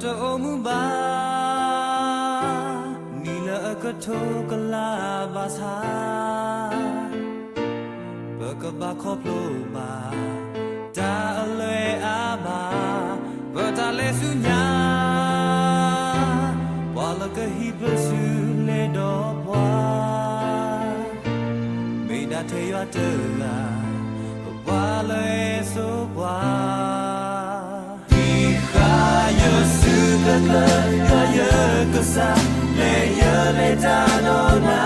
တအိၣ်မူဘၣ် နံၣ်လၢအကထိကလးဘၣ်ဆၣ်, ပကဘၣ်ခီဖျိဘၣ် တၢ်အလွဲအါဘၣ်, ပတၢ်လဲၤဆူညါ, ပှၤလၢကဟံးပၢဆူလဲၤဒီးပှၤ မ့ၢ်ဒၣ်ထဲယွၤတဂၤ, ပပှၤလၢအစိပှၤ. ဟံးဃာ်ယစုကျၢၤကျၢၤ ယွၤယကစၢ်, လဲၤယလဲၤတၢ်ဒီးနၤ,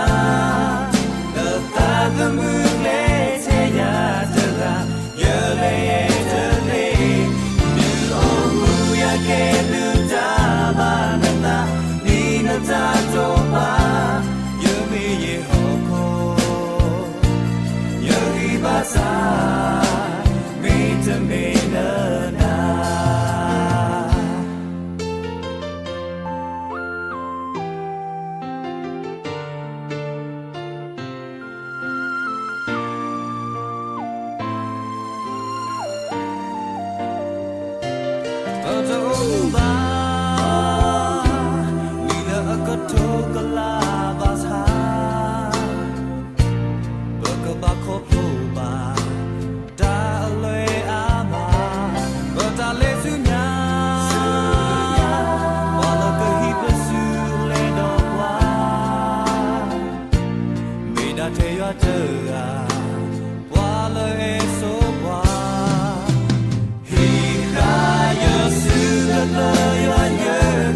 လၢသးသမူကျဲထဲယၤတဂၤ, ယလဲၤယဲတသ့, ဒုးအိၣ်မူယၤကဲဒုးတၢ်ဘၣ်နသး, ဒ်နတၢ်တိာ်ပာ်, ယမ့ၢ်ယဟီၣ်ခိၣ် ယဂံၢ်ဘါစၢ်, မ့တမ့ၢ်လၢနၤ. ပတအိၣ်မူဘၣ် နံၣ်လၢအကထိကလးဘၣ်ဆၣ်, ပကဘၣ်ခီဖျိဘၣ် တၢ်အလွဲအါဘၣ်, ပတၢ်လဲၤဆူညါ, ပှၤလၢကဟံးပၢဆူလဲၤဒီးပှၤ, မ့ၢ်ဒၣ်ထဲယွၤတဂၤ, ပှၤလၢအစိပှၤ. ဟံးဃာ်ယစုကျၢၤကျၢၤ ယွၤယ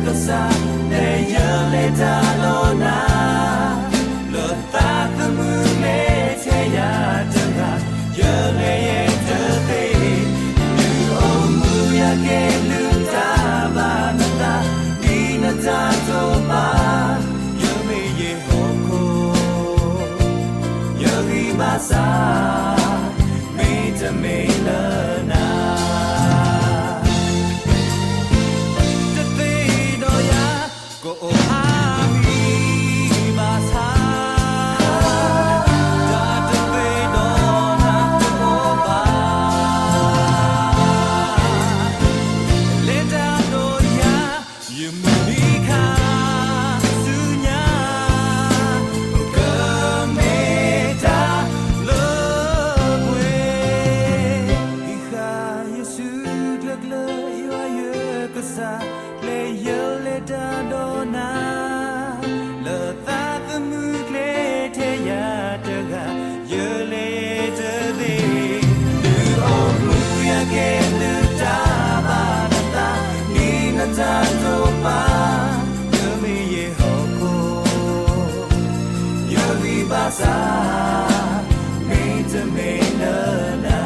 ကစၢ်, လဲၤယလဲၤတၢ်ဒီးနၤ, လၢသးသမူကျဲထဲယၤတဂၤ, ယလဲၤယဲတသ့, ဒုးအိၣ်မူယၤကဲဒုးတၢ်ဘၣ်နသး, ဒ်နတၢ်တိာ်ပာ်, ယမ့ၢ်ယဟီၣ်ခိၣ် ယဂံၢ်ဘါစၢ်, မ့တမ့ၢ်လၢနၤ. တသ့ဒီးယၤ ကအိၣ်အါမံၤဘၣ်ဆၣ်, တၢ်တသ့ဒီးနၤတအိၣ်ဘၣ်, လဲၤတၢ်ဒီးယၤ ယမုၢ်နံၤခါဆူညါ, ကမ့ၢ်တၢ်လၢပှဲၤ. ဟံးဃာ်ယစုကျၢၤကျၢၤ ယွၤယကစၢ်, လဲၤယလဲၤတၢ်ဒီးနၤ, လၢသးသမူကျဲထဲယၤတဂၤ, ယလဲၤတသ့, ဒုးအိၣ်မူယၤကဲဒုးတၢ်ဘၣ်နသး, ဒ်နတၢ်တိာ်ပာ်, ယမ့ၢ်ယဟီၣ်ခိၣ် ယဂံၢ်ဘါစၢ်, မ့တမ့ၢ်လၢနၤ.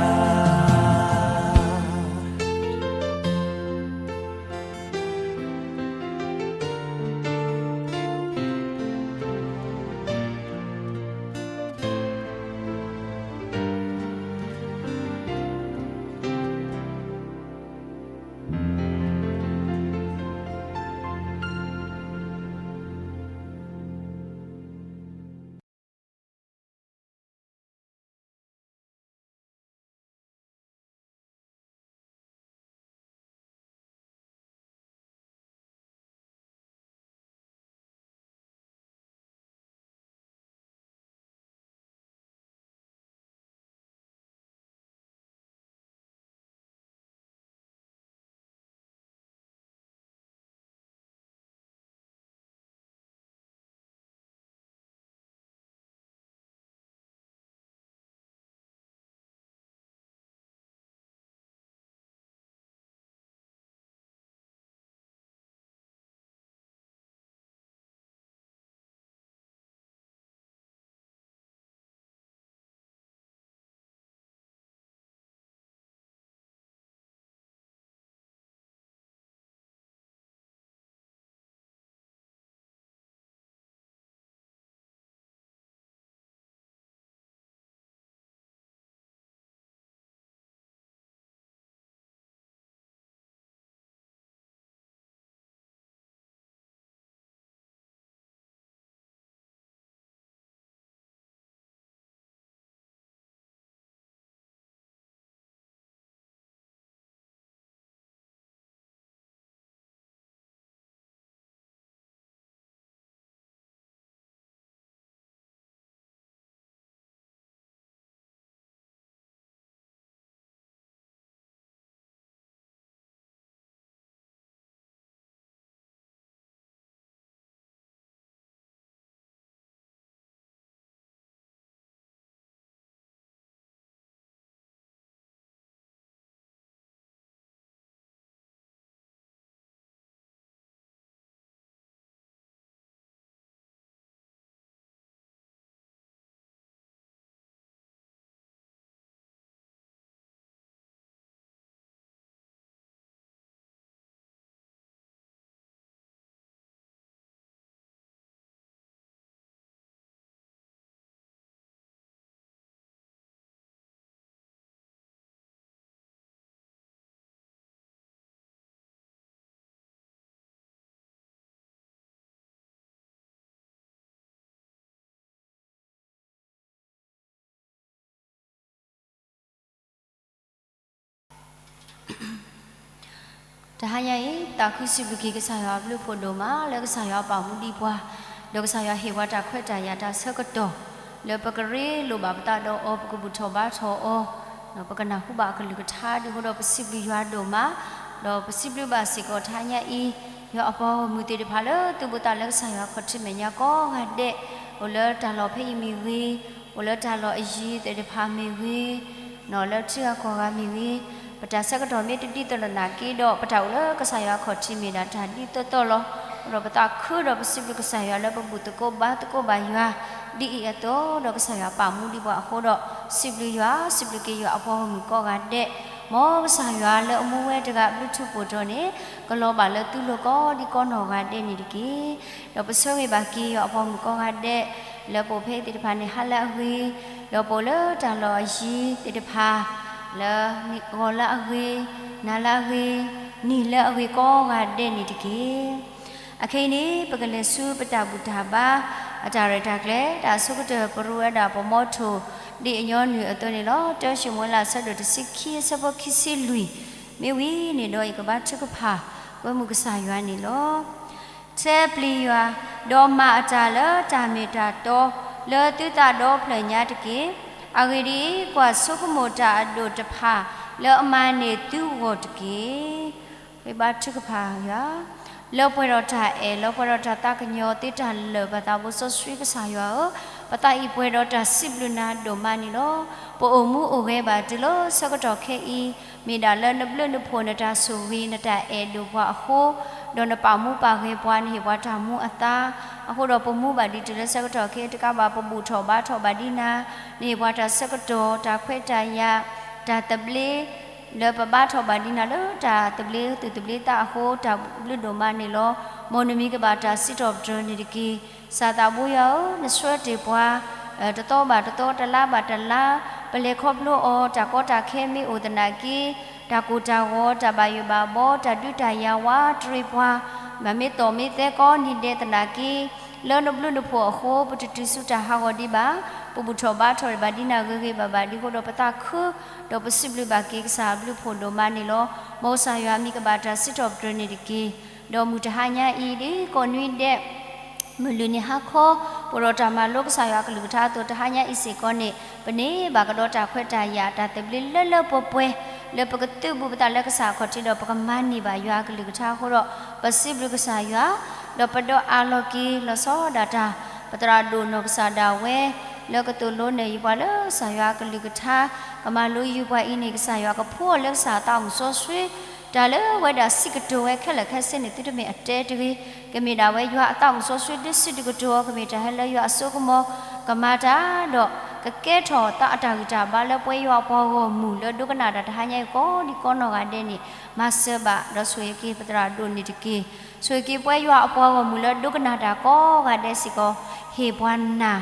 တဟါညါအံၤ သးခုစံးဘျုးက့ၤကစၢ်ယွၤအဘျုးအဖှိၣ်ဒိၣ်မး လၢကစၢ်ယွၤပာ်မူဒံးပှၤ, ဒီးကစၢ်ယွၤဟ့ၣ်ပှၤတၢ်ခွဲးတၢ်ယာ်တၢ်ဆၢကတီၢ် လၢပကရ့လိာ်ဘၣ်ပသးဒီးအီၤ ပကဘူၣ်ထီၣ်ဘါထီၣ်အီၤ, ဒီးပကနၢ်ဟူဘၣ်အကလုၢ်ကထါဒ်အဃိဒီး ပစံးဘျုးယွၤဒိၣ်မး, ဒီးပစံးဘျုးဘၣ်စ့ၢ်ကီးတဟါညါအံၤ ယွၤအပှၤဂီၢ်မုၢ်သ့ၣ်တဖၣ်လၢသူၣ်ဘိသးလၢကစၢ်ယွၤခီၣ်ထံးမဲာ်ညါကိးဂၤဒဲး, အိၣ်လၢတၢ်လီၢ်ဖဲအံၤမ့ၢ်ဂ့ၤ, အိၣ်လၢတၢ်လီၢ်အယံၤသ့ၣ်တဖၣ်မ့ၢ်ဂ့ၤ, လၢထံဂၤကီၢ်ဂၤမ့ၢ်ဂ့ၤ, ပတၢ်ဆၢကတီၢ်မ့ၢ်တဒ်သိးဒီးနာ်က့ဒီး ပတၢ်အိၣ်လၢကစၢ်ယွၤခီၣ်ထံးမ့ၢ်ဒၣ်တၢ်ဒ်သိးသိးလီၤ. ဒီးပသးခုဒီးပစံးဘျုးကစၢ်ယွၤလၢပဘူၣ်သကိးဘါသကိးဘၣ်ယွၤ ဒ်အံၤအသိးဒီး ကစၢ်ယွၤပာ်မူဒံးပှၤအဃိဒီး စံးဘျုးယွၤ, စံးဘျုးက့ၤယွၤအပှၤဂီၢ်မုၢ်ကိးဂၤဒဲး, မ်ကစၢ်ယွၤလၢအမူဝဲတဂၤအဘျုးထူးဖှိၣ်ထီၣ်န့ၣ် ကလီၤဘၣ်လၢသုလိၤကိးဒံကိးနီၢ်ဂၤဒဲးန့ၣ်တက့ၢ်. ဒီးပဆၢဂ့ၤဘၣ်က့ၤယွၤအပှၤဂီၢ်မုၢ်ကိးဂၤဒဲး လၢပအိၣ်ဖဲအံၤသ့ၣ်တဖၣ်န့ၣ် ဟါလၢအဂ့ၤ, ဒီးပအိၣ်လၢတၢ်လီၢ်အယံၤသ့ၣ်တဖၣ် လၢဂီၤလၢအဂ့ၤ, နၤလၢအဂ့ၤ, နံၤလၢအဂ့ၤကိးဂၤဒဲးန့ၣ်တက့ၢ်. အခဲအံၤန့ၣ် ပကလဲၤဆူပတၢ်ဘူၣ်တၢ်ဘါ အတၢ်ရဲၣ်တၢ်ကျဲၤ တၢ်အဆိကတၢၢ် ပရူဝဲဒၣ်ပမီထိၣ် ဒ်အညီနုၢ်အသိးန့ၣ်လီၤ. တၢၡမူၤအ့လး အဆၢဒိၣ်တဆံခံ အဆၢဖိခံဆံလွံၢ်, မ့ၢ်ဝံၤန့ၣ်ဒီး ယကဘါထုကဖၣ် ကွဲမုာ်ကစၢ်ယွၤန့ၣ်လီၤ. ထဲပျံၤယွၤ, ဒီးမၤအတၢ်လၢတၢ်မ့ၢ်တၢ်တီ လၢသုသးဒီဖျၢၣ်ညါတက့ၢ်. အဂ့ၢ်ဒ်အံၤ, ကွၢ်ဆိကမိၣ်တၢ်အဒိၣ်တဖၣ် လၢအမၤန့ၢ်သုဂီၢ်တက့ၢ်. ပဘါထုကဖၣ်ယွၤ, လၢပှဲၤဒီးတၢ်အဲၣ် လၢပှဲၤဒီးတၢ်သးကညီၤသ့တၢ်လၢာ်ဘၣ်သးဘိစီဆှံကစၢ်ယွၤဧၢ, ပသးအံၤပှဲၤဒီးတၢ်စံးဘျုးနၤဒိၣ်မးန့ၣ်လီၤ. ပအိၣ်မူအိၣ်ဂဲၤဘၣ်တုၤလၢဆၢကတီၢ်ခဲအံၤ, မ့ၢ်ဒၣ်လၢနဘျုးနဖှိၣ် နတၢ်ဆိၣ်ဂ့ၤ နတၢ်အဲၣ်ဒိၣ်ပှၤအဃိ, ဒီးနပာ်မူပာ်ဂဲၤပှၤ နဟ့ၣ်ပှၤတၢ်မူအသါ, အဃိဒီးပမူဘၣ်ဒံးတုၤလၢဆၢကတီၢ်ခဲအံၤ တကးဘၣ်ပဘူၣ်ထီၣ်ဘါထီၣ်ဘၣ်ဒံးနၤ, နဟ့ၣ်ပှၤတၢ်ဆၢကတီၢ် တၢ်ခွဲးတၢ်ယာ် တၢ်သဘျ့ လၢပဘါထီၣ်ဘၣ်ဒံးနၤလၢတၢ်သဘျ့သူၣ်သဘျ့သးအဃိ တၢ်ဘျုးဒိၣ်မးန့ၣ်လီၤ. မ်နမံၤကဘၣ်တၢ်စံးထီၣ်ပတြၢၤန့ၣ်တက့ၢ်. ကစၢ်သးဘိယွၤဧၢ, နဆှၢတ့ၢ်ပှၤ တသီဘၣ်တသီ တလါဘၣ်တလါ, ပလဲၤခီဖျိအီၤ တၢ်ကီတၢ်ခဲမ့ၢ်အိၣ်သနာ်က့, တၢ်ကိၢ်တၢ်ဂီၤ တၢ်ဘၣ်ယိၣ်ဘၣ်ဘီ တၢ်ဒုးတၢ်ယၤဝးတရံးပှၤ, မၤမ့ၢ်သီၣ်မ့ၢ်သဲကိးနံၤဒဲးသနာ်က့ လၢနဘျုးနဖှိၣ်အဃိ ပတတုၤဆူတၢ်ဟးဂီၤဒံးဘၣ်, ပဘူၣ်ထီၣ်ဘါထီၣ်ဘၣ်ဒံးနၤဂ့ၤဂ့ၤဘၣ်ဘၣ် ဒ်အဃိဒီးပသးခု ဒီးပစံးဘျုးဘၣ်က့ၤကစၢ်အဘျုးအဖှိၣ်ဒိၣ်မးန့ၣ်လီၤ. မ်ကစၢ်ယွၤမံၤကဘၣ်တၢ်စံးထီၣ်ပတြၢၤန့ၣ်တက့ၢ်. ဒီးမုၢ်တဟါညါအံၤ ဒ်ကိးနွံဒဲး မုၢ်လုၢ်နံၤဟါခီ ပအိၣ်ဒီးတၢ်မၤလိကစၢ်ယွၤအကလုၢ်ကထါအသိး တဟါညါအံၤစ့ၢ်ကီးန့ၣ် ပန့ၢ်ဘၣ်ကဒီးတၢ်ခွဲးတၢ်ယာ် တၢ်သဘျ့လၢလၢပှဲၤပှဲၤ လၢပကသုးဘူးပသးလၢကစၢ်အခီၣ်ထံးဒီး ပကမၤန့ၢ်ဘၣ်ယွၤအကလုၢ်ကထါအဃိဒီး ပစံးဘျုးကစၢ်ယွၤ ဒီးပဒီးအးလီၤက့ၤ လီၤဆီဒၣ်တၢ် ပသရၣ်ဒိၣ်နီၢ်ကစၢ်ဒၣ်ဝဲ လၢကသိၣ်လိနဲၣ်ယုာ်ပှၤလၢကစၢ်ယွၤအကလုၢ်ကထါ ကမၤလိယုာ်ပှၤအံၤန့ၣ် ကစၢ်ယွၤကဖှူအီၤလၢကစၢ်အသးမုၢ်စီဆှံ တၢ်လၢဝဲဒၣ်စံးကတိၤဝဲခဲလၢာ်ခဲဆ့န့ၣ် သုတမ့ၢ်အတဲတဂ့ၤ, ကမ့ၢ်ဒၣ်ဝဲယွၤအသးမုၢ်စီဆှံဒုးစံးဒုးကတိၤအီၤ ကမ့ၢ်တၢ်ဟဲလၢယွၤအစိကမီၤ ကမၤတၢ်ဒီး ကကဲထီၣ်သးအတၢ်ဂံၢ်တၢ်ဘါလၢပဝဲယွၤအပှၤဂီၢ်မုၢ်လၢဒိကနၣ်တၢ်တဟါညါအံၤကိးဒံကိးနီၢ်ဂၤဒဲးန့ၣ် မၤစၢၤဘၣ် ဒီးဆိၣ်ဂ့ၤက့ၤပသရၣ်ဒိၣ်န့ၣ်တက့ၢ်. ဆိၣ်ဂ့ၤက့ၤပဝဲယွၤအပှၤဂီၢ်မုၢ်လၢဒိကနၣ်တၢ်ကိးဂၤဒဲးစ့ၢ်ကီး ဟ့ၣ်ပှၤနၢ်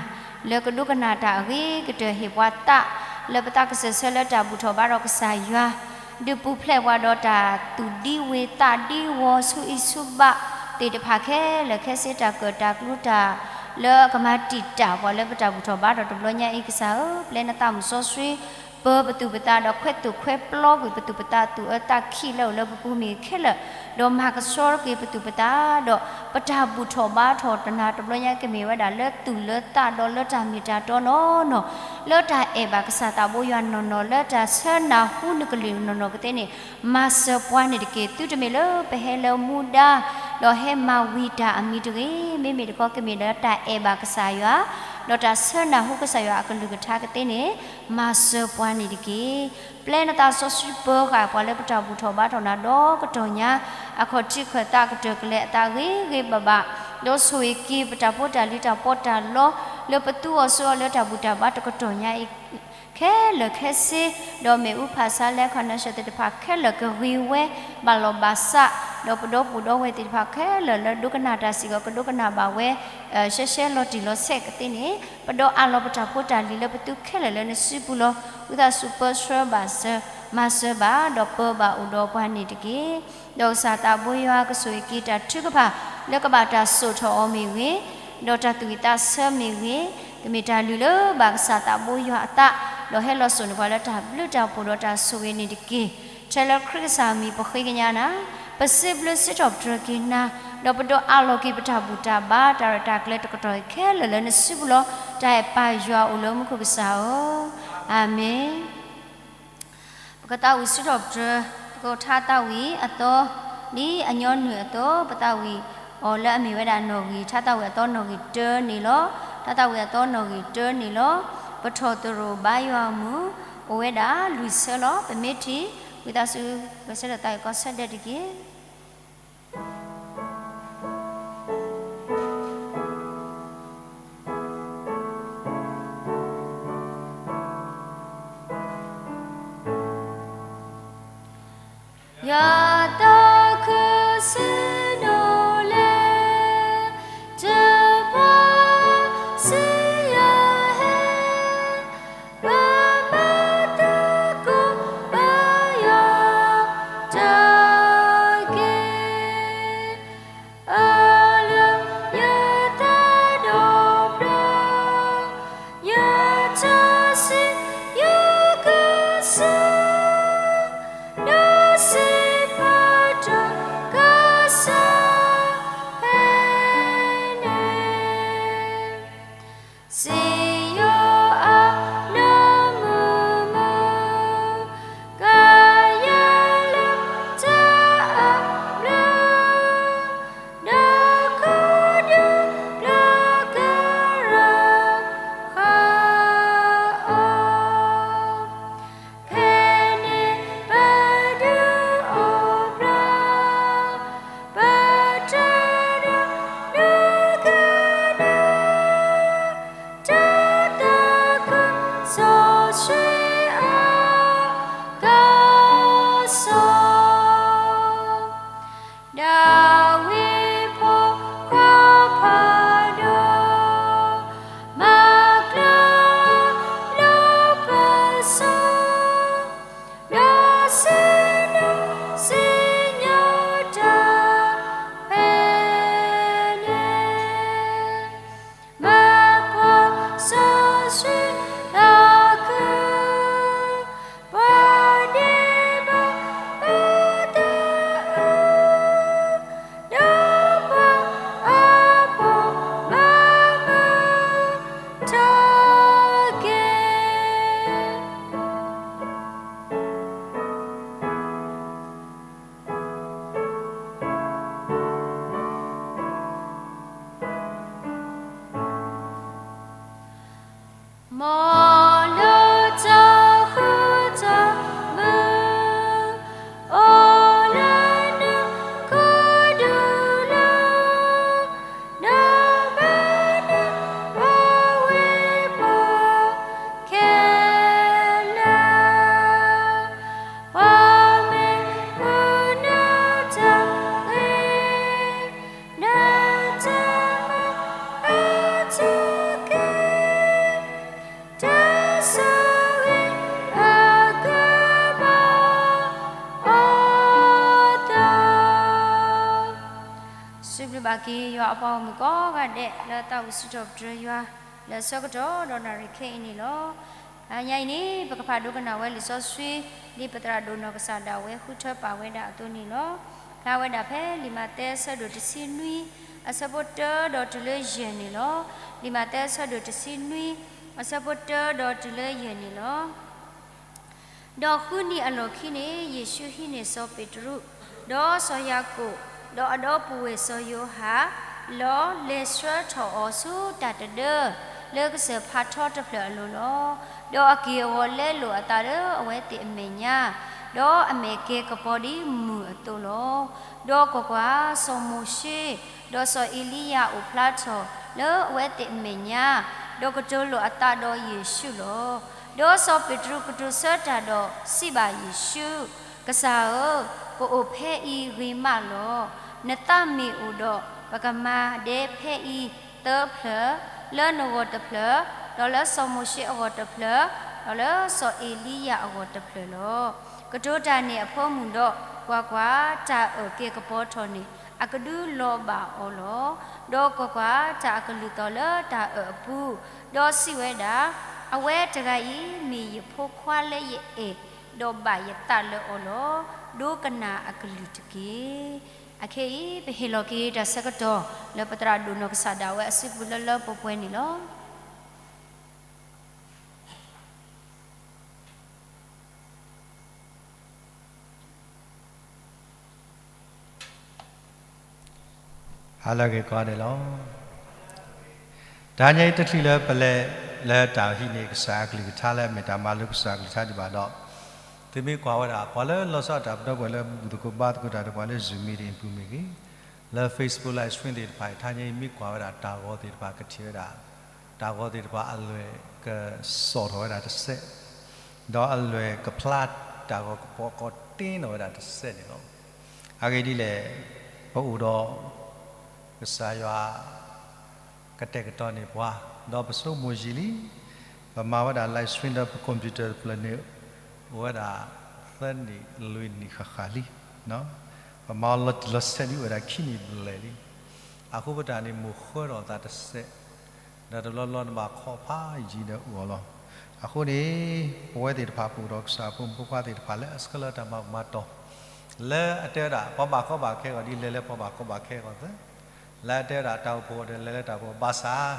လၢကဒိကနၣ်တၢ်အဂ့ၤကတၢၢ် ဟ့ၣ်ပှၤသး လၢပသးကစၢၢ်ဆၢလၢတၢ်ဘူၣ်ထီၣ်ဘါထီၣ်ကစၢ်ယွၤ ဒုးပူၤဖျဲးပှၤဒီးတၢ်သူၣ်ဒံဝ့ၤသးဒံဝီၤ ဆူအံၤဆူဘးသ့ၣ်တဖၣ်ခဲလၢာ်ခဲဆ့ တၢ်ကၢၣ်တၢ်ကျူတၢ် လၢကမၤတံာ်တာ်ပှၤလၢပတၢ်ဘူၣ်ထီၣ်ဘါထီၣ်တဘျီညါအံၤ ကစၢ်ဧၢ, ပျဲနသးမုၢ်စီဆှံ ပၢပသူၣ်ပသးဒီးခွဲးသူၣ်ခွဲးပျီကွံာ်ပသူၣ်ပသး သူၣ်အၢသးခံးလၢအိၣ်လၢပပူၤမ့ၢ်ခဲလၢာ်, ဒီးမၤကဆှီက့ၤပသူၣ်ပသး ဒီးပတၢ်ဘူၣ်ထီၣ်ဘါထီၣ်တနၤတဘျီညါ ကမ့ၢ်ဝဲဒၣ်လၢသူၣ်လၢသးဒီးလၢတၢ်မ့ၢ်တၢ်တီနီၢ်နီၢ် လၢတၢ်အဲၣ်ဘၣ်ကစၢ်သးဘိယွၤနီၢ်နီၢ် လၢတၢ်ဆၢနၢ်ဟူနကလုၢ်နီၢ်နီၢ်ကသ့န့ၣ် မၤစၢၤပှၤန့ၣ်တက့ၢ်. သုတမ့ၢ်လၢပဟဲလၢမူဒါ ဒီးဟဲမၤဝံၤတၢ်အမံၤတဂ့ၤ, မ့မ့ၢ်တခီကမ့ၢ်လၢတၢ်အဲၣ်ဘၣ်ကစၢ်ယွၤ ဒီးတၢ်ဆၢနၢ်ဟူကစၢ်ယွၤအကလုၢ်ကထါကသ့န့ၣ် မၤစၢၤပှၤန့ၣ်တက့ၢ်. ပျဲနသးစီဆှံပၢဃာ်ပှၤလၢပတၢ်ဘူၣ်ထီၣ်ဘါထီၣ်နၤဒီးကတီၢ်ညါ အခီၣ်ထံးခၢၣ်သးကတၢၢ်ကလဲာ်အသးဂ့ၤဂ့ၤဘၣ်ဘၣ်, ဒီးဆိၣ်ဂ့ၤက့ၤပတၢ်ဖိတၢ်လံၤတၢ်ပီးတၢ်လီ လၢပသူအီၤဆိအီၤလၢတၢ်ဘူၣ်တၢ်ဘါတကတီၢ်ညါအံၤ ခဲလၢာ်ခဲဆ့, ဒီးမ့ၣ်အူဖးဆါလၢ ခီနၢ်ၡၢၣ်သ့ၣ်တဖၣ်ခဲလၢာ်ကဂ့ၤဝဲ ဘၣ်လီၤဘၣ်စး, ဒီးပဒီပုၢ်ဒီဝဲၢ်သ့ၣ်တဖၣ်ခဲလၢာ်လၢဒိကနၣ်တၢ်စ့ၢ်ကီး ကဒိကနၣ်ဘၣ်ဝဲ ရှဲရှဲလီၤတံၢ်လီၤဆဲးကသ့န့ၣ် ပဒီးအးလီၤပတၢ်ဖိတၢ်လံၤလၢပသူခဲလၢာ်လၢနစုပူၤလီၤ. ဝံသးစူၤပၢဆှၢဘၣ်စၢၤ မၤစၢၤဘၣ် ဒီးပၢဘၣ်အိၣ်ဒီးပှၤန့ၣ်တက့ၢ်. ဒီးကစၢ်သးဘိယွၤကဆိၣ်ဂ့ၤက့ၤတၢ်ထုကဖၣ် လၢကဘၣ်တၢ်စိာ်ထီၣ်အီၤမ့ၢ်ဂ့ၤ, ဒီးတၢ်သူၣ်ဝံၣ်သးဆၢမ့ၢ်ဂ့ၤ, ကမ့ၢ်တၢ်လုၢ်လၢဘၣ်ကစၢ်သးဘိယွၤအသး, ဒီးဟဲလီၤစိာ်န့ၢ်ပှၤလၢတၢ်ဘျုးတၢ်ဖှိၣ်ဒီးတၢ်ဆိၣ်ဂ့ၤန့ၣ်တက့ၢ်. ထဲလၢခရံာ်ကစၢ်မံၤပဃ့ကညးနၤ ပစံးဘျုးစံးထီၣ်ပတြၢၤက့ၤနၤ, ဒီးပဒိးအးလီၤက့ၤပတၢ်ဘူၣ်တၢ်ဘါ တၢ်ရဲၣ်တၢ်ကျဲၤတကတီၢ်ခဲလၢာ်လၢနစုပူၤလီၤ. တၢ်အဲၣ်ပၢ်ယွၤအိၣ်လၢမူခိၣ်ကစၢ်ဧၢ, အၤမ့ၣ်. ပကသးဝံၣ်စံးထီၣ်ပတြၢၤ ပကထါသးဝံၣ်အသီ ဒ်အညီနုၢ်အသိး ပသးဝံၣ်အီၤလၢအမ့ၢ်ဝဲဒၣ်နီၣ်ဂံၢ် ထါသးဝံၣ်အသီနီၣ်ဂံၢ်တၢန့ၣ်လီၤ. ထါသးဝံၣ်အသီနီၣ်ဂံၢ်တၢန့ၣ်လီၤ. ပထီၣ်သရိာ်ဘါယွၤအမုၢ် အိၣ်ဝဲဒၣ်လွံၢ်ဆၢလီၤ. ပမ့ၢ်ထံၣ် ဝံသးစူၤပဆၢထၢၣ်သးဝံၣ်ကီးဆၢဒဲးတက့ၢ်. ယသးခုစံးဒိၣ်လဲၣ် တဘၣ်စံးယဟဲ ပမၤသကိးဘါယွၤတၢ် က့ၤ အၢ လၢယသးဒီဖျၢၣ် ယထါစံးယကစၢ် ဒီးစံးပတြၢၤကစၢ် ဖဲန့ၣ် စံယိၤအၤနမုာ်မုာ် ကယဲၢ်လၢတၢ်အဘျုး ဒီးခီဒုးကျၢၤကရၢဃာ်အီၤ ဖဲန့ၣ်ပဒုးအိၣ်ဘျီ ပတၢ်ဒိးနုာ်ကနၢ တၢ်သးခုစီဆှံအကစီၣ် ဒၤဝံးဖိခွါဖးဒိၣ် မၤကျၢၤလၢပစီ ဒီးစံးနုာ်စံးညီတၢ်ဖဲန့ၣ် မၤပှၤစီဆှံသးခု ပှၤဒံးဘၣ်အသး ဒီးပှၤအဖိမၤမုာ်တၢ်က့ၤ မ်လၢတၢ်ဃူတၢ်မုာ် အိၣ်လၢနခီဒုၣ်လၢ နမၤနၢၤပှၤဝံၤပှၤခဲလၢာ် ပှၤမ့ၢ်ဃုနတၢ်ဂ့ၤ နတၢ်မၤအါထီၣ်က့ၤ တၢ်ဆိၣ်ဂ့ၤအကဘၣ်အိၣ်သး စံးဘျုးဘၣ်က့ၤယွၤအပှၤဂီၢ်မုၢ်ကိးဂၤဒဲး လၢသးဝံၣ်စံးထီၣ်ပတြၢၤယွၤ လၢအဆၢကတီၢ်ဒီးနၣ်ရံၣ်ခဲအံၤန့ၣ်လီၤ. တနံၤအံၤန့ၣ် ပကဖးဒိကနၣ်ဝဲလံာ်စီဆှံ ဒ်ပသရၣ်ဒိၣ်နီၢ်ကစၢ်ဒၣ်ဝဲဃုထၢပာ်ဝဲဒၣ်အသိးန့ၣ်လီၤ. ဖျါဝဲဒၣ်ဖဲလံာ်မးသဲအဆၢဒိၣ်တဆံနွံ အဆၢဖိတၢဒီးတုၤလၢယဲၢ်န့ၣ်လီၤ. လံာ်မးသဲအဆၢဒိၣ်တဆံနွံ အဆၢဖိတၢဒီးတုၤလၢယဲၢ်န့ၣ်လီၤ. ဒီးဃုနံၤအလီၢ်ခံန့ၣ် ယ့ၣ်ၡူးဟံးန့ၢ်စီၤပ့းတရူး ဒီးစီၤယၤကိာ် ဒီးအဒီပုၢ်ဝဲၢ်စီၤယိၤဟၣ်လီၤ. လဲၤဆှၢထီၣ်အီၤဆူတၢ်တဒၢ လၢကစၢၢ်ဖးထီတဖျၢၣ်အလိၤလီၤ. ဒီးအက့ၢ်အဂီၤလဲလိာ်အသးလၢအဝဲသ့ၣ်အမဲာ်ညါ, ဒီးအမဲာ်ကဲကပီၤဒ်မုၢ်အသိးလီၤ. ဒီးကွၢ်ကွၢ်, စီၤမိၤၡ့ ဒီးစီၤအ့လံယၤအိၣ်ဖျါထီၣ်လၢအဝဲသ့ၣ်အမဲာ်ညါ, ဒီးကတိၤလိာ်အသးဒီးယ့ၣ်ၡူးလီၤ. ဒီးစီၤပ့းတရူးကတိၤဆၢတၢ်ဒီးစံးဘၣ်ယ့ၣ်ၡူး, ကစၢ်ဧၢ, ပအိၣ်ဖဲအံၤဂ့ၤမးလီၤ. နသးမ့ၢ်အိၣ်ဒီး ပကမၤဒဲးဖဲအံၤသၢဖျၢၣ်, လၢနဂီၢ်တဖျၢၣ်, ဒီးလၢစီၤမိၤၡ့အဂီၢ်တဖျၢၣ်, ဒီးလၢစီၤအ့လံယၤအဂီၢ်တဖျၢၣ်လီၤ. ကတိၤတၢ်န့ၣ်အဖၢမုၢ်ဒီး, ကွၢ်ကွၢ်, တၢ်အၢၣ်က့ၤကပီၤထီၣ်န့ၣ် အကဒုးလီၤဘၣ်အီၤလီၤ. ဒီးကွၢ်ကွၢ်, တၢ်အကလုၢ်သီၣ်လၢတၢ်အၢၣ်အပူၤ, ဒီးစံးဝဲဒၣ်, အဝဲတဂၤအံၤမ့ၢ်ယဖိခွါလၢယအဲၣ်, ဒီးဘၣ်ယသးလၢအီၤလီၤ. ဒိကနၣ်အကလုၢ်တက့ၢ်. အခဲအံၤ ပဟ့ၣ်လီၤက့ၤတၢ်ဆၢကတီၢ် လၢပသရၣ်ဒိၣ်နီၢ်ကစၢ်ဒၣ်ဝဲအစုပူၤလၢလၢပှဲၤပှဲၤန့ၣ်လီၤ. ဟါလၢအဂ့ၤကိးဂၤဒဲးလီၤ. တဟါညါအံၤတချုးလၢပလဲၤလၢတၢ်ဟံးန့ၢ်ကစၢ်အကလုၢ်ကထါလၢအမ့ၢ်တၢ်မၤလိကစၢ်အကလုၢ်ကထါဒံးဘၣ်ဒီး, သုမ့ၢ်ကွၢ်ဝဲဒၣ် ပှၤလၢလီၤဆီဒၣ်တၢ်ပဒီပုၢ်ဝဲၢ်လၢဘူၣ်သကိးဘါသကိးတၢ်ဒီးပှၤလၢ Zoom meeting အပူၤမ့ၢ်ဂ့ၤ, လၢ Facebook live stream သ့ၣ်တဖၣ်အံၤ တဟါညါအံၤမ့ၢ်ကွၢ်ဝဲဒၣ်တၢ်ဂီၤသ့ၣ်တဖၣ်ကထံၣ်ဝဲဒၣ် တၢ်ဂီၤသ့ၣ်တဖၣ်အလွဲၢ်ကစီၣ်ထီၣ်ဝဲဒၣ်တစဲး, ဒီးအလွဲၢ်ကဖျါတၢ်ဂီၤကပီၤကီတ့ထီၣ်ဝဲဒၣ်တစဲးန့ၣ်လီၤ. အဂ့ၢ်ဒ်လဲၣ်, ပအိၣ်ဒီး ကစၢ်ယွၤ ကတဲာ်ကတီၤန့ၢ်ပှၤ, ဒီးပဆိကမိၣ်ယံာ်လံ, ပမၤဝဲဒၣ် live stream ဒီးပ computer တဖျၢၣ်န့ၣ် အိၣ်ဝဲဒၣ် သၢနံၣ်လွံၢ်နံၣ်ဃၣ်ဃၣ်လံ, ပမၤအီၤလီၤတံၢ်လီၤဆဲးဒ်အိၣ်ဝဲဒၣ်ခံနံၣ်ဘျဲၣ်လံ. အဃိပတၢ်န့ၣ်မိၣ်ဃၢထီၣ်သးတစဲး, ဒီးတဘျီဘျီနဘၣ်ခိးဖးယံၤဒီးအိၣ်အီၤလီၤ. အဃိန့ၣ် ပဝဲသ့ၣ်တဖၣ်ပအိၣ်ဒီးကစၢ်ဖိမုၣ်ဖိခွါသ့ၣ်တဖၣ်လၢအဆှၢလၢတၢ်မၤကမၤတီၢ် လၢအတဲဝဲဒၣ် ပှၤဘၣ်ကီဘၣ်ခဲအဂီၢ်ဒ်လဲၣ်လၢပှၤဘၣ်ကီဘၣ်ခဲအဂီၢ်သၢ, လၢအတဲဝဲဒၣ်တၢ်အိၣ်ဖှိၣ်အဂီၢ်ဒ်လဲၣ်လၢတၢ်အိၣ်ဖှိၣ်အဂီၢ်ဘၣ်ဆၣ်,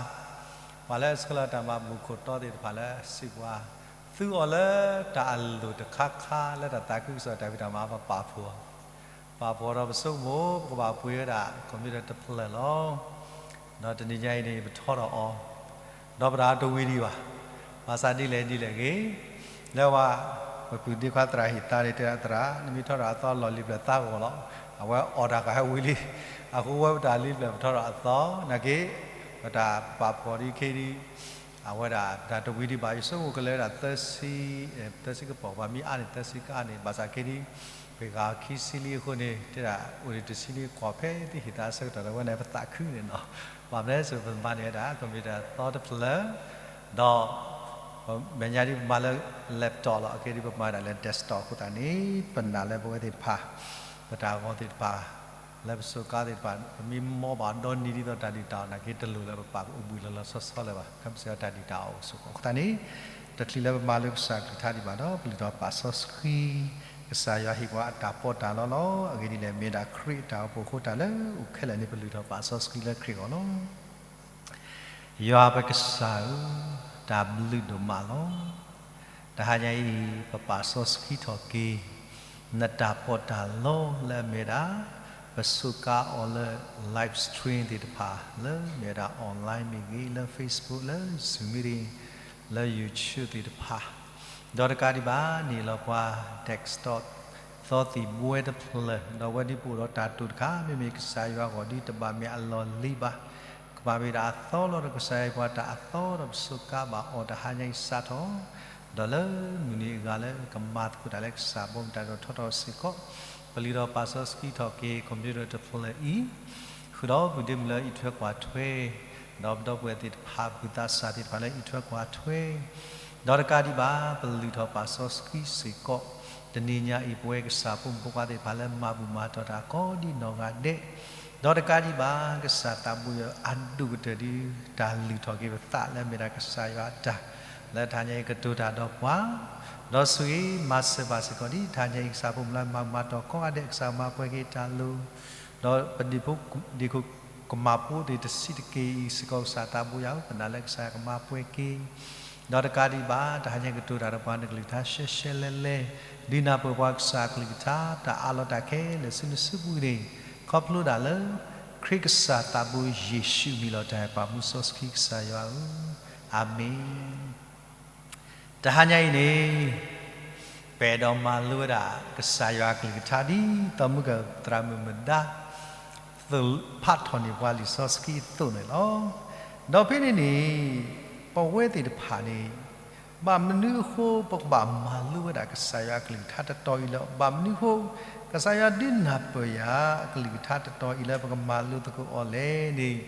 ပှၤလၢအဆှၢလၢတၢ်မၤဘူၣ်ခိၣ်တီသ့ၣ်တဖၣ်လၢအစံးပှၤ သုအီၤလၢတၢ်အလိၣ်တခါခါလၢတၢ်သးခုကစီၣ်တၢ်ဖံးတၢ်မၤ ပပာ်ဖှိၣ်အီၤ, ပာ်ဖှိၣ်အီၤဒီးပဆိကမိၣ် ပကဘၣ်ပှ့ၤဝဲဒၣ် computer တဖျၢၣ်လီၤ. ဒီးတနံၤညါအံၤန့ၣ် ပထီထီၣ်အီၤ, ဒီးပတၢ်တဝံၤဒံးဘၣ်. ဘၣ်ဆၣ်ဒ်လဲၣ်ဒ်လဲၣ်ဂ့ၤ, လၢဝဲ ပပုၢ်ဒ့ခွါသရၣ်ဟ့ၣ်သါန့ၣ် တဲဒၣ်သရၣ် နမ့ၢ်ထီထီၣ်အသီလီၢ်လံၤပျဲၢ်သါဂီၤလီၤ. အဝဲအီၣ်တၢ်ဃာ်ဟဲဝံၤလံ. အဃိဝဲပတၢ်လံၤပျဲၢ်ပထီထီၣ်အသီ နာ်က့ ပတၢ်ပာ်ဖှိၣ်ဒ်ခဲဒ် အဝဲဒၣ်ပတၢ်တဝံၤဒံးဘၣ် ယဆိကမိၣ်ကလဲၤဝဲဒၣ်သၢဆံ, သၢဆံကပီၤ ပှၤမ့ၢ်အါန့ၣ် သၢဆံကအါန့ၣ် ဘၣ်ဆၣ်ခဲဒ် ပဂၤခံဆံလံအဃိန့ၣ် တဲဒၣ်အိၣ်ဒံးတဆံလံ ကွၢ်ဖဲသုဟ့ၣ်သါအဆၢကတီၢ်ဒီး ဝဲန့ၣ်ပသးခုန့ၣ်နီၤ. ဘၣ်မနုၤလဲၣ် ပမၤန့ၢ်ဝဲဒၣ် computer အသီတဖျၢၣ်, ဒီး မဲာ်ညါဒ်ပမၤလၢ laptop လီၤ, အခဲဒ်ပမၤဒၣ်လၢ desktop အဃိသတးန့ၣ် ပနာ်လၢပဝဲသ့ၣ်တဖၣ် ပတၢ်ဂီၤသ့ၣ်တဖၣ် လၢပစူးကါသ့ၣ်တဖၣ် ပမ့ၢ်မီဘၣ်ဒီနံၤဒ်သိးတၢ်ဒုၣ်တၢ်အီၣ်နာ်က့ တလိၣ်လၢပပာ်ပအိၣ်ဘှံးလီၤလီၤဆီဆီလၢၤဘၣ်. ခီပစံးအီၤတၢ်ဒုၣ်တၢ်အီၣ်အိၣ်စ့ၢ်ကီးအဃိသတးန့ၣ် တချုးလၢပမၤလိကစၢ်အကလုၢ်ကထါဒံးဘၣ်ဒီး ပလုၢ်ထီၣ်ပာ်စီဆှံ ကစၢ်ယွၤဟ့ၣ်ပှၤအတၢ်ပီးတၢ်လီလီၤ. အဂ့ၢ်ဒ်လဲၣ်, မ့ၢ်ဒၣ်ခရံာ်အတၢ်အိၣ်ဖှိၣ်အဃိတၢ်လၢအိၣ်ခဲလၢာ်န့ၣ် ပလုၢ်ထီၣ်ပာ်စီဆှံလၢခရံာ်အဂီၢ်လီၤ. ယွၤပကစၢ်ဧၢ, တၢ်ဘျုးဒိၣ်မးလီၤ. တဟါညါအံၤ ပပာ်စီဆှံထီၣ်က့ၤ နတၢ်ပီးတၢ်လီလၢအမ့ၢ်ဒၣ် ပစူးကါအီၤလၢ live stream သ့ၣ်တဖၣ် လၢမ့ၢ်ဝဲဒၣ် online မ့ၢ်ဂ့ၤ, လၢ Facebook, လၢ Zoom meeting, လၢ YouTube သ့ၣ်တဖၣ်, ဒီးတကးဒံးဘၣ် န့ၢ်လီၤပှၤ desktop သီသံၣ်ဘှဲတဖျၢၣ်, ဒီးဝဲဒ်ပအိၣ်ဒီးတၢ်တိာ်တခါ မ့မ့ၢ်ကစၢ်ယွၤအဂီၢ်ဒ်တဘၣ်မ့ၢ်အလီၢ်လံၤဘၣ်, ကဘၣ်မ့ၢ်ဒၣ်အသီလီၤ. ဒီးကစၢ်ယွၤဟ့ၣ်ပှၤတၢ်အသီဒီး ပစူးကါဘၣ်အီၤတဟါညါအံၤစးထီၣ်, ဒီးလၢမုၢ်နံၤအဂၤလၢကမၤသကိးတၢ်လၢကစၢ်ဘီမုၢ်တၢ်ဒိၣ်ထီၣ်ထီၣ်စ့ၢ်ကီး, ပလုၢ်ထီၣ်ပာ်စီဆှံထီၣ်က့ၤ computer တဖျၢၣ်အံၤ, ဃုာ်ဒီးပုၢ်ဒ့မုၣ်လၢအံးထွဲကွၢ်ထွဲ, ဒီးပဒီပုၢ်ဝဲၢ်သ့ၣ်တဖၣ် ပုၢ်သးစၢ်သ့ၣ်တဖၣ်လၢအံးထွဲကွၢ်ထွဲ, ဒီးတကးဒံးဘၣ် ပလုၢ်ထီၣ်ပာ်စီဆှံစ့ၢ်ကီး, တနံၤညါအံၤ ပဝဲကစၢ်ဖိမုၣ်ဖိခွါသ့ၣ်တဖၣ်လၢမၤဘူၣ်မၤတီၢ်တၢ်ကိးဒ်နီၢ်ဂၤဒဲး, ဒီးတကးဒံးဘၣ် ကစၢ်သးဘိယွၤအဒိၣ်ကတၢၢ်ဒ်တၢ်လုၢ်ထီၣ်က့ၤပသးလၢအမ့ၢ်ဒၣ်ကစၢ်ယွၤအတၢ်, လၢတဟါညါအံၤကတိၤတၢ်ဒီးပှၤ, ဒီးဆိၣ်ဂ့ၤမၤစၢၤပှၤစ့ၢ်ကီး ဒ်တဟါညါအံၤ ကစၢ်ဖိမုၣ်လၢမၤဘူၣ်မၤတီၢ်ကိးဂၤဒဲး ကစၢ်မၤပှဲၤက့ၤတၢ်လိၤ ဒီးပဒ့ၣ်ခိၣ်ကမၣ်ဖိသ့ၣ်တဆံးတက့ၢ်အံၤစ့ၢ်ကီး ကစၢ်သးဘိယွၤဧၢ, ပနာ်လၢကစၢ်ယွၤကမၤပှဲၤက့ၤ, ဒီးတကးဒံးဘၣ် တဟါညါကတိၤတၢ်ဒီးပှၤနကလုၢ်ကထါရှဲရှဲလဲလဲ, ဒုးနၢ်ပၢၢ်ပှၤကစၢ်အကလုၢ်ကထါ တၢ်အးလီၤတၢ်ခဲလၢာ်ဆူနစုပူၤန့ၣ်, ခီဖျိဒၣ်လၢ ခရံာ်ကစၢ်သးဘိယ့ၣ်ၡူးအမံၤလီၤ. တၢ်အဲၣ်ပာ်မူစီဆှံကစၢ်ယွၤဧၢ, အၤမ့ၣ်. တဟါညါအံၤန့ၣ် ပအဲၣ်ဒိးမၤလိဝဲဒၣ် ကစၢ်ယွၤအကလုၢ်ကထါဒ်သိးမုၢ်ကသရၣ်မုၣ်မဒါ သုးဖးထီၣ်န့ၢ်ပှၤလံာ်စီဆှံအသိးန့ၣ်လီၤ. ဒီးဖဲန့ၣ်န့ၣ် ပဝဲသ့ၣ်တဖၣ်န့ၣ် ဘၣ်မနုၤအဃိ ပကဘၣ်မၤလိဝဲဒၣ်ကစၢ်ယွၤအကလုၢ်ကထါတတီၤအံၤလၢ ဘၣ်မနုၤအဃိ ကစၢ်ယွၤဒုးနၢ်ပၢၢ်ယၤအကလုၢ်ကထါတတီၤအံၤလၢ ပကမၤလိသကိးအီၤလဲၣ်န့ၣ်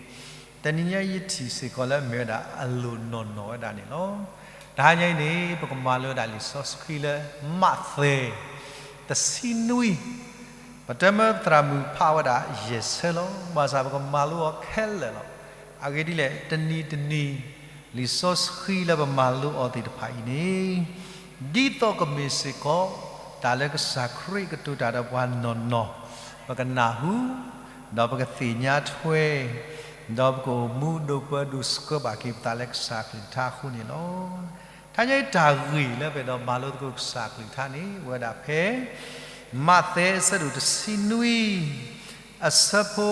တနံၤညါယထံၣ်စ့ၢ်ကီးလၢအမ့ၢ်ဝဲဒၣ်အလိၣ်နီၢ်နီၢ်ဝဲဒၣ်န့ၣ်လီၤ. တဟါညါအံၤန့ၣ် ပကမၤလိဝဲဒၣ်လံာ်စီဆှံလၢ မးသဲ တဆံနွံ, ပတဲမၢသရၣ်မုၣ်ဖးဝဲဒၣ်ယဲၢ်ဆၢလီၤ. ဘၣ်ဆၣ်ပကမၤလိအီၤခဲလၢာ်လီၤ. အဂ့ၢ်ဒ်လဲၣ်, တနံၤတနံၤ လံာ်စီဆှံလၢပမၤလိအီၤသ့ၣ်တဖၣ်အံၤန့ၣ် ဒ်သိးကမ့ၢ်စ့ၢ်ကီး တၢ်လၢကစၢ်ခရံာ်ကတိၤတၢ်ဒီးပှၤနီၢ်နီၢ်, ပကနၢ်ဟူ, ဒီးပကသ့ၣ်ညါထွဲ, ဒီးပကအိၣ်မူဒိးပၢဒိးဆှၢဘၣ်က့ၤပသးလၢကစၢ်အကလုၢ်ကထါအဃိန့ၣ်လီၤ. တနံၤအံၤတၢ်ဂ့ၢ်လၢပအဲၣ်ဒိးမၤလိသကိးကစၢ်အကလုၢ်ကထါန့ၣ် အိၣ်ဝဲဒၣ်ဖဲ မးသဲအဆၢဒိၣ်တဆံနွံ အဆၢဖိ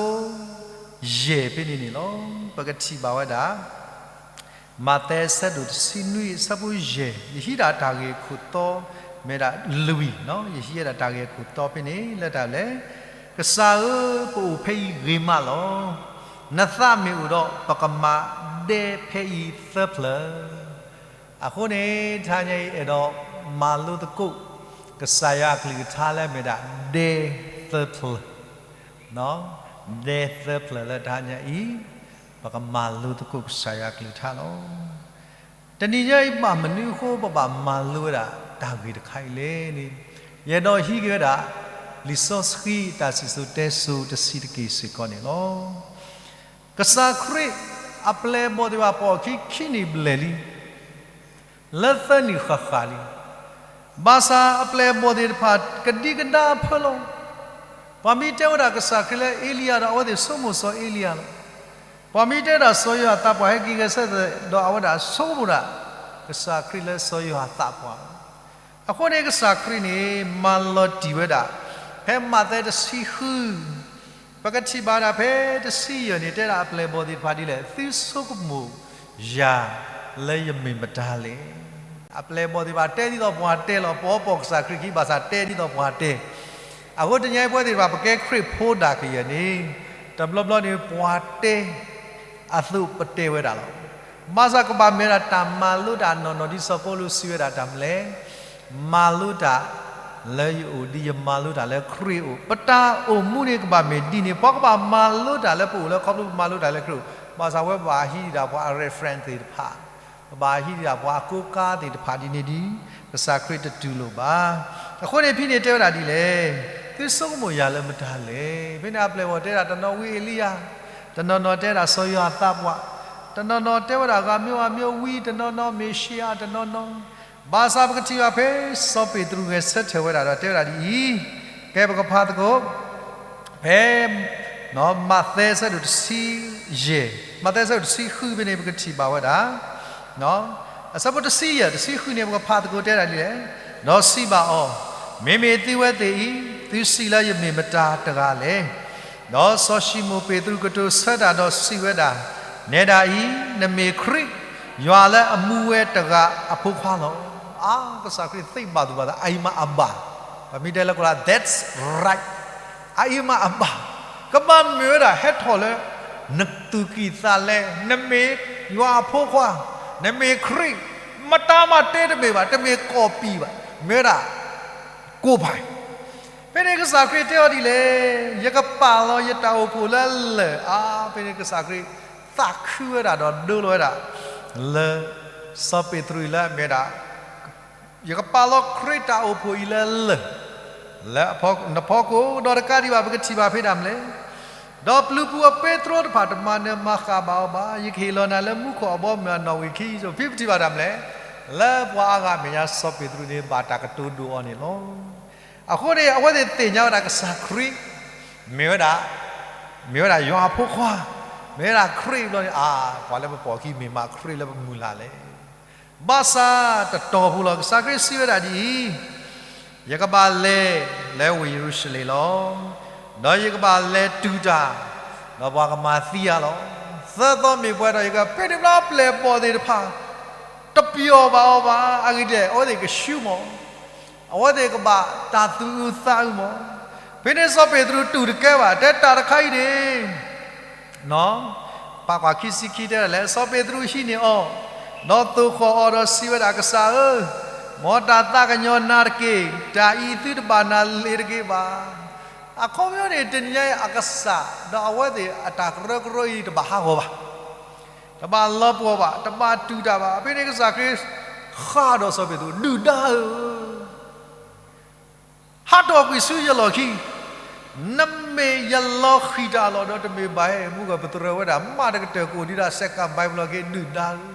ယဲၢ်ဖဲန့ၣ်န့ၣ်လီၤ. ပကထံၣ်ဘၣ်ဝဲဒၣ် မးသဲအဆၢဒိၣ်တဆံနွံအဆၢဖိယဲၢ်, ယဟံးဒၣ်တၢ်ဂ့ၢ်ခိၣ်တီ မ့ၢ်ဒၣ်လွံၢ်, ယဟံးဝဲဒၣ်တၢ်ဂ့ၢ်ခိၣ်တီဖဲန့ၣ် လၢတၢ်လဲၣ်, ကစၢ်ဧၢ, ပအိၣ်ဖဲအံၤဂ့ၤမးလီၤ. နသးမ့ၢ်အိၣ်ဒီး ပကမၤဒဲဖဲအံၤသၢဖျၢၣ်. အဃိန့ၣ် တနံၤအံၤအဲၣ်ဒိးမၤလိသကိး ကစၢ်ယွၤအကလုၢ်ကထါလၢမ့ၢ်ဒၣ်ဒဲသၢဖျၢၣ်, ဒဲသၢဖျၢၣ်လၢတနံၤအံၤ ပကမၤလိသကိးကစၢ်ယွၤအကလုၢ်ကထါလီၤ. တနံၤညါအံၤဘၣ်မနုၤအဃိ ပဘၣ်မၤလိဝဲဒၣ်တၢ်ဂ့ၢ်တခါအံၤလဲၣ်န့ၣ်, ယအဲၣ်ဒိးဟံးက့ၤဝဲဒၣ် လံာ်စီဆှံတၢ်စံၣ်စိၤတဲစိၤတဆံးတက့ၢ်စ့ၢ်ကီးန့ၣ်လီၤ. ကစၢ်ခရံာ် အပျဲၢ်အဘီၣ်သ့ၣ်တဖၣ်ပိာ်အခံခံနံၣ်ဘျဲၣ်လံ လၢသၢနံၣ်ဃၣ်ဃၣ်လံ. ဘၣ်ဆၣ်အပျဲၢ်အဘီၣ်သ့ၣ်တဖၣ် ကဒံကဒါအဖၢလီၤ. ပှၤမ့ၢ်တဲဝဲဒၣ်ကစၢ်ခရံာ်လၢအ့လံယၤဒီး အဝဲသ့ၣ်ဆိကမိၣ်စီၤအ့လံယၤလီၤ. ပှၤမ့ၢ်တဲဒၣ်စီၤယိၤဟၣ်သးပှၢ်ဟဲက့ၤဂဲၤဆၢထၢၣ်ဒီး အဝဲဒၣ်ဆိကမိၣ်ဒၣ် ကစၢ်ခရံာ်လၢစီၤယိၤဟၣ်သးပှၢ်လီၤ. အဃိန့ၣ်ကစၢ်ခရံာ်န့ၣ် မၤလီၤတံၢ်ဝဲဒၣ် ဖဲမးသဲတဆံဃု ပကထံၣ်ဘၣ်ဒၣ်ဖဲတဆံယဲၢ်န့ၣ် တဲဒၣ်အပျဲၢ်အဘီၣ်သ့ၣ်တဖၣ်ဒ်လဲၣ်, သုဆိကမိၣ်ယၤလၢယမ့ၢ်မတၤလဲၣ်. အပျဲၢ်အဘီၣ်သ့ၣ်တဖၣ်တဲဒ်သိးပှၤတဲလီၤ, ပအီပီၣ်ကစၢ်ခရံာ်ခံ ဘၣ်ဆၣ်တဲဒ်သိးပှၤတဲ. အဃိတနံၤအံၤပဝဲသ့ၣ်တဖၣ် ပကဲခရံာ်ဖိဒၣ်ကယဲၢ်န့ၣ် တဘျီဘျီန့ၣ် ပှၤတဲ အသိးပတဲဝဲဒၣ်လီၤ. ဘၣ်ဆၣ်ကဘၣ်မ့ၢ်ဝဲဒၣ်တၢ်မၤလိတၢ်နီၢ်နီၢ် ဒ်စီၤပီလူးစံးဝဲဒၣ်တၢ်မနုၤလဲၣ်, မၤလိတၢ်လၢယအိၣ် ဒ်ယမၤလိတၢ်လၢခရံာ်အအိၣ်. ပတၢ်အိၣ်မူန့ၣ်ကဘၣ်မ့ၢ်ဒ်န့ၣ်, ပှၤကဘၣ်မၤလိတၢ်လၢပအိၣ်လၢခီဖျိပမၤလိတၢ်လၢခရံာ်အအိၣ်. ဘၣ်ဆၣ်ဝဲပဘၣ်ဟံးဒၣ်ပှၤအ reference သ့ၣ်တဖၣ်, ပဘၣ်ဟံးဒၣ်ပှၤအကိးကါသ့ၣ်တဖၣ်ဒ်န့ၣ်ဒီး ကစၢ်ခရံာ်တတူၢ်လိာ်ဘၣ်. အဃိန့ၣ်ဖဲန့ၣ်တဲဝဲဒၣ်ဒ်လဲၣ်, သုဆိကမိၣ်ယၤလၢမတၤလဲၣ်. ဖဲန့ၣ်အပျဲၢ်အဘီၣ်တဲဒၣ်တနီၤဝံအ့လံယၤ, တနီၤနီၤတဲဒၣ်စီၤယိၤဟၣ်သးပှၢ်, တနီၤနီၤတဲဝဲဒၣ်ဂၤမံၤဂၤမံၤဝံ, တနီၤနီၤမ့ၣ်ၡံအၤ, တနီၤနီၤ ဘၣ်ဆၣ်ပကထံၣ်ဘၣ်ဖဲစီၤပ့းတရူးဂဲၤဆၢထၢၣ်ဝဲဒၣ်ဒီးတဲဝဲဒၣ်ဒ်အံၤ, ကဲပကဖးသကိး ဖဲ မးသဲအဆၢဒိၣ်တဆံယဲၢ်, မးသဲအဆၢဒိၣ်တဆံဃုဖဲန့ၣ် ပကထံၣ်ဘၣ်ဝဲဒၣ် အဆၢဖိတဆံယဲၢ် တဆံဃုန့ၣ် ပကဖးသကိးတဲဒၣ်ဒ်လဲၣ်, ဒီးစံးဘၣ်အီၤ, မ့မ့ၢ်သုဝဲသ့ၣ်အံၤ သုစံးလၢယမ့ၢ်မတၤတဂၤလဲၣ်. ဒီးစီၤၡံမိၣ်ပ့းတရူးကတိၤဆၢတၢ်ဒီးစံးဝဲဒၣ်, နဲဒၣ်အံၤ နမ့ၢ်ခရံာ်, ယွၤလၢအမူဝဲတဂၤအဖိခွါလီၤ. အါ, ကစၢ်ခရံာ်သ့ဘၣ်သူၣ်ဘၣ်သး, အအံၤမးအဘၣ်. ပမ့ၢ်တဲလၢကီးလၢ that's right, အအံၤမးအဘၣ်. ကဘၣ်မ့ၢ်ဝဲဒၣ်ဟဲထီၣ်လၢ နသူၣ်ကံၢ်သးလဲ, နမ့ၢ်ယွၤအဖိခွါ, နမ့ၢ်ခရံာ်, မတၤမးတဲတမ့ၢ်ဘၣ်, တမ့ၢ်ကီၢ်ပံၤဘၣ်, မ့ၢ်ဝဲဒၣ် ကိၢ်ပၤ. ဖဲန့ၣ်ကစၢ်ခရံာ်တဲအီၤဒ်လဲၣ်, ယကပာ်လီၤယတၢ်အိၣ်ဖှိၣ်လၢလၢၢ်. အါ, ဖဲန့ၣ်ကစၢ်ခရံာ်သးခုဝဲဒၣ်ဒီးဒိလီၤဝဲဒၣ် လၢ စီၤပ့းတရူးအံၤလၢအမ့ၢ်ဒၣ် ယကပာ်လီၤခရံာ်တၢ်အိၣ်ဖှိၣ်အံၤလၢလၢၢ် လၢနဖီခိၣ်, ဒီးတကးဒံးဘၣ် ပကထံၣ်ဘၣ်ဖဲဒၣ်မနုၤလဲၣ်, ဒီးပျုၤပူၤအပ့းတရူးတဖၣ်တမၤနၢၤမၤဃၣ်ဘၣ်အီၤဘၣ်. ယကဟ့ၣ်လီၤနၤလၢမူခိၣ်အဘီအမုၢ်အနီၣ်ဝံာ်ခံ. ဖဲပထံၣ်ဘၣ်တၢ်မနုၤလဲၣ်, လၢပှၤအါဂၤအမဲာ်ညါ စီၤပ့းတရူးန့ၣ် ဘၣ်တၢ်ကတိၤဒိၣ်အီၤန့ၣ်လီၤ. အဃိန့ၣ် အဝဲသ့ၣ်သ့ၣ်ညါဝဲဒၣ်ကစၢ်ခရံာ် မ့ၢ်ဝဲဒၣ် မ့ၢ်ဝဲဒၣ်ယွၤအဖိခွါ, မ့ၢ်ဝဲဒၣ်ခရံာ်ဘျီန့ၣ် အါ, ပှၤလၢပပိာ်အခံမ့ၢ်မးခရံာ်လၢပမုၢ်လၢ်လဲၣ်. ဘၣ်ဆၣ်တတီၢ်ဖိလီၤ ကစၢ်ခရံာ်စံးဝဲဒၣ်ဒ်အံၤ, ယကဘၣ်လဲၤလၢဝ့ၢ်ယရူၤၡလ့ၣ်လီၤ. ဒီးယကဘၣ်လဲၤတူၢ်တၢ်, ဒီးပှၤကမၤသံယၤလီၤ. သၢသီမ့ၢ်ပှဲၤဒီး ယကပ့ၤန့ၢ်ဘျီပျဲၢ်အဘီၣ်သ့ၣ်တဖၣ် တပျီၢ်ဘၣ်အီၤဘၣ်. အဂ့ၢ်ဒ်လဲၣ်, အဝဲသ့ၣ်ကဆူမီၤ, အဝဲသ့ၣ်ကဘၣ်တၢ်သူၣ်အုးသးအုးမီၤ. ဖဲန့ၣ်စီၤပ့းတရူးတူၢ်တကဲဘၣ်, တဲတၢ်တခါအံၤန့ၣ် ပာ်ကွၢ်ခံဆံခံတဲဒ်လဲၣ်, စီၤပ့းတရူးဟံးန့ၢ်အီၤ, ဒီးသိၣ်ဃီၣ်အီၤဒီးစံးဝဲဒၣ်, ကစၢ်ဧၢ, မ်တၢ်သးကညီၤနၤတက့ၢ်. တၢ်အံၤသုတဘၣ်နၤလ့ၤတဂ့ၤဘၣ်. အခီပညီန့ၣ် တနံၤညါအံၤအကစၢ် ဒီးအဝဲသ့ၣ်အတၢ်ကရၢကရိအံၤတဘၣ်ဟးဂီၤဘၣ်, တဘၣ်လီၤပှီၢ်ဘၣ်, တဘၣ်တူၢ်တၢ်ဘၣ်. ဖဲန့ၣ်ကစၢ်ခရံာ်ဃးဒီးစီၤပ့းတရူး, ဒုၣ်ဒါဧၢ, ဟးထီၣ်ကွံာ်ဆူယလီၢ်ခံ, နမ့ၢ်ယလီၤဃံၤတၢ်လီၢ်ဒီးတမ့ၢ်ဘၣ်ဟဲ, မုၢ်ဂီၤပတြၢၤဝဲဒၣ် မးတကတၢၢ်ကအိၣ်ဒံးဒၣ်စဲးကးဘၣ်ပလီၢ်က့ၤ, ဒုၣ်ဒါဧၢ,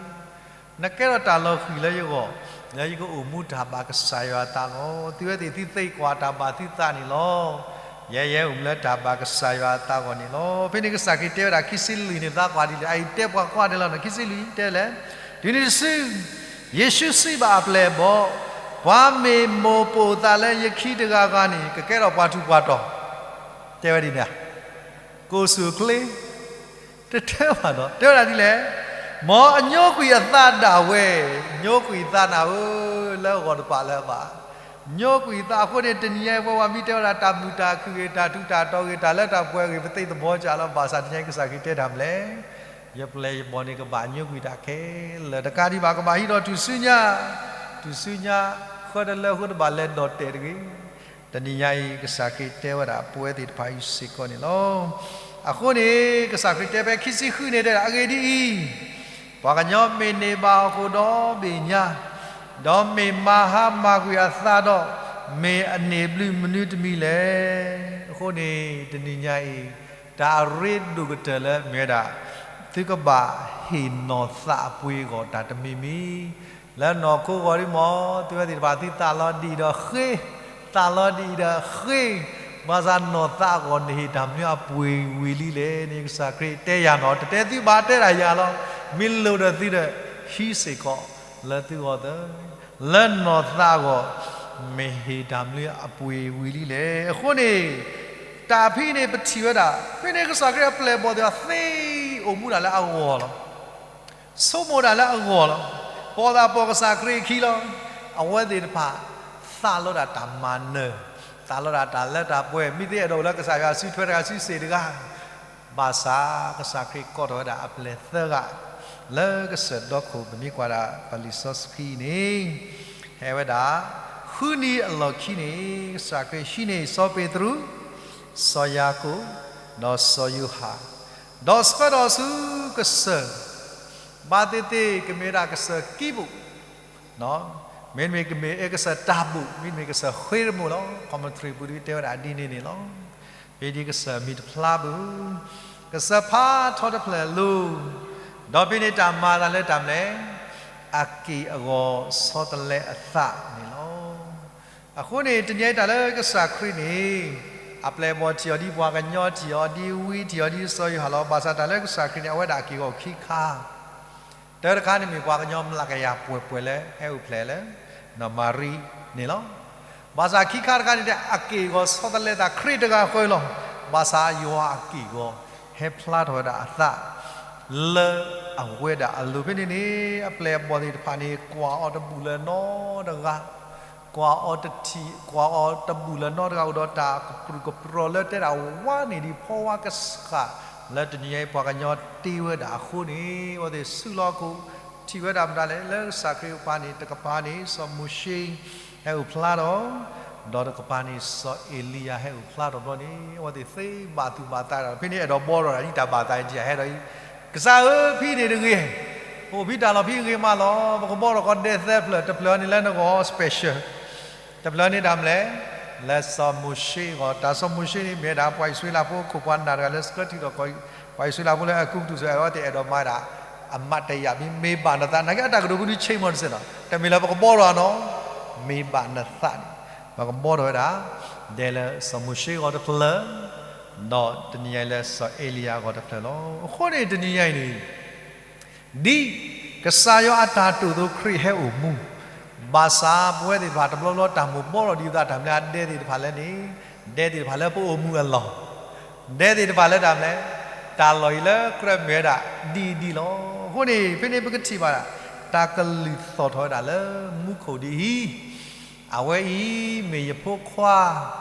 နကဲထီၣ်တၢ်လီၤဃံၤလၢယဂီၢ်, လၢယကအိၣ်မူတၢ်ဘၣ်ကစၢ်ယွၤအသးအဂီၢ်, သုဝဲသ့ၣ်သုသ့ကွၢ်တၢ်ဘၣ်သုသးန့ၣ်လီၤ. ယဲယဲအိၣ်မူလၢတၢ်ဘၣ်ကစၢ်ယွၤအသးအဂီၢ်န့ၣ်လီၤ. ဖဲန့ၣ်ကစၢ်ခရံာ်တဲဝဲဒၣ်ခံဆံလွံၢ်န့ၣ်သးကွၢ်ဒ်လဲၣ်, အအံၤတဲပှၤကွၢ်ဒ်လဲၣ်နီၤ, ခံဆံလွံၢ်တဲလဲၣ်, တုၤနုၤတစု ယ့ၣ်ၡူးစံးဘၣ်အပျဲၢ်အဘီၣ်, ပှၤမ့ၢ်မိၢ်ပိာ်သးလၢယခံတဂၤဂၤန့ၣ် ကကဲထီၣ်ပှၤထူးပှၤတီၤ, တဲဝဲဒ်န့ၣ်ဧါ, ကအိၣ်ဆူၣ်အိၣ်ချ့ တတဲဘၣ်ဒီး တဲဝဲဒၣ်ဒ်လဲၣ်, မ်အညိကွံာ်အသးဒၣ်ဝဲ, ညိကွံာ်သးနၤဧၢ, လၢဂီၤတပၤလၢအဘၣ်, ညိကွံာ်သးအဃိန့ၣ် တနံၤညါအံၤပဝဲပှၤမ့ၢ်တဲဝဲဒၣ်တၢ်မုာ်တၢ်ခုၣ်ဂ့ၤ တၢ်ထူးတၢ်တီၤဂ့ၤ တၢ်လၢတၢ်ပှဲၤဂ့ၤ ပသ့သဘီကၢ်လီၤ. ဘၣ်ဆၣ်တနံၤညါအံၤကစၢ်ခရံာ်တဲတၢ်မနုၤလဲၣ်, ယပျဲၢ်ယဘီၣ်န့ၣ်ကဘၣ်ညိကွံာ်တၢ်ခဲလၢာ်, တကးဒံးဘၣ်ကဘၣ်ဟံးဒီးထူၣ်စုညါ, ထူၣ်စုညါ ဃၢတလၢအဃိတဘၣ်လဲၤဒီၣ်တဲာ်တဂ့ၤ. တနံၤညါအံၤ ကစၢ်ခရံာ်တဲဝဲဒၣ်ပဝဲသ့ၣ်တဖၣ်အံၤစ့ၢ်ကီးန့ၣ်လီၤ. အဃိန့ၣ် ကစၢ်ခရံာ်တဲဖဲခံဆံဃုန့ၣ်တဲဒၣ် အဂ့ၢ်ဒ်အံၤ, ပှၤကညီမ့ၢ်န့ၢ်ဘၣ်ဟီၣ်ခိၣ်ဒီဘ့ၣ်ညါ, ဒီးမ့ၢ်မၤဟါမၢ်ကွံာ်အသးဒီး, မ့ၢ်အန့ၢ်ဘျုးမနုၤတမံၤလဲၣ်. အဃိန့ၣ် တနံၤညါအံၤ တၢ်အရ့ဒိၣ်ကတၢၢ်လၢမ့ၢ်ဝဲဒၣ် သုကဘၣ်ဟ့ၣ်နီၤသးအပှ့ၤအဂီၢ်တၢ်တမံၤမံၤ, လၢနီၢ်ခိဂီၢ်ဒ်မ့ၢ် သုဝဲသ့ၣ်တဖၣ်သုသးလီၤဒ်အံၤဒီးဃ့, သးလီၤဒ်အံၤဒီးဃ့, ဘၣ်ဆၣ်နီၢ်သးအဂီၢ်နဟ့ၣ်တၢ်မနုၤအပှ့ၤဝံၤလံလဲၣ်န့ၣ် ကစၢ်ခရံာ်တဲယၤနီၤ, တတဲသုဘၣ်တဲဒၣ်ယၤလီၤ. မ့ၢ်လိၣ်ဒီးသုဒီး ဟံးစ့ၢ်ကီးလၢသုဂီၢ်သၢ, လၢနီၢ်သးအဂီၢ် မ့ၢ်ဟ့ၣ်တၢ်မနုၤအပှ့ၤဝံၤလံလဲၣ်. အဃိန့ၣ် တၢ်ဖဲန့ၣ်ပထံၣ်ဝဲဒၣ် ဖဲန့ၣ်ကစၢ်ခရံာ်အပျဲၢ်အဘီၣ်သ့ၣ်တဖၣ်သ့ အိၣ်မူဒၣ်လၢအဂီၢ်လီၤ. ဆိကမိၣ်ဒၣ်လၢအဂီၢ်လီၤ. ပိာ်သးပိာ်ကစၢ်ခရံာ်အခံလီၤ. အဝဲသ့ၣ်တဖၣ် သးလီၤဒၣ်တၢ်မၤနၢၤ, သးလီၤဒၣ်တၢ်လၢတၢ်ပှဲၤ, မ့ၢ်သ့အဲၣ်ဒိးအိၣ်လၢကစၢ်ယွၤစုထွဲတဂၤစုစ့ၣ်တဂၤ, ဘၣ်ဆၣ်ကစၢ်ခရံာ်ကိးထီၣ်ဝဲဒၣ်အပျဲၢ်သၢဂၤ လၢကစၢၢ်ဒီခိၣ် ပမ့ၢ်ကွၢ်ဒၣ်ပလံာ်စီဆှံန့ၣ် ဟဲဝဲဒၣ် ဃုနံၤအလီၢ်ခံန့ၣ် ကစၢ်ခရံာ်ဟံးန့ၢ်စီၤပ့းတရူး, စီၤယၤကိာ်, ဒီးစီၤယိၤဟၣ်, ဒီးဆှၢဒီးဆူကစၢၢ်, ဘၣ်သ့ၣ်သ့ၣ်ကမ့ၢ်ဝဲဒၣ်ကစၢၢ်ကံးဘူး မ့တမ့ၢ်ကမ့ၢ်အဲကစၢၢ်တၢ်ဘူး, မ့တမ့ၢ်ကစၢၢ်ဃ့ရမိၣ်လီၤ. commentary ပူၤဒုတဲဝဲဒၣ်ဒ်န့ၣ်န့ၣ်လီၤ. ဖဲဒ်ကစၢၢ်မံၤတဖျါပူၤ, ကစၢၢ်ဖးထီတဖျၢၣ်အလိၤ, ဒီးဖဲန့ၣ်တၢ်မၤအသးလၢတၢ်မနုၤလဲၣ်, အက့ၢ်အဂီၤဆီတလဲအသးန့ၣ်လီၤ. အဃိန့ၣ် တနံၤအံၤတၢ်လၢကစၢ်ခရံာ်န့ၣ် အပျဲၢ်အဘီၣ်ထံၣ်အီၤဒ်ပှၤကညီ, ထံၣ်အီၤဒ်ဝံ, ထံၣ်အီၤဒ်စီၤယိၤဟၣ်လီၤ. ဘၣ်ဆၣ်တၢ်လၢကစၢ်ခရံာ်န့ၣ် အဝဲဒၣ်အက့ၢ်အဂီၤခံခါ တၢတခါန့ၣ်မ့ၢ်ပှၤကညီမျးကယၤပှဲၤပှဲၤလၢဟဲအိၣ်ဖျဲၣ်လၢ နီၢ်မၤရံန့ၣ်လီၤ. ဘၣ်ဆၣ်ခံခါတခါန့ၣ် အက့ၢ်အဂီၤဆီတလဲသးခရံာ်တဂၤဃီလီၤ. ဘၣ်ဆၣ်ယွၤအက့ၢ်အဂီၤ ဟဲဖျါထီၣ်ဝဲဒၣ်အသး လၢအဝဲဒၣ်အလိၤဖဲန့ၣ်န့ၣ် အပျဲၢ်အဘီၣ်သ့ၣ်တဖၣ်န့ၣ် ကွၢ်အီၤတဘူၣ်လၢၤနီတဂၤ ကွၢ်အီၤတထံၣ် ကွၢ်အီၤတဘူၣ်လၢၤနီတဂၤ အိၣ်ဒီးတၢ်ကပြုၢ်ကပြီၤလၢတဲဒၣ်ဝါန့ၢ်ဒံးဖီဝါကဆှၣ် လၢတနံၤအံၤပှၤကညီတ့ဝဲဒၣ်အဃိန့ၣ် အဝဲသ့ၣ်ဆူးလီၤခိၣ် ထံၣ်ဝဲဒၣ်မတၤလဲၣ် လၢကစၢ်ခရံာ်အပူၤန့ၣ် တကပၤန့ၣ် စီၤမိၤၡ့ ဟဲအိၣ်ဖျါထီၣ်, ဒီးတကပၤန့ၣ် စီၤအ့လံယၤဟဲအိၣ်ဖျါထီၣ်ဘျီန့ၣ် အဝဲသ့ၣ်သ့ဘၣ်သူၣ်ဘၣ်သးဒီး ဖဲန့ၣ်အဲၣ်ဒိးဘှီထီၣ်ဒၣ်ဒ်တၢ်ဘၣ်သးအံၤ ဟဲဒီး ကစၢ်ဧၢ ဖဲန့ၣ်တဂ့ၤ, ပအိၣ်ဖဲတၢ်လီၢ်ဖဲဂ့ၤမးလီၤ. ပကဘှီထီၣ်ကီးဒဲသၢဖျၢၣ် တဖျၢၣ်န့ၣ်လၢနဂီၢ် special တဖျၢၣ်န့ၣ်တၢ်မနုၤလဲၣ်, လၢစီၤမိၤၡ့အဂီၢ်. တၢ်စီၤမိၤၡ့န့ၣ် မ့ၢ်ဝဲဒၣ်ပှၤအံၣ်စရ့လးဖိအခိၣ်ပှၤနၢ်တဂၤလၢဆှၢထံၣ်ဒီး ပှၤအံၣ်စရ့လးဖိလၢအကူပတူးစၢၤ အဝဲသ့ၣ်အဲၣ်ဒိးမၤဝဲဒၣ် အမၤတယာ် မ့ၢ်ဘၣ်နသး နာ်က့အတၢ်ကတိၤဖိဒုးဆ့မီၤတစဲးနီၤ တမ့ၢ်လၢပကဘှီထီၣ်နီၤ မ့ၢ်ဘၣ်နသးန့ၣ် ပကဘှီထီၣ်ဝဲဒၣ် ဒဲလၢစီၤမိၤၡ့အဂီၢ်တဖျၢၣ်, ဒီးတနံၤညါအံၤလၢစီၤအ့လံယၤအဂီၢ်တဖျၢၣ်လီၤ. အဃိန့ၣ် တနံၤညါအံၤန့ၣ် ဒ်ကစၢ်ယွၤအတၢ်တိာ်သိးခရံာ်ဟဲအိၣ်မူ, ဘၣ်ဆၣ်ပဝဲသ့ၣ်တဖၣ်တဘျီဘျီတၢ်မိၣ်ဘှီထီၣ်ဒံးအသးတၢ်မနုၤလဲၣ် ဒဲသ့ၣ်တဖၣ်လၢန့ၣ်, ဒဲသ့ၣ်တဖၣ်လၢပအိၣ်မူအလီၢ်, ဒဲသ့ၣ်တဖၣ်လၢတၢ်မနုၤလဲၣ်, တၢ်လီၢ်အံၤလၢကြၢးမ့ၢ်ဝဲဒၣ်ဒ်အံၤဒ်အံၤလီၤ. အဃိန့ၣ် ဖဲန့ၣ်ပကထံၣ်ဘၣ်ဒၣ် တၢ်ကလုၢ်သီၣ်ထီၣ်ဝဲဒၣ်လၢမူခိၣ်ဒ်အံၤ, အဝဲအံၤမ့ၢ်ယဖိခွါ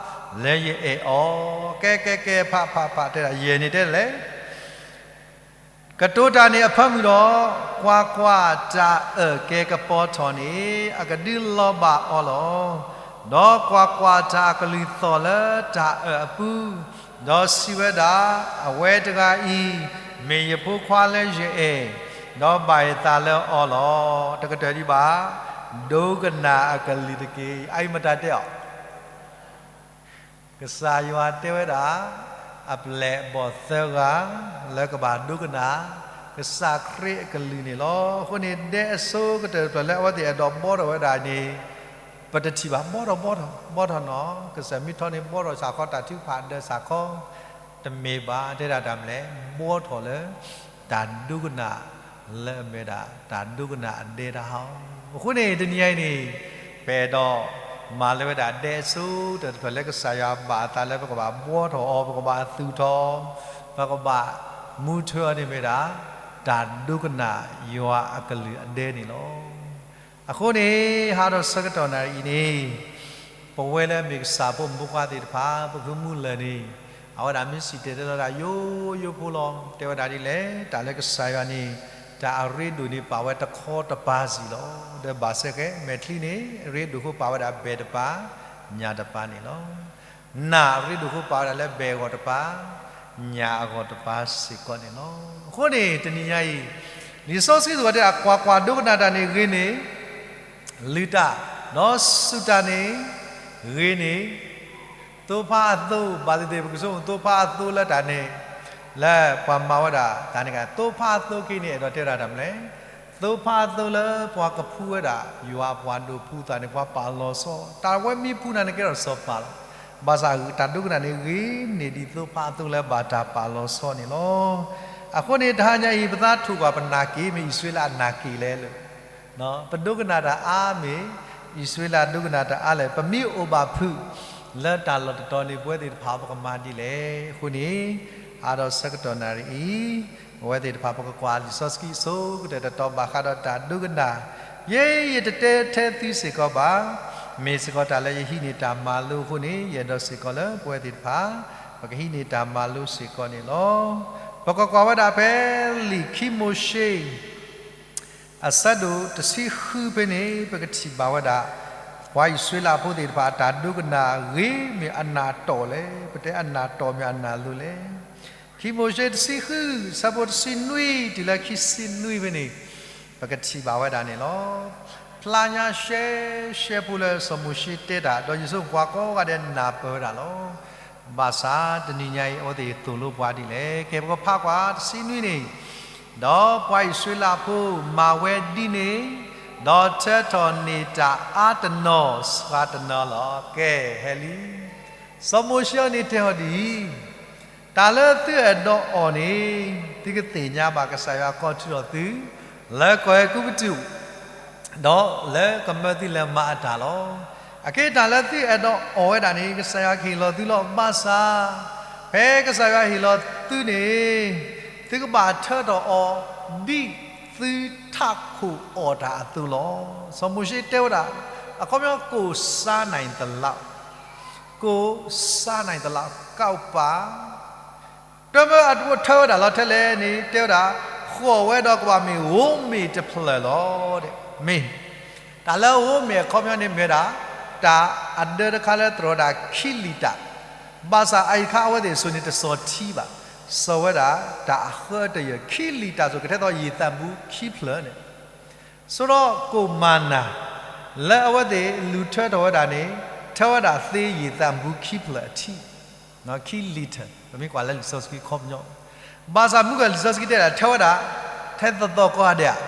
လၢယအဲၣ်အီၤ, ကဲကဲကဲ ဖးဖးဖး တဲဒၣ်ယဲၢ်န့ၣ်တဲလဲၣ် ကတိၤတၢ်န့ၣ်အဖၢမုၢ်ဒီး, ကွၢ်ကွၢ်, တၢ်အၢၣ်ကဲကပီၤထီၣ်န့ၣ် အကဒုးလီၤဘၣ်အီၤလီၤ. ဒီးကွၢ်ကွၢ်, တၢ်အကလုၢ်သီၣ်လၢတၢ်အၢၣ်အပူၤ, ဒီးစံးဝဲဒၣ်, အဝဲတဂၤအံၤ မ့ၢ်ယဖိခွါလၢယအဲၣ်, ဒီးဘၣ်ယသးလၢအီၤလီၤ. တကတၢၢ်ဒံးဘၣ်, ဒိကနၣ်အကလုၢ်တက့ၢ်. အအံၤမတၤတဲအီၤ ကစၢ်ယွၤတဲဝဲဒၣ် အပျဲၢ်အဘီၣ်သၢဂၤ လၢကဘၣ်ဒိကနၣ် ကစၢ်ခရံာ်အကလုၢ်န့ၣ်လီၤ. အဃိန့ၣ် ဒဲအစိကတၢၢ်တဖျၢၣ်လၢအဝဲသ့ၣ်အဲၣ်ဒိးဘှီထီၣ်ဝဲဒၣ်န့ၣ် ပတထံၣ်ဘၣ် ဘှီထီၣ် ဘှီထီၣ် ဘှီထီၣ်နီၤ. ကစၢ်မ့ၢ်ထီန့ၣ် ဘှီထီၣ်စ့ၢ်ကီးတၢ်ထုကဖၣ်ဒၢစ့ၢ်ကီး, တမ့ၢ်ဘၣ် တဲဒၣ်တၢ်မနုၤလဲၣ်, ဘှီထီၣ်လၢ တၢ်ဒိကနၣ်လၢအမ့ၢ်ဒၣ် တၢ်ဒိကနၣ်အဒဲတၢ်ဟီ. အဃိန့ၣ် တနံၤအံၤန့ၣ် ပအဲၣ်ဒိးမၤလၢဝဲဒၣ်ဒဲအစိကတၢၢ်တဖျၢၣ်လၢကစၢ်ယွၤဘၣ်အသးလၢပကဘၣ်ဘှီထီၣ်အီၤ, ပကဘၣ်သူၣ်ထီၣ်, ပကဘၣ်မူထွဲအီၤန့ၣ်မ့ၢ်ဒၣ် တၢ်ဒိကနၣ်ယွၤအကလုၢ်အဒဲန့ၣ်လီၤ. အဃိန့ၣ် ဟါဒီးဆၢကတီၢ်နၣ်ရံၣ်အံၤန့ၣ် ပဝဲလၢအမ့ၢ်ကစၢ်ဖိမုၣ်ဖိခွါသ့ၣ်တဖၣ် ပဃုမူလၢာ်န့ၣ် အဝဲဒၣ်မ့ၢ်စံၣ်တဲၤတဲလီၤတၢ်ယိယိဖိလီၤ. တဲဝဲဒၣ်ဒ်လဲၣ်, တၢ်လၢကစၢ်ယွၤန့ၣ် တၢ်အရ့ဒိၣ်န့ၣ် ပာ်ဝဲတခီတပၤစံၣ်လီၤ. ဒီးဘၣ်ဆၣ်က့ မဲာ်ချံန့ၣ် အရ့ဒိၣ်အဃိပာ်ဝဲဒၣ်ဘဲၣ်တပၤ, ညၣ်တပၤန့ၣ်လီၤ. နၢ်အရ့ဒိၣ်အဃိပာ်ဝဲဒၣ်လၢဘဲၣ်အဂီၢ်တပၤ, ညၣ်အဂီၢ်တပၤစ့ၢ်ကီးန့ၣ်လီၤ. အဃိန့ၣ် တနံၤညါအံၤ လံာ်စီဆှံသ့ၣ်တဖၣ်တဲဒၣ် ကွၢ်ကွၢ်, ဒိကနၣ်တၢ်န့ၣ်ဂ့ၤန့ၢ် လုၢ်တၢ်, ဒီးစူၢ်တၢ်န့ၣ်ဂ့ၤန့ၢ် သိဖါအသိ, ဘၣ်သ့ၣ်သ့ၣ် ပကဆိကမိၣ်သိဖါအသိလၢတၢ်န့ၣ် လၢပှၤမၤဝဲဒၣ်တၢ်န့ၣ်ဂ့ၤ, သိဖါအသိက့န့ၣ် အဲၣ်ဒိးတဲဝဲဒၣ်တၢ်မနုၤလဲၣ်. သိဖါအသိလၢပှၤကဖှူဝဲဒၣ် ယွၤအပှၤဒိးဖှူသးန့ၣ် ပှၤပာ်လီၤဆီ, တၢ်ဝဲမ့ၢ်ဖှူနၤန့ၣ်ကဲထီၣ်စီၤပၤလီၤ. ဘၣ်ဆၣ်တၢ်ဒိကနၣ်န့ၣ်ဂ့ၤန့ၢ်ဒံးသိဖါအသိလၢဘၣ်တၢ်ပာ်လီၤဆီန့ၣ်လီၤ. အဃိန့ၣ် တဟါညါအံၤ ပသးထီၣ်ကွၢ်ပနာ်က့ၤ မ့ၢ်အံၣ်စရ့လးအနာ်က့ၤလဲၣ်လၢ ပဒိကနၣ်တၢ်အါမ့ၢ် အံၣ်စရ့လးဒိကနၣ်တၢ်အါလဲၣ်, ပမ့ၢ်အိၣ်ဘၣ်ဖုးလၢတၢ်လီၢ်တတီၤန့ၣ် ပဝဲသ့ၣ်တဖၣ်ပကမၤဒ်လဲၣ်. အဃိန့ၣ် ဟါဒီးဆၢကတီၢ်နၣ်ရံၣ်အံၤ ပဝဲသ့ၣ်တဖၣ်ပကကွၢ်လံာ်စီဆှံအဆိကတၢၢ်တတီၤဘၣ်ဃးဒီးတၢ်ဒိကနၣ်, ယဲယတတဲထဲသုစ့ၢ်ကီးဘၣ်, မ့ၢ်စ့ၢ်ကီးတၢ်လၢယဟံးန့ၢ်တၢ်မၤလိအဃိန့ၣ် ယအဲၣ်ဒိးစ့ၢ်ကီးလၢပဝဲသ့ၣ်တဖၣ် ပကဟံးန့ၢ်တၢ်မၤလိစ့ၢ်ကီးန့ၣ်လီၤ. ပကကွၢ်ဝဲဒၣ်ဖဲလံာ်ခံမိၤၡ့ အဆၢဒိၣ်တဆံဃုဖဲန့ၣ် ပကထံၣ်ဘၣ်ဝဲဒၣ် ပှၤအံၣ်စရ့လးဖိသ့ၣ်တဖၣ် အတၢ်ဒိကနၣ်ဂ့ၤမ့ၢ်အနၢ်တီၢ်လဲၣ်, ပတဲအနၢ်တီၢ်မ့ၢ်အနၢ်လိၤလဲၣ်. ခံမိၤၡ့တဆံဃု ဆၢဖိတဆံနွံတုၤလၢခံဆံနွံဖဲန့ၣ် ပကထံၣ်ဘၣ်ဝဲဒၣ်န့ၣ်လီၤ. ဖျါညါရှဲရှဲဖိလၢစီၤမိၤၡ့တဲတၢ် ဒီးယဆိကမိၣ်ပှၤကိးဂၤဒဲးနၢ်ပၢၢ်ဝဲဒၣ်လီၤ. ဘၣ်ဆၣ်တနံၤညါအံၤ အဝဲသ့ၣ်သိၣ်လိပှၤဒ်လဲၣ်. ကဲ ပကဖးကွၢ်တဆံနွံန့ၣ်, ဒီးပှၤအံၣ်စရ့လးဖိမၤဝဲဒ်န့ၣ်, ဒီးထၢထီၣ်န့ၢ်တၢ်အါတနီၤစှၤတနီၤလီၤ. ကဲ ဟဲလံ, စီၤမိၤၡ့အံၤန့ၣ်တဲအီၤဒ်အံၤ, တၢ်လၢသုအဲၣ်ဒိးအီၣ်န့ၣ် သုကသ့ၣ်ညါဘၣ်ကစၢ်ယွၤကိးထုးထီၣ်သု လၢကီၢ်အဲၤကူပတူး ဒီးလၢကမၢသုလဲၤမၤအတၢ်လီၤ. အက့ တၢ်လၢသုအဲၣ်ဒိးအီၣ်ဝဲဒၣ်န့ၣ် ကစၢ်ယွၤကဟ့ၣ်လီၤသုလီၤ. ဘၣ်ဆၣ် ဖဲကစၢ်ယွၤဟ့ၣ်လီၤသုန့ၣ် သုကဘၣ်ထၢထီၣ်အီၤ ဒ်သုထးခိၣ်အီၣ်တၢ်အသိးလီၤ. စီၤမိၤၡ့တဲဝဲဒၣ် အခီပညီ ကိုယ်စားနိုင်သလောက်, ကိုယ်စားနိုင်သလောက် ကောက်ပါ. တၢ်မၢအထၢဝဲဒၣ်လီၤထဲလဲၣ်န့ၣ် တဲဝဲဒၣ် ဃီၣ်ဝဲဒီးကဘၣ်မ့ၢ်ဧိၤမ့ၣ်တဖျၢၣ်လီၤ. မ့ၢ် တၢ်လၢဧိၤမ့ၣ်အခီပညီန့ၣ်မ့ၢ်ဝဲဒၣ် တၢ်အဒၢတခါလၢတြီၤဒၣ်ခံလံာ်တၢ်, ဘၣ်ဆၣ်အအံၤတခါအဝဲသ့ၣ်အစိၤန့ၣ်တစီၤထံဘၣ်, စီၤဝဲဒၣ်တၢ်အဃၢတယၢၢ် ခံလံာ်တၢ်စိၤ ကထဲသိးယံာ်သၣ်ဘူခံဖျၢၣ်န့ၣ် ဆိဒီးကိၣ်မၤနၤ လၢအဝဲသ့ၣ်လူၤထၢထီၣ်ဝဲဒၣ်န့ၣ် ထၢဝဲဒၣ်သ့ယံာ်သၣ်ဘူခံဖျၢၣ်အထံး, ခံလံာ်တၢ် ပမ့ၢ်ကွၢ်လၢလံာ်စီဆှံခီပညီ, ဘၣ်ဆၣ်မုၢ်ကလံာ်စီဆှံတဲဒၣ် ထၢဝဲဒၣ် ထဲသိးသိးကိးဂၤဒဲးဧါ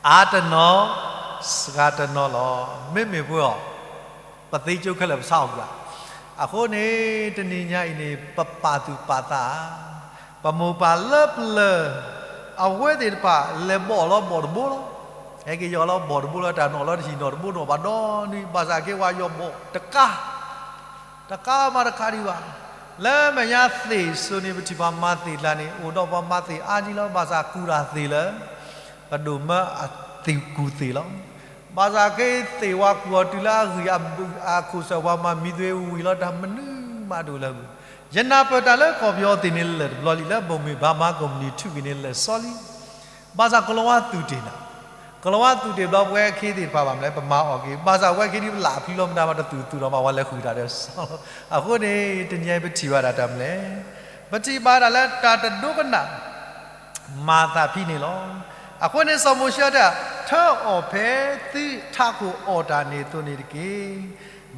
အါတနီၤ စှၤတနီၤလီၤ. မ့မ့ၢ်ပှၤအီၤ ပသ့ကၠိခဲလၢာ်ပဆါအီၤကွံာ်ဘၣ်. အဃိန့ၣ် တနံၤညါအံၤန့ၣ် ပပာ်သူၣ်ပာ်သးဧါ, ပမိၢ်ပၢ်လၢပျၢၤ အဝဲသ့ၣ်တဖၣ် လဲၤဘီၣ်လီၤဘီၣ်တဘိလီၤ. ဟဲက့ၤယီၤလီၤဘီၣ်တဘိလီၤ တၢ်နီၣ်လီၤတဟံၣ်နီၣ်တဘိနီၣ်ဘၣ်ဒီနွံ ဘၣ်ဆၣ်က့ၤဝဲယီၤဘီၣ်တကး တကးမးတခါဒံးဘၣ်. လၢမဲာ်ညါသ့ၣ်စိၤန့ၣ် ပထံၣ်ပှၤမၤသ့ၣ်တဖၣ်န့ၣ် အိၣ်ဒီးပှၤမၤသ့ၣ်အါကံလီၤ. ဘၣ်ဆၣ်ကူၣ်တၢ်သ့ၣ်လၢ ပဒိၣ်မၢအသ့ၣ်ကူၣ်သ့ၣ်လီၤ. ဘၣ်ဆၣ်က့ၤသ့ၣ်ဝဲကူၣ်အီၤတုၤလၢအဂံၢ်အခိၣ်စၢၣ် ပှၤမၤမံသွဲဝံၤလီၤ တၢ်မနုၤမးတအိၣ်လၢၤ. ယနၢ်ပၢၢ်တၢ်လၢကီၢ်ပယီၤသ့ၣ်န့ၣ်လၢာ်တဘျီလံ လၢဘိၣ်မ့ၢ်ဘၣ်မၤကီၢ်မနုၤထူၣ်က့ၤန့ၣ်လၢာ်စီလံ. ဘၣ်ဆၣ်ကလီၤဝါသူၣ်တ့ၢ်နၤ, ကလီၤဝါသူၣ်တ့ၢ်ဘျီပဝဲခဲသ့ၣ်တဖၣ်ဘၣ်မနုၤလဲၣ် ပမၤအီၣ်က့ၤ ဘၣ်ဆၣ်ဝဲခဲဒ်ပလၢ်ဖျံလီၤမတၤမးတသူၣ်သူၣ်ဒီးမး ပှၤလဲၤဃုာ်တၢ်ဒီးစီလီၤ. အဃိန့ၣ် တနံၤအံၤပထံၣ်ဘၣ်ဒၣ်တၢ်မနုၤလဲၣ်, ပထံၣ်ဘၣ်ဒၣ်လၢတၢ်တဒိကနၣ် မၤသးဖဲန့ၣ်လီၤ. အဃိန့ၣ် စီၤမိၤၡ့တဲ ထၢအီၣ်ဖဲသုထးခိၣ်အီၣ်တၢ်န့ၣ်အသိးန့ၣ်တက့ၢ်.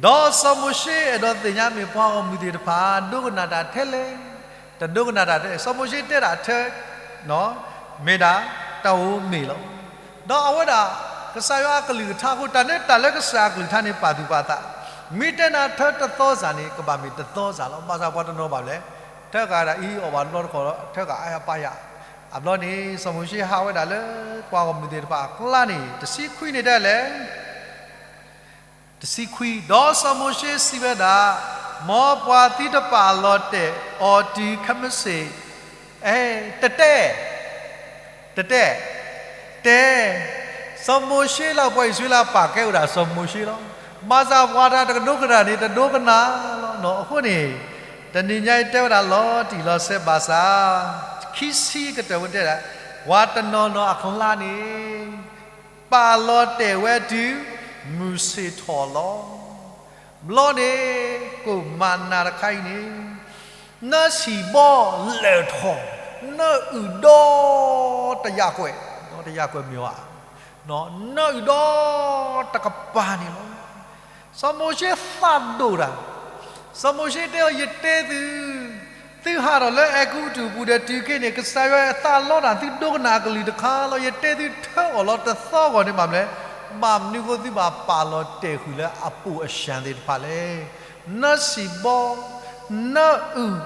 ဒီးစီၤမိၤၡ့အဲၣ်ဒိးသ့ၣ်ညါမ့ၢ်ပှၤဂီၢ်မုၢ်သ့ၣ်တဖၣ် ဒိကနၣ်တၢ်ထဲလဲၣ်, တဒိကနၣ်တၢ်ထဲလဲၣ်. စီၤမိၤၡ့တဲဒၣ်ထၢ မ့ၢ်ဒၣ်တၢ်အိၣ်မ့ၢ်လီၤ. ဒီးအဝဲဒၣ် ကစၢ်ယွၤအကလုၢ်ကထါအဃိ တၢ်န့ၣ် တၢ်လၢကစၢ်အကလုၢ်ကထါန့ၣ် ပာ်သူၣ်ပာ်သး, မ့ၢ်တဲနၤထၢတသီစၢ်န့ၣ် ကဘၣ်မ့ၢ်တသီစၢ်လီၤ. ဘၣ်ဆၣ်ပှၤတနီၤဘၣ်လဲၣ်, ထၢဃာ်ဒၣ်အံၤအီၣ်ဘၣ်တဘျီတခီၣ်လီၤ, ထၢဃာ်အါယၤပၢ်ယၤ, အဘျီန့ၣ် စီၤမိၤၡ့ဟးဝဲဒၣ်လၢပှၤဂီၢ်မုၢ်သ့ၣ်တဖၣ်အကျါန့ၣ် တဆံခွံန့ၣ်တဲလဲၣ် တဆံခွံ, ဒီးစီၤမိၤၡ့စံးဝဲဒၣ်, မ်ပှၤသုတပာ်လီၤတဲာ်အီၤတုၤခဲမုၢ်ဆ့ၣ်, အဲ, တတဲ, တတဲ, တဲ, စီၤမိၤၡ့လၢပှၤအံၣ်စရ့လးပာ်ကဲအိၣ်ဒၣ်စီၤမိၤၡ့လီၤ. ဘၣ်ဆၣ်ပှၤတၢ်တကဒိကနၣ်န့ၣ် တဒိကနၣ်လီၤနီၤ. အဃိန့ၣ် တနံၤညါအံၤတဲဝဲဒၣ်လီၤတံၢ်လီၤဆဲးဘၣ်ဆၣ်, ခံဆံကတၢၢ်ဝဲတဲဒၣ်, ပှၤတနီၤနီၤအကျါန့ၣ် ပာ်လီၤတဲာ်ဝဲတုၤ မုၢ်ဆ့ၣ်ထီၣ်လီၤ. ဘျီန့ၣ် ကိၣ်မၤနၤတခါအံၤန့ၣ် နၢဆံၣ်ဘီလၢာ်ထီၣ်, နၢအုၣ်ဒီတယၢ်ကွဲၢ်, ဒီတယၢ်ကွဲၢ်မ့ၢ်ဝဲ, နၢအုၣ်ဒီတကပၤန့ၣ်လီၤ. စီၤမိၤၡ့သးဒိၣ်တၢ်, စီၤမိၤၡ့တဲအီၤ ယတဲသု သုဟးထီၣ်လၢအဲၤကူပတူးပူၤဒီးတုၤခဲအံၤန့ၣ် ကစၢ်ယွၤအသးလီတၢ် သုဒိကနၣ်အကလုၢ်တခါလီၤ. ယတဲသုထၢအီၣ်လီၤတသီဂီၢ်န့ၣ်ဘၣ်မလဲၣ်. ဘၣ်မနုၤအဃိသုဘၣ်ပာ်လီၤတဲာ်ဃုာ်လၢအပိာ်အရှၢၣ်သ့ၣ်တဖၣ်လဲၣ်. နၢဆံၣ်ဘီ, နၢအုၣ်,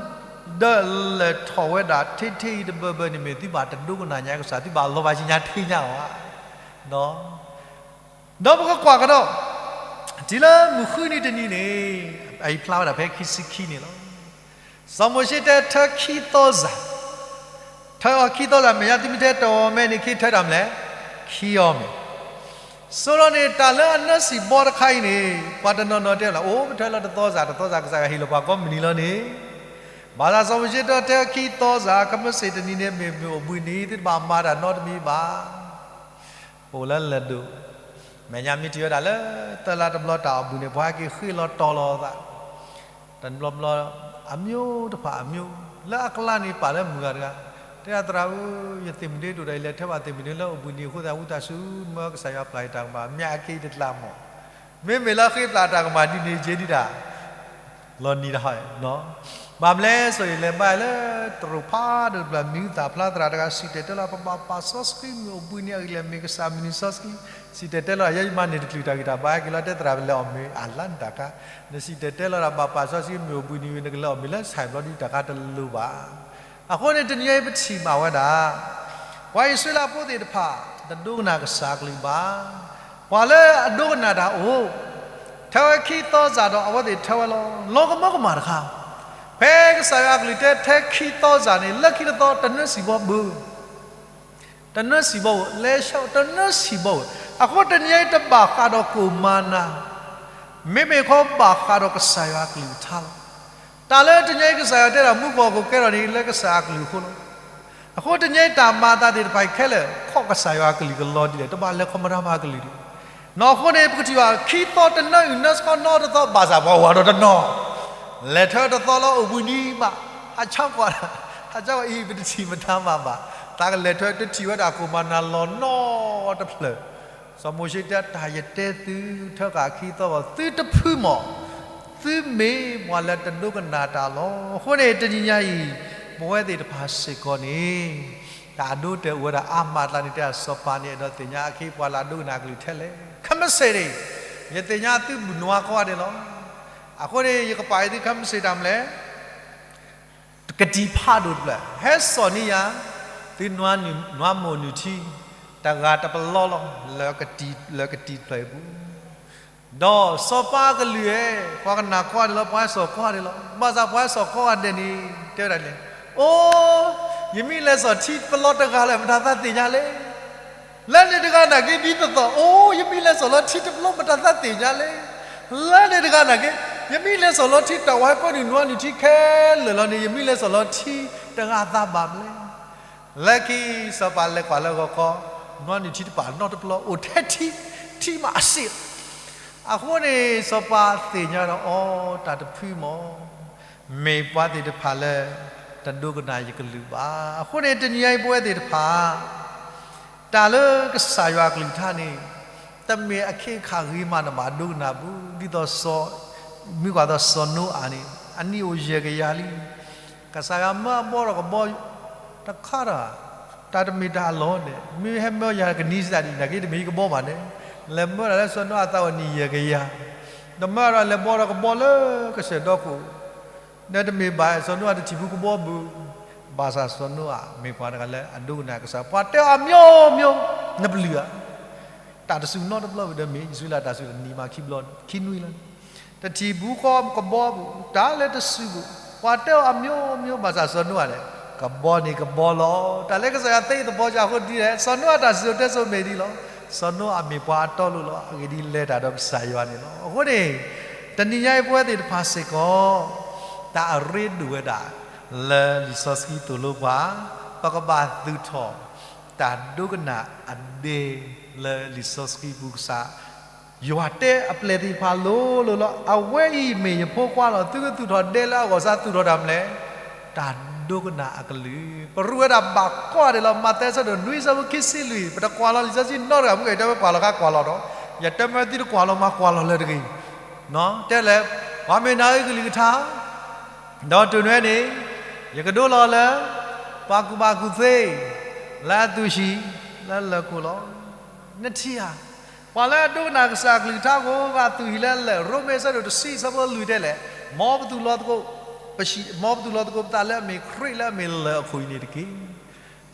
ဒီးလၢာ်ထီၣ်ဝဲဒၣ်ထဲထဲအံၤတဘၢဘၢန့ၣ်မ့ၢ် သုဘၣ်တဒိကနၣ်ညါကစၢ်, သုဘၣ်လီၤဘၣ်ဆ့ညါထဲညါအီၤဧါ. ဒီးပကကွၢ်ကဒီး တုၤလၢမုၢ်ဃုနံၤတနံၤန့ၣ်, အအံၤဖျါဝဲဒၣ်ဖဲခံဆံခံန့ၣ်လီၤ. စီၤမိၤၡ့တဲထၢခံသီစၢ်, ထၢအီၤခံသီစၢ် မ့ၢ်ယါသုမ့ၢ်ထဲတအီၤမဲာ်န့ၣ် ခ့ထၢတၢ်မလဲၣ်, ခံအီၤမဲာ်. ဆိဒီးန့ၣ် တၢ်လၢအနၢဆံၣ်ဘီတခါအံၤန့ၣ် ပှၤတနီၤနီၤတဲလီၤ အိၣ် ပထၢလီၤတသီစၢ်, တသီစၢ်ကစၢ်ယွၤဟ့ၣ်လီၤပှၤကိးမုၢ်နံၤလီၤန့ၣ်, ဘၣ်ဆၣ်စီၤမိၤၡ့တဲထၢခံသီစၢ် ကမ့ၢ်စ့ၣ်တနံၤန့ၣ် မ့ၢ်မ့ၢ်အိၣ်ဘှံးနံၤ သုတဘၣ်မၤတၢ်နီတမံၤဘၣ်. အိၣ်လၢလၢၢ်ဒိၣ်, မဲာ်ညါမ့ၢ်ထံၣ်ဝဲဒၣ်လၢ သၢလါတဘျီတၢ်အိၣ်ဘှံးန့ၣ် ပှၤဟဲက့ၤဃ့လီၤတီၤလီၤအသး, တဘျီဘျီ အမျိုးတဖၣ်အမျိုး, လၢအကျါန့ၣ်ပာ်လၢမုၢ်ဂၤတဂၤ, တဲဒၣ်သရၣ်ဧၢ, ယသ့ၣ်မုၢ်ဒ့ဒိၣ်ဒီး ယလဲၤထၢဘၣ်သ့ၣ်မုၢ်ဒ့လၢအိၣ်ဘှံးနံၤအဃိသတး ဝံသးစူၤမၢကစၢ်ယွၤပျၢ်ယတၢ်ကမၣ်, မ့ၢ်အက့ၤတကျးမီၢ်, မ့မ့ၢ်လၢဃ့ပျၢ်တၢ်ကမၣ်ဒ်န့ၣ်က့ၤဒံးတၢ် လီၤနံၤတဟါ, ဘၣ်မလဲၣ်စီၤအံၤလဲၤဘၣ်လၢ တရူးဖးဒိၣ်တဖျၢၣ် မံၤသၣ်ဖျါသရၣ်တဂၤ စံၣ်တဲၤတဲလီၤ ပဘၣ်ပာ်စီဆှံမ့ၢ်အိၣ်ဘှံးနံၤအဂ့ၢ်လဲၣ် မ့ၢ်ကစၢ်မုၢ်နံၤစီဆှံ, စံၣ်တဲၤတဲလီၤ ယဲယမၤန့ၢ်တချုးတၢ်ဂံၢ်တၢ်ဘါက့ၤလီၤ တဲသရၣ်ပလဲၤအီၣ်မ့ၤအလါန့ၣ်တၢ်ခါ, နစံၣ်တဲၤတဲလီၤဒၣ်ဘၣ်ပာ်စီဆှံမ့ၢ်အိၣ်ဘှံးနံၤ နကလဲၤအီၣ်မ့ၤလၢဆဲးဘျီဒ်တၢ်ခါတလိၤဘၣ်. အဃိန့ၣ် တနံၤအံၤပထံၣ်ဘၣ်ဝဲဒၣ် ပှၤအံၣ်စရ့လးဖိသ့ၣ်တဖၣ် တဒိကနၣ်ကစၢ်အကလုၢ်ဘၣ်. ပှၤလၢအဒိကနၣ်တၢ်အိၣ်, ထၢဝဲခံသီစၢ်ဒီးအဝဲသ့ၣ်ထၢဝဲလီၤ. လီၤကမၢကမၣ်တခါ, ဖဲကစၢ်ယွၤအကလုၢ်တဲထဲခံသီစၢ်န့ၣ် လၢခံတသီတနၢဆံၣ်ဘီဘၣ်, တနၢဆံၣ်ဘီဘၣ်, လဲၤဆှၢတနၢဆံၣ်ဘီဘၣ်. အဃိတနံၤအံၤတဘၣ်ဃးဒီးကိၣ်မၤနၤ, မ့မ့ၢ်ခီဘၣ်ဃးဒီးကစၢ်ယွၤအကလုၢ်ကထါလီၤ. တၢ်လၢတနံၤအံၤကစၢ်ယွၤတဲဒၣ်မူကီၢ်ခိၣ်ကဲထီၣ်န့ၣ် လၢကစၢ်အကလုၢ်အဃိလီၤ. အဃိတနံၤအံၤတၢ်မၤအသးသ့ၣ်တဖၣ်ခဲလၢာ် ခီၣ်ကစၢ်ယွၤအကလုၢ်ကလီၤဒ်လဲၣ်, တဘၣ်လဲၤခီမတၤမၤအကလုၢ်ဒံး. နီၢ်အဃိန့ၣ် ပကထံၣ်ဘၣ် ခံသီတနၢအုၣ်နၢဆှီနီတသီ ဘၣ်ဆၣ်ပှၤဝၤဒီးတနီၤ လဲၤထၢတသီလၢအိၣ်ဘှံးနံၤဘၣ်, ဟးဆါကွၢ်, ဟးဆါကွၢ်အံၤ ပတထံၣ်မတၤမၤဘၣ်, သးကလဲၤထၢတထံၣ်ဝဲဒၣ်ကိၣ်မၤနၤလီၤနီတဖျၢၣ်. စီၤမိၤၡ့တဲ တၢ်ယတဲသု ထၢဃာ်ခံသီဂီၢ် သုတဖုမီၢ်, သုမ့ၢ်ပှၤလၢတဒိကနၣ်တၢ်လီၤ. အဃိန့ၣ် တနံၤညါအံၤ ပဝဲသ့ၣ်တဖၣ်စ့ၢ်ကီးန့ၣ် တၢ်အဒိတဲအိၣ်ဝဲဒၣ်အါမးအကျါန့ၣ် တဲဒၣ်စီၤပၤန့ၣ် အဲၣ်ဒိးသ့ၣ်ညါအခံ ပှၤလၢအဒိကနၣ်အကလုၢ်ထဲလဲၣ်. ခဲမုၢ်ဆ့ၣ်န့ၣ် ယသ့ၣ်ညါသုဘူၣ်နွါကိးဂၤဒဲးလီၤ. အဃိန့ၣ် ယကပာ်အံၤသုခဲမုၢ်ဆ့ၣ်တၢ်မနုၤလဲၣ် ကတံၤဖးဒိၣ်တဖျၢၣ် ဟဲစိာ်န့ၢ်ယၤ သုနွါမိၢ်နုၢ်ထံ တဂၤတပလီလီၤ လၢကတံၤတဖျၢၣ်အံၤပူၤ, ဒီးစီၤပၤအကလုၢ်ဧၢ, ပှၤကနၣ်ကိးဂၤဒဲးလီၤ, ပှၤဟဲစိာ်ကိးဂၤဒဲးလီၤ. ဘၣ်ဆၣ်ပှၤဟဲစိာ်ကိးဂၤဒဲးန့ၣ် တဲဝဲဒၣ်လဲၣ်, အိ, ယမ့ၢ်လဲၤစိာ်ထံတပလီတဂၤလၢ မတၤသးသ့ၣ်ညါလဲၣ်. လၢန့ၣ်တဂၤနာ်က့ ဒ်သိးသိး, အိ, ယမ့ၢ်လဲၤစိာ်လီၤထံတပလီ မတၤသးသ့ၣ်ညါလဲၣ်. လၢန့ၣ်တဂၤနာ်က့, ယမ့ၢ်လဲၤစိာ်လီၤထံ တၢ်ဝဲပၢနုာ်နွါနုာ်ထံခဲလၢာ်လီၤန့ၣ် ယမ့ၢ်လဲၤစိာ်လီၤထံတဂၤသးဘၣ်မလဲၣ်. လၢခံစီၤပၤလဲၤကွၢ်လၢဂီၤခီ, နွါနုာ်ထံတပၤနီတပျီ အိၣ်ထဲထံ, ထံမးအစ့ၣ်လီၤ. အဃိန့ၣ် စီၤပၤသ့ၣ်ညါဒီး အိ, တၢ်တဖုမီၢ် မ့ၢ်ပှၤသ့ၣ်တဖၣ်လၢ တဒိကနၣ်ယကလုၢ်ဘၣ်. အဃိန့ၣ် တနံၤအံၤပဝဲသ့ၣ်တဖၣ် တၢ်လၢကစၢ်ယွၤအကလုၢ်ကထါန့ၣ် တမ့ၢ်အခ့အခၣ်ဂ့ၤမးနဘၣ်ဒိကနၣ်ပူၤ, ဒ်သိးစီၤ, မ့ၢ်ကွၢ်သိးစီၤနိအၤန့ၣ် အနံၣ်အိၣ်ယဲၢ်ကယၤလံ, ကစၢ်ယွၤမၢအဘီဒီးကဘီ တခါတၢ်, တ တၢ်တမ့ၢ်တၢ်အလီၢ်န့ၣ် မ့ၢ်ဟဲမၢယၤကနံၤစတးဒံး နာ်က့တမ့ၢ်ယကဘီဘၣ်န့ၣ်, လဲၤမၢဒၣ်လၢစီၤနိအၤသးဝဲနံၤယဲၢ်ကယၤ, တမၢဒီးလဲၤဘီဒီးကဘီလၢကစၢၢ်ဒီခိၣ်, ဒီးတမ့ၢ်ဘၣ် စီၤနိအၤတထံၣ်ဘူးကဘီဘူး, ဘၣ်ဆၣ်စီၤနိအၤမ့ၢ်ပှၤတဂၤလၢအဒိကနၣ်ကစၢ်, ပှၤတဲအီၤမျိုးမျိုး, နပျုၢ်ဧါ, တၢ်တစူၢ်နီတဘျီဘၣ်ဒီးမ့ၢ် အံၣ်စရ့လးတၢ်စူၢ်တနံၤမးခံဘျီခံနွံလီၤ. တထံၣ်ဘူးဃီကဘီဘူး, တၢ်လၢတစူၢ်ဘူး, ပှၤတဲအီၤအမျိုးမျိုး ဘၣ်ဆၣ်စီၤနိအၤန့ၣ် ကဘီန့ၣ်ကဘီလီၤ. တၢ်လၢကစၢ်ယွၤသ့အသဘီကၢ်အဃိဒ်လဲၣ်, စီၤနိအၤတၢ်စံၣ်စိၤတဲစိၤမ့ၢ်ဒ်လီၤ. စီၤနိအၤမ့ၢ်ပှၤအတီအလိၤလီၤ. အဂ့ၢ်ဒ်အံၤ, လဲၤတၢ်ဒီးကစၢ်ယွၤန့ၣ်လီၤ. အဃိန့ၣ် တနံၤညါအံၤပဝဲသ့ၣ်တဖၣ်စ့ၢ်ကီး တၢ်အရ့ဒိၣ်ဝဲဒၣ် လၢလံာ်စီဆှံသိၣ်လိပှၤ, ပကဘၣ်သူၣ်ထီၣ် တၢ်ဒိကနၣ်အဒဲ လၢလံာ်စီဆှံပူၤကစၢ် ယွၤတဲအပျဲၢ်သ့ၣ်တဖၣ်လိၤလိၤလီၤ. အဝဲအံၤမ့ၢ်ယဖိခွါလီၤ. သုကသူၣ်ထီၣ်ဒဲလၢအဂီၢ်စ့ၢ် သူၣ်ထီၣ်တၢ်မနုၤလဲၣ်, တၢ်ဒိကနၣ်အကလုၢ်. ပရူးဝဲဒၣ်ဘၣ်ကွၢ်ဒဲးလီၤ. မးသဲအဆၢဒိၣ်နွံအဆၢဖိခံဆံလွံၢ်, ပတကွၢ်လီၤလံာ်စီဆှံနီတဂၤ မ့ၢ်ကတဲဝဲကွၢ်လီၤခါကွၢ်လီၤဒီး, ယတဲမ့ၢ်သုတကွၢ်လီၤမးကွၢ်လီၤလၢၤတဂ့ၤ. တဲလဲၣ်, ပှၤမ့ၢ်နၢ်ဟူကလုၢ်ကထါ ဒီးတိၢ်နွဲန့ၣ်, ယကဒိလီၤလၢ ပှၤကူၣ်ဘၣ်ကူၣ်သ့ လၢအသူၣ်ဟံၣ် လၢလၢၢ်ခိၣ်လီၤ. နထံၣ်ဧါ, ပှၤလၢအဒိကနၣ်ကစၢ်အကလုၢ်ကထါအဃိ ဂၤသူၣ်ဟံၣ်လၢလၢၢ်, ရိမ့ၤအဆၢဒိၣ်တဆံအဆၢဖိလွံၢ်တဲလဲၣ်, မ်ပသူၣ်လီၤသကိး, မ်ပသူၣ်လီၤသကိးပသးလၢအမ့ၢ်ခရံာ်လၢအမ့ၢ်လၢၢ်အခိၣ်အံၤန့ၣ်တက့ၢ်.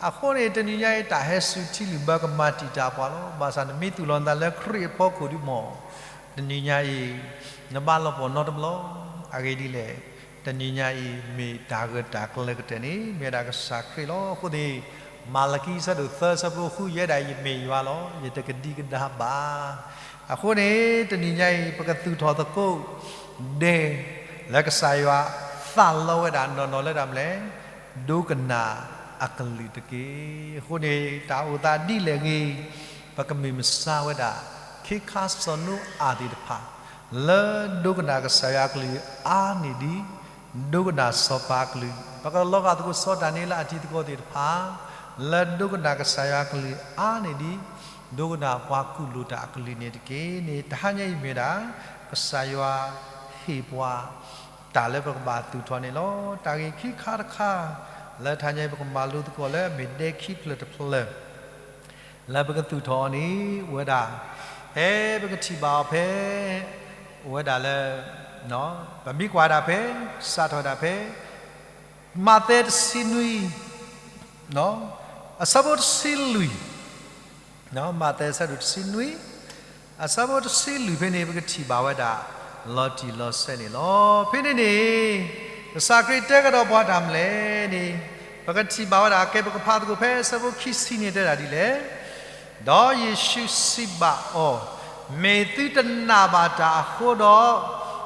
အဃိန့ၣ် တနံၤညါအံၤ တၢ်ဟဲစူၤထံလုၢ်ဘၢကမၤတံာ်တာ်ပှၤလီၤ. ဘၣ်ဆၣ်နမ့ၢ်သူၣ်လီၤနသးလၢခရံာ်အဖီခိၣ်ဒုးမ့ၢ် တနံၤညါအံၤ နဘၣ်လီၤပှီၢ်နီတဘျီ. အဂ့ၢ်ဒ်လဲၣ်, တနံၤညါအံၤ မ့ၢ်တၢ်ဂၢၢ်တၢ်ကျၢၤကတၢၢ်န့ၣ် မ့ၢ်ဝဲဒၣ်ကစၢ်ခရံာ်လီၤ. အဃိန့ၣ် မၤလကံအဆၢဒိၣ်သၢအဆၢဖိဃု ယဲဒၣ်အံၤယမ့ၢ်ယွၤလီၤ. ယတကဒံကဒါဘၣ်. အဃိန့ၣ် တနံၤညါအံၤ ပကသူၣ်ထီၣ်သကိး ဒဲ လၢကစၢ်ယွၤသးလီဝဲဒၣ်နီၢ်နီၢ်လၢတၢ်မနုၤလဲၣ်, ဒိကနၣ်အကလုၢ်တက့ၢ်. အဃိန့ၣ် တၢ်အိၣ်သးဒ်လဲၣ်ဂ့ၤ, ပကမ့ၢ်မဆါဝဲဒၣ် ခ့ခါစီၤနိအၤသ့ၣ်တဖၣ် လၢဒိကနၣ်ကစၢ်ယွၤအကလုၢ်အါန့ၢ်ဒံး ဒိကနၣ်စီၤပၤအကလုၢ်, ပကလီၤဂာ်သကိးစီၤဒၤနံးယ့လးအတံၤသကိးသ့ၣ်တဖၣ် လၢဒိကနၣ်ကစၢ်ယွၤအကလုၢ်အါန့ၢ်ဒံး ဒိကနၣ်ပှၤကူၣ်လိာ်တၢ်အကလုၢ်န့ၣ်တက့ၢ်န့ၣ် တဟါညါအံၤမ့ၢ်ဒၣ် ကစၢ်ယွၤဟ့ၣ်ပှၤ တၢ်လၢပကဘၣ်သူၣ်ထီၣ်န့ၣ်လီၤ. တၢ်ဂ့ၢ်ခံခါတခါ လၢတဟါညါအံၤ ပကမၤလိသကိးလၢအမ့ၢ်ဒဲခံဖျၢၣ်တဖျၢၣ် လၢပကသူၣ်ထီၣ်အီၤန့ၣ် အိၣ်ဝဲဒၣ် ဖဲပကထံၣ်ဘၣ်အီၤဖဲ အိၣ်ဝဲဒၣ်လၢ ပမ့ၢ်ကွၢ်ဒၣ်ဖဲ စးထီၣ်ဒၣ်ဖဲ မးသဲတဆံနွံ အဆၢဖိတဆံလွံၢ်, မးသဲအဆၢဒိၣ်တဆံနွံ အဆၢဖိတဆံလွံၢ်ဖဲန့ၣ် ပကထံၣ်ဘၣ်ဝဲဒၣ် လီၤတံၢ်လီၤဆဲးန့ၣ်လီၤ. ဖဲန့ၣ်န့ၣ် ကစၢ်ခရံာ်တဲကဒီးပှၤတၢ်မနုၤလဲၣ်န့ၣ် ပကထံၣ်ဘၣ်ဝဲဒၣ် ကဲပကဖးသကိးဖဲအဆၢဖိခံဆံန့ၣ်တဲဒၣ်ဒ်လဲၣ်. ဒီးယ့ၣ်ၡူးစံးဘၣ်အီၤ, မ့ၢ်သုတနာ်ဘၣ်တၢ်အဃိဒီး, အဂ့ၢ်ဒ်အံ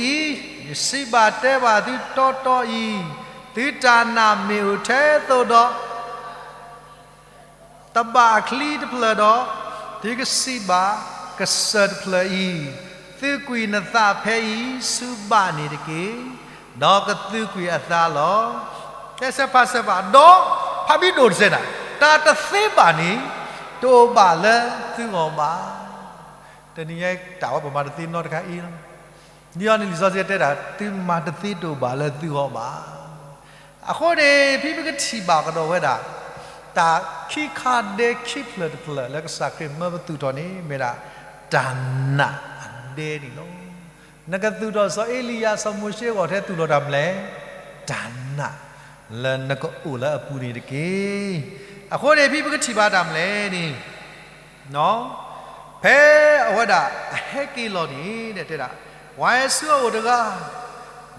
ၤ, ယစံးဘၣ်တဲဘၣ်သုတီတီအံၤ, သုတၢ်နာ်မ့ၢ်အိၣ်ထဲသိးဒီး တဘၣ်အချံတဖျၢၣ်ဒီး, သုကစံးဘၣ်ကစၢၢ်တဖျၢၣ်အံၤ, သုးကွံာ်နသးဖဲအံၤဆူဘၣ်န့ၣ်တက့ၢ်, ဒီးကသုးကွံာ်အသးလီၤ. ကဲစဲးဖးစဲးဖး, ဒီးဖးဘံၣ်ဒိၣ်တစဲးဒၣ်, တၢ်တသ့ဘၣ်န့ၣ် တအိၣ်ဘၣ်လၢသုဂီၢ်ဘၣ်. တနံၤညါတၢ်ဝဲပမၤတသ့နီတခါအံၤလီၤ. ဒ်အံၤန့ၣ် လံာ်စီဆှံတဲဒၣ် သုမၤတသ့တအိၣ်ဘၣ်လၢသုဂီၢ်ဘၣ်. အဃိန့ၣ် ဖဲပကထံၣ်ဘၣ်ကဒီးဝဲဒၣ် တၢ်ခံခါဒဲခံဖျၢၣ်တဖျၢၣ်လၢကစၢ်ခရံာ်မၢပသူၣ်ထီၣ်န့ၣ် မ့ၢ်ဒၣ် တၢ်နာ်အဒဲန့ၣ်လီၤ. နကသူၣ်ထီၣ်စီၤအ့လံယၤ စီၤမိၤၡ့အဂီၢ်ထဲသူၣ်ထီၣ်တၢ်မနုၤလဲၣ်, တၢ်နာ် လၢနကအိၣ်လၢအပူၤန့ၣ်တက့ၢ်. အဃိန့ၣ် ဖဲပကထံၣ်ဘၣ်တၢ်မနုၤလဲၣ်န့ၣ် ဖဲအဝဲဒၣ်အဟဲက့ၤလီၤန့ၣ် တဲဒၣ် ပှၤဟဲဆူအအိၣ်တဂၤ,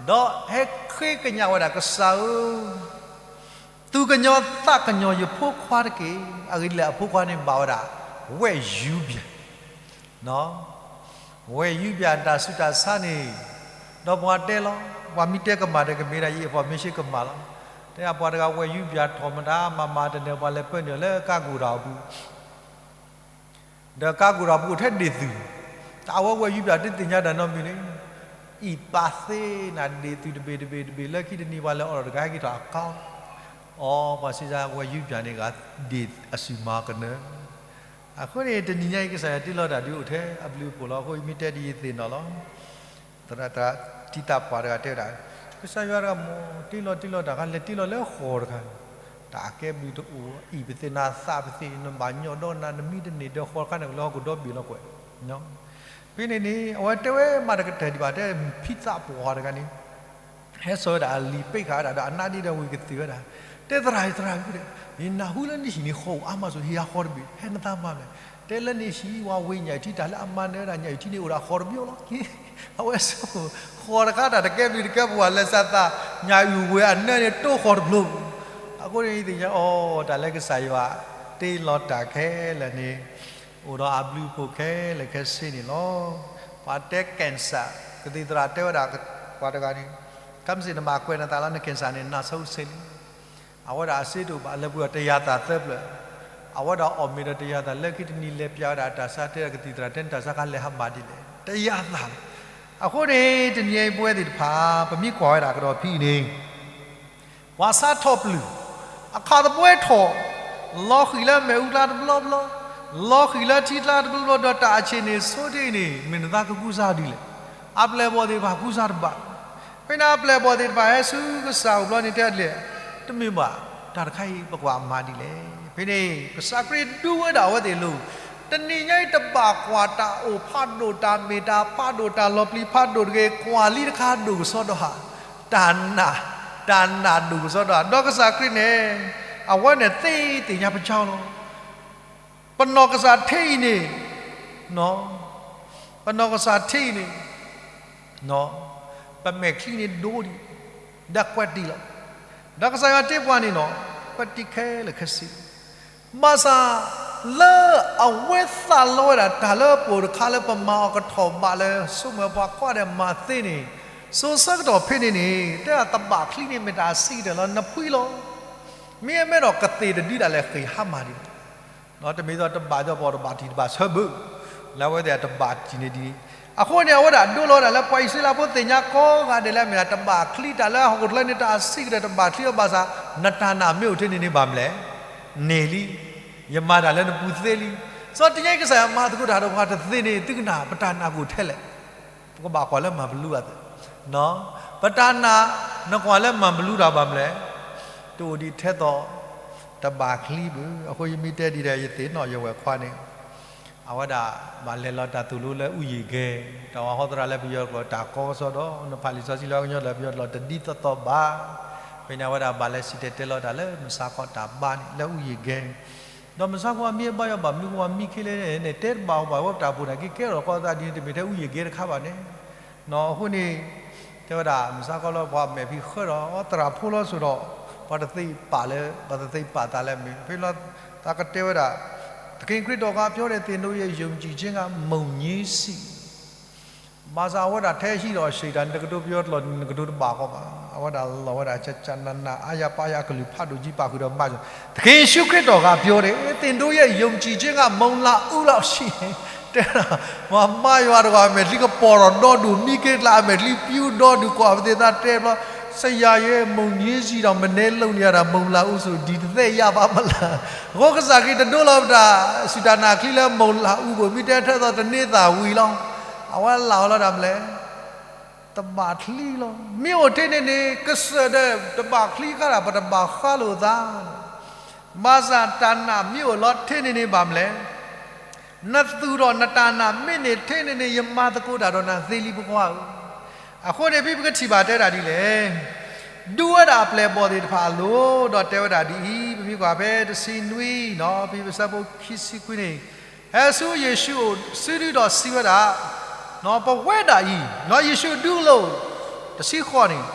ဒီးဟဲဃ့ကညးဝဲဒၣ် ကစၢ်ဧၢ, သူၣ်ကညီၤသးကညီၤယဖိခွါတက့ၢ်. အဂ့ၢ်ဒ်လဲၣ် အဖိခွါန့ၣ်ဘၣ်ဝဲဒၣ် ဝဲၢ်ယူပၠး, ဝဲၢ်ယူပၠးတၢ်ဆူးတၢ်ဆါန့ၣ်, ဒီးပှၤတဲလီၤ, ပှၤမ့ၢ်တဲကမၣ်ဒီးကမ့ၢ်ဒၣ် ယ information ကမၣ်လီၤ. တဲပှၤတဂၤဝဲၢ်ယူပၠးထီၣ်မတၤ မၤမၤတနၢၤ ပှၤလဲၤပၢနုာ်လၢကါကိၢ်တၢ်အိၣ်ပူၤ ဒီးကါကိၢ်တၢ်အိၣ်ပူၤအိၣ်ထဲဒ့ၣ်သုး, တၢ်ဝဲဝဲၢ်ယူပၠးတသ့ၣ်ညါတၢ်နီတမံၤန့ၣ်, အံၣ်ပာ်သ့နၤဒ့ၣ်သုးတဘ့ၣ်တဘ့ၣ်တဘ့ၣ်လၢခံတနံၤ ပှၤလဲၤအိးထီၣ်တဂၤဟဲက့ၤထီၣ်အကါ, အိ ပှၤစံးစ့ၢ်ဝဲၢ်ယူပၠးန့ၣ်ဂၤဒ့ၣ်အစုမၤကနၢၤ. အဃိန့ၣ် တနံၤညါအံၤ ကစၢ်ယွၤတ့လီၤတၢ်ဒုးအိၣ်ထဲအဘျုးအဖှိၣ်လီၤ. အဃိ ယမ့ၢ်တဲဒ်ယသ့ၣ်နီၣ်လီၤ. သရၣ်တံၤသၣ်ပှၢ်တဂၤတဲဝဲဒၣ်, ကစၢ်ယွၤတဂၤမ့ၢ်တ့လီၤတ့လီၤတၢ်ခါ လဲၤတ့လီၤလၢဃီၤတခါန့ၣ်, တၢ်ကဲဘျုးတအိၣ်, အံၣ်ပသ့ၣ်နၤသးပသ့ၣ် နဘၣ်ညီဒီးနၤ နမံတန့ၢ်ဒီးဃီတခါန့ၣ် လၢဟီၣ်ခိၣ်ဒီဘ့ၣ်လီၤကွဲး. ဖဲန့ၣ်န့ၣ် အဝဲတဲဝဲမးတကတၢၢ်ဒံးဘၣ် တဲဖံသးပှၢ်တဂၤန့ၣ် ဟဲစိာ်ဝဲဒၣ်အလံာ်ပ့းဃာ်ဝဲဒၣ်ဒီးအနါဒ့ဒီးဝံၤကသ့ၣ်ဝဲဒၣ်, တဲသရၣ် သရၣ်ဂုၢ်ဒီး ယနၢ်ဟူလၢနဟံၣ်န့ၣ်ဃီအိၣ်အါမးစိၤ ဟ့ၣ်ယၤဃီတဘ့ၣ် ဟဲနသးမၤလဲၣ်, တဲလၢန့ၣ်ဟံၣ်ဝဲဝ့ၢ်ညၣ်အုၣ်ထံ တၢ်လၢအမၤနၢၤဝဲဒၣ်ညၣ်အုၣ်ထံန့ၣ်အိၣ်ဒၣ်ဃီတဘ့ၣ်လီၤ. အဝဲဆိကမိၣ် ဃီတခါတၢ်တကဲဘျုးတကဲပှၤလၢစးသး ညၣ်အုၣ်ဝဲအနၢန့ၣ်တိၢ်ဃီတဖျိ အဃိန့ၣ်သ့ၣ်ညါအီၤ တၢ်လၢကစၢ်ယွၤတ့လီၤတၢ်ခဲလၢာ်န့ၣ် အိၣ်ဒီးအဘျုးအဖှိၣ်ခဲလၢာ်ခဲဆ့န့ၣ်လီၤ. ပှၤတဲ cancer ကသံၣ်သရၣ်တဲဝဲဒၣ်ပှၤတဂၤန့ၣ် ခဲမုၢ်ဆ့ၣ်နဘၣ်ကွဲးနသးလၢန cancer န့ၣ် နၢ်ဆိစ့လံ. အဝဲဒၣ်အစ့တအိၣ်ဘၣ် လဲၤပှ့ၤအီၤတယၤသၣ်သၢဖျၢၣ်, အဝဲဒၣ်အီၣ်မ့ၤဒီးတယၤသၣ် လၢခံတနံၤလဲၤပျးဝဲဒၣ်တၢ်ဆါ တဲဒၣ်ကသံၣ်သရၣ်တဲနတၢ်ဆါခါလဲၤဟးမၤဒ်လဲၣ် တယၤသၣ်လီၤ. အဃိန့ၣ် တနံၤအံၤပဝဲသ့ၣ်တဖၣ် ပမ့ၢ်ကွၢ်ဝဲဒၣ်ကဒီးဖံအံၤန့ၣ် ပှၤဆါထီၣ်ပျုၢ်, အခးသပှဲထီၣ်, လီၤဃံၤလၢမ့ၣ်အူကျါတဘျီဘျီ, လီၤဃံၤလၢထံကျါတဘျီဘျီ ဒီးတၢ်အဆံးန့ၣ်ဆိတ့ၢ်အံၤန့ၣ် မ့ၢ်နသးကကူစါဒ်လဲၣ်. အပျဲၢ်အဘီၣ်သ့ၣ်တဖၣ်ကူစါတဘၣ်. ဖဲန့ၣ်အပျဲၢ်အဘီၣ်သ့ၣ်တဖၣ်ဟဲဆူကစၢ်အိၣ်ဘျီန့ၣ်တဲဒ်လဲၣ်, တမ့ၢ်ဘၣ်, တၢ်တခါအံၤပကွၢ်မၤဒ်လဲၣ်. ဖဲန့ၣ် ကစၢ်ခရံာ်ဒုးဝဲဒၣ်အဝဲသ့ၣ်အလိၤ, တနံၤညါအံၤတဘၣ်ကွၢ်တၢ်အိၣ်ဖးဒိၣ် တၢ်မ့ၢ်တၢ်ဖးဒိၣ် တၢ်လီၤပျံၤဖးဒိၣ်တဂ့ၤ, ကွၢ်လံတခါဒိၣ်ကစီဒီဧါ, တၢ်နာ်, တၢ်နာ်ဒိၣ်ကစီဒီဧါ. ဒီးကစၢ်ခရံာ်န့ၣ် အဝဲန့ၣ်သ့သ့ၣ်ညါပကၠီလီၤ. ပနီၢ်ကစၢ်ထံအံၤန့ၣ်, ပနီၢ်ကစၢ်ထံအံၤန့ၣ်, ပမဲာ်ချံန့ၣ်ဒိဒံး, ဒီးကွဲးတံၢ်လီၤ. ဒီးကစၢ်ယွၤတ့ပှၤန့ၣ်နီၤ, ကွဲးတံၢ်ခဲလၢာ်ခဲဆ့ ဘၣ်ဆၣ် လၢအဝဲသးလီဝဲဒၣ်တၢ်လၢအပိာ်တခါလၢပမၤအီၤကထီၣ်ဘးလၢ ဆိကမိၣ်ပှၤကွၢ်ဒီးမၤသ့န့ၣ်, စိၤဆၢကတီၢ်ဖဲန့ၣ်န့ၣ် တဲဒၣ်တဘၣ်ချံန့ၣ်မ့ၢ်တၢ်အဆံးကတၢၢ်လီၤ နဖှံလီၤ. မ့ၢ်အမဲဒီးကသ့ၣ်တဒုဒၣ်လဲာ်ဃ့ၢ်ဟါမၢ်ဒံး တမ့ၢ်သိးတဘၣ်ဒီးပှၤတဘၣ်ထံၣ်တဘၣ်ဆၢဘၣ်, လၢအဝဲသ့ၣ်တဘၣ်ထံၣ်န့ၣ်ဒ်န့ၣ်, အဃိန့ၣ် အဝဲဒၣ်ဒိလီၤဝဲဒၣ်လၢပှၤအံၣ်စရ့လးဖိသ့ၣ်ညါကိးဂၤဒဲးလၢအမ့ၢ်ဒၣ်တဘၣ်ချံတၢ်လၢဟီၣ်ခိၣ်ချၢန့ၣ် တၢ်အဆံးကတၢၢ်တဘၣ်ချံအီၤဘၣ်ဆၣ် နတၢ်နာ်မ့ၢ်အိၣ်ထဲန့ၣ်န့ၣ်ဘၣ်မလဲၣ်, န့ၢ်လံ, ယမၤတၢ်လၢနပူၤသ့လံ, စီၤတညါကစၢ်ယွၤမၤသကိးတၢ်ဒီးပှၤတသ့န့ၣ် သုကနၣ် ပတၢ်နာ်ကအိၣ်ထဲလဲၣ်, ပကဘၣ်ကွၢ်လၢမၤပလူၤအသး ပတၢ်နာ် နကွၢ်လၢမၤပလူၤတၢ်ဘၣ်မလဲၣ်, တအိၣ်ဒံးထဲသိး တဘၣ်ချံဘၣ်. အဃိယမ့ၢ်တဲဒ်ဒီး ယသ့ၣ်နီၣ်ယဝဲၢ်ခွါန့ၣ် အဝဲဒၣ်ဘၣ်လဲၤလီၤတၢ်သိၣ်လိလၢအုၣ်ယံာ်ဂဲၤ, တၢ်ဝၤဟီသရၣ်လၢပယီၤကျိာ်တၢ်ကီကစီဒီ, နဖးလံာ်စီဆှံလၢအကညီလၢပယီၤကျိာ်တဒ်သိးသိးဘၣ်. ဖဲန့ၣ်အဝဲဒၣ်ဘၣ်လဲၤစံၣ်တဲၤတဲလီၤတၢ်လၢမုၢ်ဆါခီတၢ်ဘါန့ၣ် လၢအုၣ်ယံာ်ဂဲၤန့ၣ်, ဒီးမုၢ်ဆါခီအမံၤအဘါယွၤဘၣ်မနုၤဃိ ပှၤမံခ့လဲၣ်န့ၣ် တဲတဘၣ်အီၤဘၣ်ဝဲပတၢ်ဖိန့ၣ် က့ၤကဲထီၣ်ကီသးဒ်န့ၣ် တမ့ၢ်ထဲအုၣ်ယံာ်ဂဲၤတခါဘၣ်န့ၣ် အဃိန့ၣ် တဲဝဲဒၣ် မုၢ်ဆါခီလၢပှၤမဲာ်ဖံးဃၢဒီးသရၣ်ဖိလီၤစိၤဒီး ပှၤတသ့ပာ်လၢ ပှၤတသ့ပာ်သးလၢမ့ၢ် ဖဲလီၤသးကတဲဝဲဒၣ် သခင်ခရစ်တော်ကပြောတယ် သင်တို့ရဲ့ယုံကြည်ခြင်းကမုန်ညင်းစံး ဘၣ်ဆၣ်အဝဲဒၣ်ထဲဟံးဒီးစံးတၢ်န့ၣ် တကတိၤပယီၤကျိာ်န့ၣ် တကတိၤတဘၣ်ဃီဘၣ်. အဝဲဒၣ်လီၤဝဲဒၣ် ကကနန အါယၤပါယၤ အကလုၢ်ဖးဒိၣ်ကံပာ်ဃုာ်ဒီးမၤ သခင်ယေရှုခရစ်တော်ကပြောတယ် သင်တို့ရဲ့ယုံကြည်ခြင်းကမုန်လာဦးလောက်ရှိ တဲဒၣ် ပှၤဘါယွၤတဂၤအမဲာ်ချံကပီၤထီၣ်ဒီဒူၣ် မံခ့ကျါအမဲာ်ချံပျူၤဒီဒူၣ် ကွၢ်ပသ့ၣ်သးတဲဘျီ ဆရာရဲ့ မုန်ညင်းစံးတောင် မနည်းလုပ်နေရတာ မုန်လာဦးဆို ဒီတသက်ရပါမလား. အဃိကစၢ်ခရံာ်တဒိလီၤပတၢ်စူၢ်တၢ်နာ်ချံလၢမုန်လာဦးဘၣ် မ့ၢ်တဲထဲသိးတန့သးဝံၤလီၤ. အဝဲလၢ်ဝဲလီၤဒၣ်မလဲၣ် တဘၣ်ချံလီၤ. မ့ၢ်အိၣ်ထဲန့ၣ်န့ၣ် ကစၢၢ်ဒီးတဘၣ်ချံဃါဒၣ် ပတဘၣ်ဃါလိာ်သး ဘၣ်ဆၣ်တၢ်နာ်မ့ၢ်အိၣ်လီၤထဲန့ၣ်န့ၣ်ဘၣ်မလဲၣ် နသူၣ်ထီၣ်နတၢ်နာ်မ့ၢ်န့ၢ်ထဲန့ၣ်န့ၣ် ယမၤသကိးတၢ်ဒီးနၤသ့လံ ဖိခွါဧၢ. အဃိန့ၣ် ဖဲပကထံၣ်ဘၣ်တဲဒၣ်ဒ်လဲၣ်, ဒုးဝဲဒၣ်အပျဲၢ်အဘီၣ်သ့ၣ်တဖၣ်အလိၤ ဒီးတဲဝဲဒၣ်ဒ်အံၤ, ပမ့ၢ်ကွၢ်ဖဲတဆံနွံနီၤ ဖဲပဆၢဖိခံဆံခွံန့ၣ်, ဟဲဆူယ့ၣ်ၡူးအအိၣ်စုဒုဒီးစံးဝဲဒၣ်, ပဝဲဒၣ်အံၤ ယ့ၣ်ၡူးဒုးလိာ် တဆံဃိးန့ၣ်,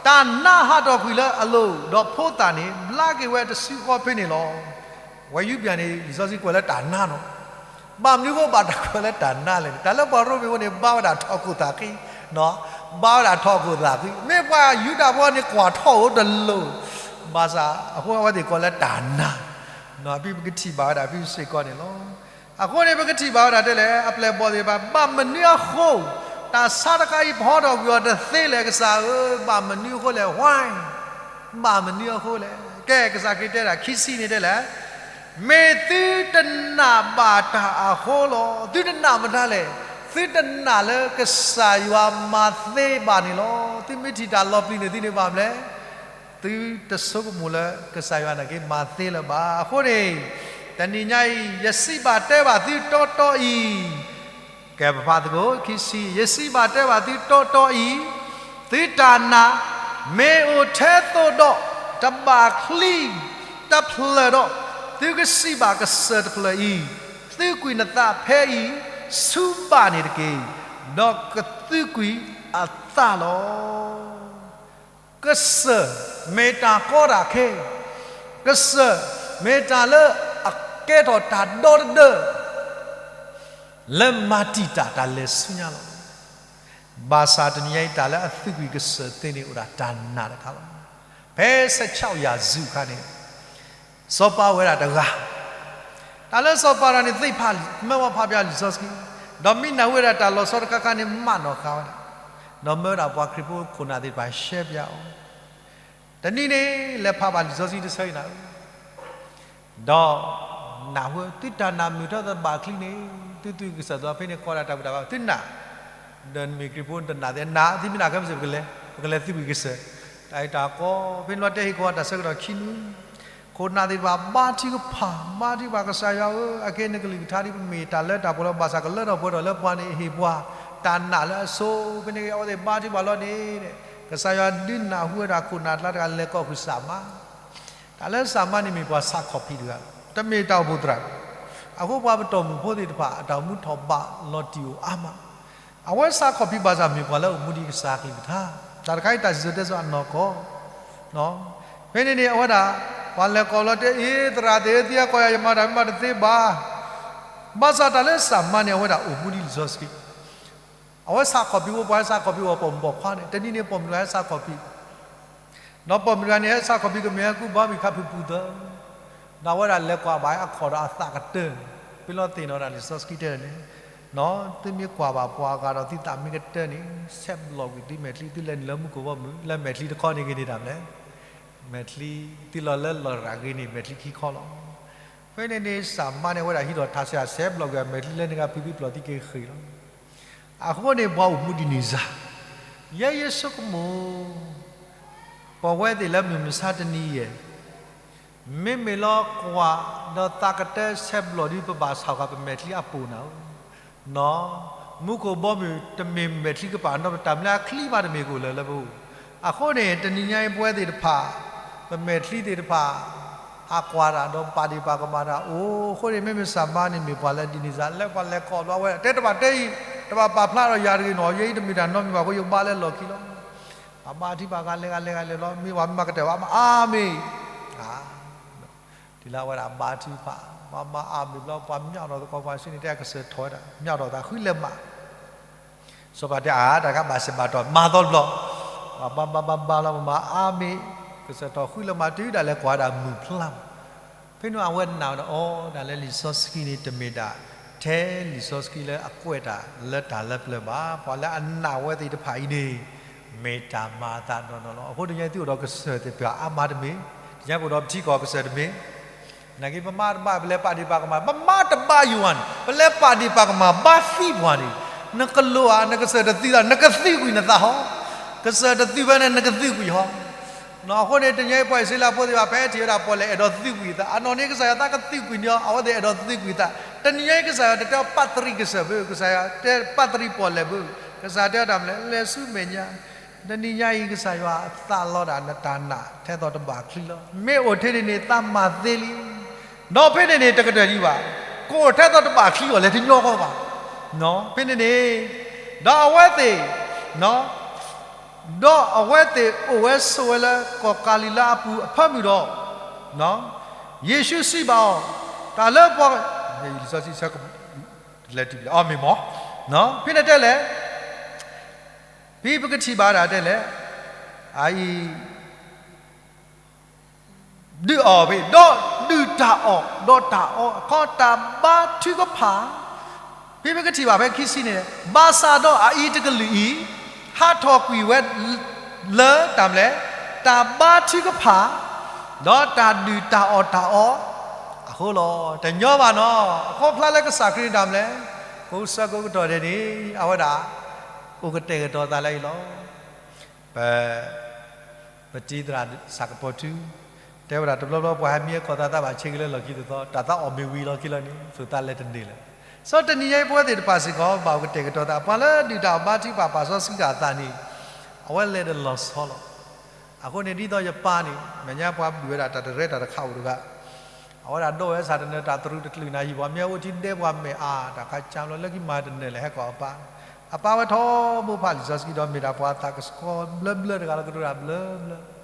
တၢ်နါဟးထီၣ်ကွံာ်လၢအလိၤ ဒီးဖိသၣ်န့ၣ် ဘျါက့ၤဝဲတဆံဃိးဖဲန့ၣ်လီၤ. ဝဲယူပၠးန့ၣ် လံာ်စီဆှံကွဲးလၢတၢ်နါနီၤ, ဘၣ်မနုၤအဃိဘၣ်တၢ်ကွဲးလၢတၢ်နါလဲၣ်န့ၣ် တၢ်လၢပှၤရိမ့ၤဖိန့ၣ် ဘါဝဲဒၣ်ထီၣ်ခိၣ်သးဃံ, ဘါဝဲဒၣ်ထီၣ်ခိၣ်သးဃံ, မ့ၢ်ပှၤယူဒၤဖိန့ၣ်ကွၢ်ထီၣ်ဧိၤတလိၤ, ဘၣ်ဆၣ်အဃိအဝဲသ့ၣ်ကိးလၢတၢ်နါ, ဖဲပကထံၣ်ဘၣ်ဝဲဒၣ်ဖဲစ့ၢ်ကီးန့ၣ်လီၤ. အဃိန့ၣ် ပကထံၣ်ဘၣ်ဝဲဒၣ်တဲလဲၣ် အပျဲၢ်အဘီၣ်သ့ၣ်တဖၣ် ဘၣ်မနုၤအဃိ တၢ်ဆါတခါအံၤပဟီထီၣ်ကွံာ်အီၤတသ့လဲၣ် ကစၢ်ဧၢ, ဘၣ်မနုၤအဃိလဲၣ် why ဘၣ်မနုၤအဃိလဲၣ်. ကဲ ကစၢ်ခရံာ်တဲဒၣ်ခံဆံန့ၣ်တဲလဲၣ်, မ့ၢ်သုတနာ်ဘၣ်တၢ်အဃိလီၤ. သုတနာ်မတၤလဲၣ်, သုတနာ်လၢကစၢ်ယွၤမၤသ့ဘၣ်န့ၣ်လီၤ. သုမ့ၢ်ထံၣ်တၢ်လီၤပျံၤန့ၢ်သုန့ၣ်ဘၣ်မလဲၣ် သုတဆိကမိၣ်လၢကစၢ်ယွၤန့ၣ်က့ၤမၤသ့လၢၤဘၣ်. အဃိန့ၣ် တနံၤညါအံၤ ယစံးဘၣ်တဲဘၣ်သုတီတီအံၤ, ကဲပဖးသကိး ခံဆံ, ယစံးဘၣ်တဲဘၣ်သုတီတီအံၤ, သုတၢ်နာ် မ့ၢ်အိၣ်ထဲသိးဒီးတဘၣ်ချံတဖျၢၣ်ဒီး, သုကစံးဘၣ်ကစၢၢ်တဖျၢၣ်အံၤ, သုးကွံာ်နသးဖဲအံၤ ဆူဘၣ်န့ၣ်တက့ၢ်, ဒီးကသုးကွံာ်အသးလီၤ. ကစၢၢ်မ့ၢ်တၢ်ကီတၢ်ခဲ, ကစၢၢ်မ့ၢ်တၢ်လၢအကဲထီၣ်တၢ်ဒီတဒၢ လၢမၤတံာ်တာ်တၢ်လဲၤဆူညါလီၤ. ဘၣ်ဆၣ်တနံၤညါအံၤ တၢ်လၢအသုးကွံာ်ကစၢၢ်သ့န့ၣ် အိၣ်ဒၣ်တၢ်နာ်တခါလီၤ. ဖဲဆဲးဆဲးယၤစူၤအခါန့ၣ် စီၤပၤအိၣ်ဝဲဒၣ်တဂၤ, တၢ်လၢစီၤပၤတဂၤန့ၣ် သ့ၣ်ဖးလံာ် မၢဝဲဖးပၠးလံာ်စီဆှံ, ဒီးမ့ၢ်နၢ်ဟူဝဲဒၣ်တၢ်လီၤဆီတခါခါန့ၣ် မးနီၣ်ဃာ်ဝဲဒၣ်, ဒီးမၢဝဲဒၣ်ပှၤခရံာ်ဖိခိၣ်နၢ်သ့ၣ်တဖၣ်ရှဲပၠးအီၤ, တနံၤန့ၣ် လဲၤဖးဘၣ်လံာ်စီဆှံတဆၢအံၤနၤဧၢ ဒီးနၢ်ဟူ သုတၢ်နာ်မ့ၢ်အိၣ်ထဲသိးတဘၣ်ချံန့ၣ်, သုသုးကစၢၢ်သ့ဖဲန့ၣ် ကီးဒၣ်တၢ်ဘူၣ်တၢ်ဘါ သုနာ်, ဒီးနမ့ၢ်ခရံာ်ဖိနတနာ်သ့ နာ် သုမ့ၢ်နာ်ခဲမုၢ်ဆ့ၣ် ပကလဲၤ ပကလဲၤသုးကွံာ်ကစၢၢ်, တၢ်အံၤတၢ်ကီ ဖဲန့ၣ်လီၤတဲဟ့ၣ်ကီးတၢ်ဆၢကတီၢ်ခံနွံ, ခိၣ်နၢ်သ့ၣ်တဖၣ်ဘါထုကဖၣ်, ဘါထုကဖၣ်ကစၢ်ယွၤဧၢ, အကဲနကလုၢ်ကထါဒ်ပမ့ၢ်တၢ်လၢတၢ်ပှဲၤလီၤ ဘၣ်ဆၣ်ကလၢထီၣ်ပှဲၤထီၣ်လၢပှၤန့ၣ် ဟ့ၣ်ပှၤတၢ်နာ်လၢအဆိ ဖဲန့ၣ်အဝဲသ့ၣ်ဘါထုကဖၣ်လီၤန့ၣ်, ကစၢ်ယွၤဒုးနၢ်ဟူဝဲဒၣ်ခိၣ်နၢ်တဂၤလၢကလဲၤကိးကစၢ်မါ တၢ်လၢစၢ်မါန့ၣ်မ့ၢ်ပှၤဆးခီၣ်ဖံးတဂၤ, တမ့ၢ်တၢ်အိၣ်ဖှိၣ်သရၣ်, အဃိပှၤပတီၢ်မုၢ်ဖိသ့ၣ်တဖၣ် အတၢ်အိၣ်မူထီၣ်ဘးလီၤတံၢ်အိၣ်အါမး, အဝဲဆးခီၣ်ဖံးဘၣ်ဆၣ်မ့ၢ်ပှၤလၢအိၣ်မူဒ်ကစၢ်အကလုၢ်ကထါ, တၢ်တခါအံၤတၢ်စံၣ်စိၤတဲစိၤအနီၢ်ကီၢ်, ဖဲန့ၣ်န့ၣ် အဝဲဒၣ် ပှၤလဲၤကိးလီၤတဲ အ့ သရၣ်သ့ၣ်ဧၢ သံကွၢ်ယၤ ယမၤတၢ်မ့ၢ်မၤတသ့ဘၣ်, ဘၣ်ဆၣ်တၢ်လၢစၢ်မါန့ၣ် အဝဲဒၣ်အိၣ်မူဒ်လံာ်စီဆှံ အဝဲဆးခီၣ်ဖံး အိၣ်ပှၤဆးခီၣ်ဖံး အိၣ်ပိာ်မုၣ်ပိာ်ခွါန့ၣ် တနံၤန့ၣ် ပိာ်မုၣ်တဂၤဟဲဆးခီၣ်ဖံး, ဒီးပိာ်မုၣ်တဂၤန့ၣ် ဟဲဆးခီၣ်ဖံးကမ့ၢ်ဟဲကူဘါမုၢ်ခါဖုၣ်ပူၤသၢ, ဒီးအဝဲဒၣ်လဲၤကွၢ်ဘၣ်အခီၣ်ဒီးအသးကတၢၢ်, ဖဲလီၤသ့ၣ်နီၣ်ဒၣ်လံာ်စီဆှံတဲန့ၣ်, သုမ့ၢ်ကွၢ်ဘၣ်ပှၤအဂၤဒီးသုသးမ့ၢ်ကတၢၢ်န့ၣ် ဆဲးဘျီၣ်ကွံာ်သုမဲာ်ချံ သုလဲၤနုာ်လၢမူခိၣ်ဘီမုၢ် လၢမဲာ်ချံတခီန့ၣ်ဂ့ၤန့ၣ်တၢ်မနုၤလဲၣ်, မဲာ်ချံ, သုလီၤလၢလီၢ်ရၤဂ့ၤန့ၣ် မဲာ်ချံခံခီလီၤ. ဖဲန့ၣ်န့ၣ် စၢ်မါန့ၣ် အဝဲဒၣ်ဟံးထီၣ်ထးဆဲး ဆဲးဘျီၣ်ကွံာ်အမဲာ်ချံလၢန့ၣ်ဂၤ ဖုးသုပျီၢ်သုက့ၤဃ့ၢ်လီၤ. အဃိန့ၣ် ပှၤအိၣ်မူဒ်န့ၣ်စ့ၢ်, ယဲယဆိကမိၣ် ပဝဲသ့ၣ်လၢမုၢ်မဆါတနံၤယဲၢ် မ့မ့ၢ်လီၤကွၢ်ဒီးသးကတၢၢ်ဆဲးဘျီၣ်ဒ်ပဘၣ်ဆၣ်ဃာ်ပမဲာ်ချံအပူၤနၤဧၢ, မူခိၣ်ဘီမုၢ်တမ့ၢ်မဲာ်ချံကပၤနီတမံၤ တၢ်မနုၤအချံမးတမ့ၢ်ကအိၣ်လၢၤလၢပအိၣ်, အဃိန့ၣ် တနံၤညါအံၤပဝဲသ့ၣ်တဖၣ် ပမဲာ်ချံသ့ၣ်တဖၣ် အကွၢ်တၢ်ဒီးပာ်ဒ့ၣ်ပာ်ကမၣ်တၢ်အိၣ်, အဃိန့ၣ် မ့မ့ၢ်စၢ်မါန့ၣ်မ့ၢ်ပှၤလၢဒ်န့ၣ်စ့ၢ် လၢပှၤလဲၤကိးဘျီဝဲ တဲတဘၣ်တဲအံၤ တဘၣ်ပာ်ဖျါဒီးယၤတဂ့ၤနီၤ ယဲအံၤတမ့ၢ်တၢ်နီတမံၤဘၣ်အဃိ ယဘါလၢလီၢ်ခံလီၤ. ပှၤဘါထုကဖၣ်ဂၤလဲၤဂၤလဲၤဂၤလဲၤလီၤ မ့ၢ်ပှၤမ့ၢ်မၤကတၢၢ်ဘၣ် မၤအါမ့ၢ် တုၤလၢအဝဲဒၣ်ဘါထုကဖၣ် ပှၤမၤအါမ့ၢ်ဘျီ ပှၤမၠးထီၣ်သကိးပှၤဆူန့ၣ် တဲကစၢၢ်ထီၣ်ဝဲဒၣ် မၠးထီၣ်သးဃုလဲၤမး, စီၤပၤတဲအါ တၢ်ခါဘၣ်စဲးဘၣ်တီၢ် မၤသီတဘျီ, ပှၤဘါဘါဘါဘါလီၤ ပှၤမၤအါမ့ၢ်, ကစၢၢ်ထီၣ်ဃုလဲၤမး တုၤဒၣ်လဲာ်ကွၢ်ဝဲဒၣ်မုၢ်ဖျါမး, ဖဲန့ၣ်အဝဲနာ်ဝဲဒၣ် အီ တၢ်လၢလံာ်စီဆှံန့ၣ် တမ့ၢ်ဒၣ်ထဲလံာ်စီဆှံလၢအကွဲးတၢ်လၢတၢ်လၢပျၢၤဘၣ်, ပှၤလၢအနာ်ဝဲသ့ၣ်တဖၣ်အံၤန့ၣ် မ့ၢ်တၢ်မၤအသးနီၢ်နီၢ်လီၤ. အဃိတနံၤညါသုအိၣ်ဒီးကစၢၢ်သ့ၣ်တဖၣ်အါမးတမ့ၢ်, တနံၤညါပအိၣ်ဒီးပထံကီၢ်ကစၢၢ်တမ့ၢ်, နာ်က့ပမါတဘၣ်ပလဲၤပာ်ဒ့ၣ်ပာ်ကမၣ်, ပမါတဘၣ်ယွၤန့ၣ် ပလဲၤပာ်ဒ့ၣ်ပာ်ကမၣ်ဘါသံပှၤန့ၣ်, နကလိၣ်ဧါ နကစၢၢ်တသုသး နကသုးကွံာ်နသးဟီ, ကစၢၢ်တသုးဖဲန့ၣ် နကသုးကွံာ်ဟီ အဃိန့ၣ် တနံၤညါအံၤပှၤအံၣ်စရ့လးဖိသ့ၣ်တဖၣ် ဖဲထံၣ်ဝဲဒၣ်ပီၣ်လဲၣ်အဲၣ်ဒိးသုးကွံာ်အသး အနီၢ်န့ၣ်ကစၢ်ယွၤသးကသုးကွံာ်န့ၣ် အဝဲသ့ၣ်အဲၣ်ဒိးသုးကွံာ်သး, တနံၤညါအံၤကစၢ်ယွၤတတဲပာ်တရံးကစၢၢ်ဘၣ်, ကစၢ်ယွၤတဲပာ်တရံးပီၣ်လဲၣ်ဘၣ်, ကစၢ်ယွၤတဲတၢ်မနုၤလဲၣ် လဲၤဆူမဲာ်ညါ, တနံၤညါအံၤ ကစၢ်ယွၤအသးလီဒၣ်နတၢ်နာ်ထဲသိးတဘၣ်ချံလီၤ. မ့ၢ်အိၣ်ထဲန့ၣ်န့ၣ် သးမၤသ့လံ, ဒီးဖဲန့ၣ်န့ၣ် တကတၢၢ်ဒံးဘၣ်, ကအိၣ်ထဲသိးတဘၣ်ချံအီၤလဲၣ်တညီဃီဘၣ်, ဖဲန့ၣ်န့ၣ်, ဒီးအဝဲသ့ၣ် ဒီးအဝဲသ့ၣ်အိၣ်ဝဲဆိးဝဲလၢကီၢ်ကၤလံၤလါအပူၤအဖၢမုၢ်ဒီး, ယ့ၣ်ၡူးစံးဘၣ်အီၤ, တၢ်လၢပှၤ, လံာ်စီဆှံဆၢကလဲၤတုၤလံ အီၤမ့ၢ်မ့ၢ်, ဖဲန့ၣ်တဲလဲၣ်, ဖဲပကထံၣ်ဘၣ်ဒၣ်တဲလဲၣ်, အအံၤ ဒုးအီၣ်ဖဲ ဒီးဒုးတၢ်အီၣ် ဒီးတၢ်အီအခီ တၢ်ဘါထုကဖၣ်, ဖဲပကထံၣ်ဘၣ်ဖဲခံဆံန့ၣ်, ဘၣ်ဆၣ်ဒီးအအံၤတကလုာ်အံၤ ဟးထီၣ်ကွံာ်ဝဲလၢတၢ်မနုၤလဲၣ်, တၢ်ဘါထုကဖၣ်, ဒီးတၢ်ဒုးတၢ်အီၣ်တၢ်အီအဃိလီၤ. တညီဘၣ်နီၤ, အဃိဖျါလၢကစၢ်ခရံာ်န့ၣ်တၢ်မနုၤလဲၣ်, ကိးဆၢကိးကတီၢ်ဒဲးန့ၣ် အဝဲဒၣ် အိၣ်ကတဲာ်ကတီၤသးလၢအံၤလီၤ. ပ ပတံၤသရၣ်ဆၣ်ကပီၤထူ တဲဝဲဒၣ် တဘျီဘျီပှၤဟဲမံအကီၢ်သးသးဘၣ်ဆ့က့ၤလၢလီၢ်ခံတသီ တၢ်သးအီၣ်မ့ၢ်ဝံၤလီၢ်ခံလီၤန့ၣ် သိၣ်သးလဲၤတန့ၢ်လၢၤ. စီၤတနံၤညါအံၤပဝဲသ့ၣ်တဖၣ်စ့ၢ်ကီး ဘၣ်အိၣ်ကတဲာ်ကတီၤသး ပှၤလၢဒုၣ်တၢ်အီၣ်ဘါထုကဖၣ်ပာ်စီဆှံတၢ်အသးန့ၣ် အဝဲလဲၤဒီးလီၤဆီလီၤ. အဃိန့ၣ် ဒ်သိးယပၢ်န့ၣ် မဲာ်ညါပှၤဘုၣ်ဝဲဒၣ်တၢ်တရဲတၢ်တခးအိၣ်တဂၤ အဝဲဒၣ်ဒိးဝဲဆၣ်တနၢၤ တၢ်တရူးတချုးနၤဟံၣ် ပှၤမ့ၢ်အိၣ်ထံဒဲပှၤမဲာ်အါ တၢ်ခါကၠၢ်လီၤ လၢခံမၤတနၢၤလဲၣ် ဟဲကိးအပၢ်, အပၢ်ဝဲထီဘိဖးလံာ်စီဆှံဒီး မ့ၢ်ဒၣ်ပှၤသးကဆှီဘျၢဘျၢတဂၤလီၤ ကတိၤတၢ်ဘျၢဘျၢ,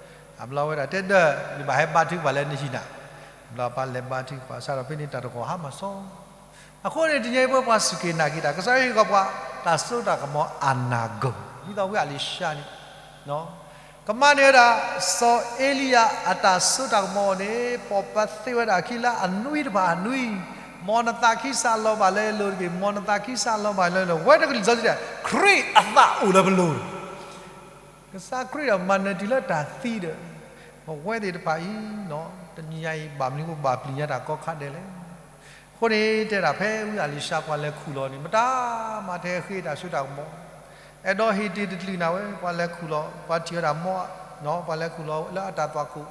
အဘျီဝဲဒၣ်တဲဒၢး ယဘၣ်ဟဲဘါထုကဖၣ်လၢနဟံၣ်နၤ, ဘျီပၢ်လဲၤဘါထုကဖၣ်စးထီၣ်ဖဲန့ၣ် တၢ်တဂီၢ်ဟါမၢ်စီ အဃိန့ၣ် တနံၤအံၤပဝဲပှၤစူၢ်က့ၤနာ်က့ၤတၢ် ကစၢ်ယွၤဟ့ၣ်ကီးပှၤ တၢ်စိတၢ်ကမီၤအနၢ်ဂီၢ် ဒ်သိးဝံအလံၤၡါန့ၣ် ကမၤန့ၢ်ဝဲဒၣ် စီၤအ့လံယၤအတၢ်စိတၢ်ကမီၤအဂီၢ်န့ၣ် ပိာ်ပသ့ဝဲဒၣ်အခံလၢအနွံတဖၣ်အနွံ, မ်နသးခံစးလီၤဘၣ်လၢယလိၤတက့ၢ်, မ်နသးခံစးလီၤဘၣ်လၢယလိၤ, ဝဲတကလုာ်စီဆှံတဲ ခရံာ်အသးအိၣ်လၢပလိၤ ကစၢ်ခရံာ်ဒီးမၤနၢၤတုၤလၢတၢ်သံဒီး ပဝဲသ့ၣ်တဖၣ်အံၤ တနံၤညါအံၤ ဘၣ်မနုၤပဘၣ်ပျံၤညါတၢ်ကီခါဒဲးလဲၣ်. အဃိန့ၣ် တဲဒၣ်ဖဲဝံအလံၤၡါပှၤလဲၤခူၣ်လီၤန့ၣ် မတၤမၤထဲဃ့တၢ်စိတၢ်ကမီၤ, အဲၣ်ဒိးဟ့ၣ်တ့ၢ်တချုးနၤဝဲ ပှၤလဲၤခူၣ်လီၤ, ပှၤထံၣ်ဝဲဒၣ်မိၤအး, ပှၤလဲၤခူၣ်လီၤလၢအတၢ်သွၣ်ခိၣ်,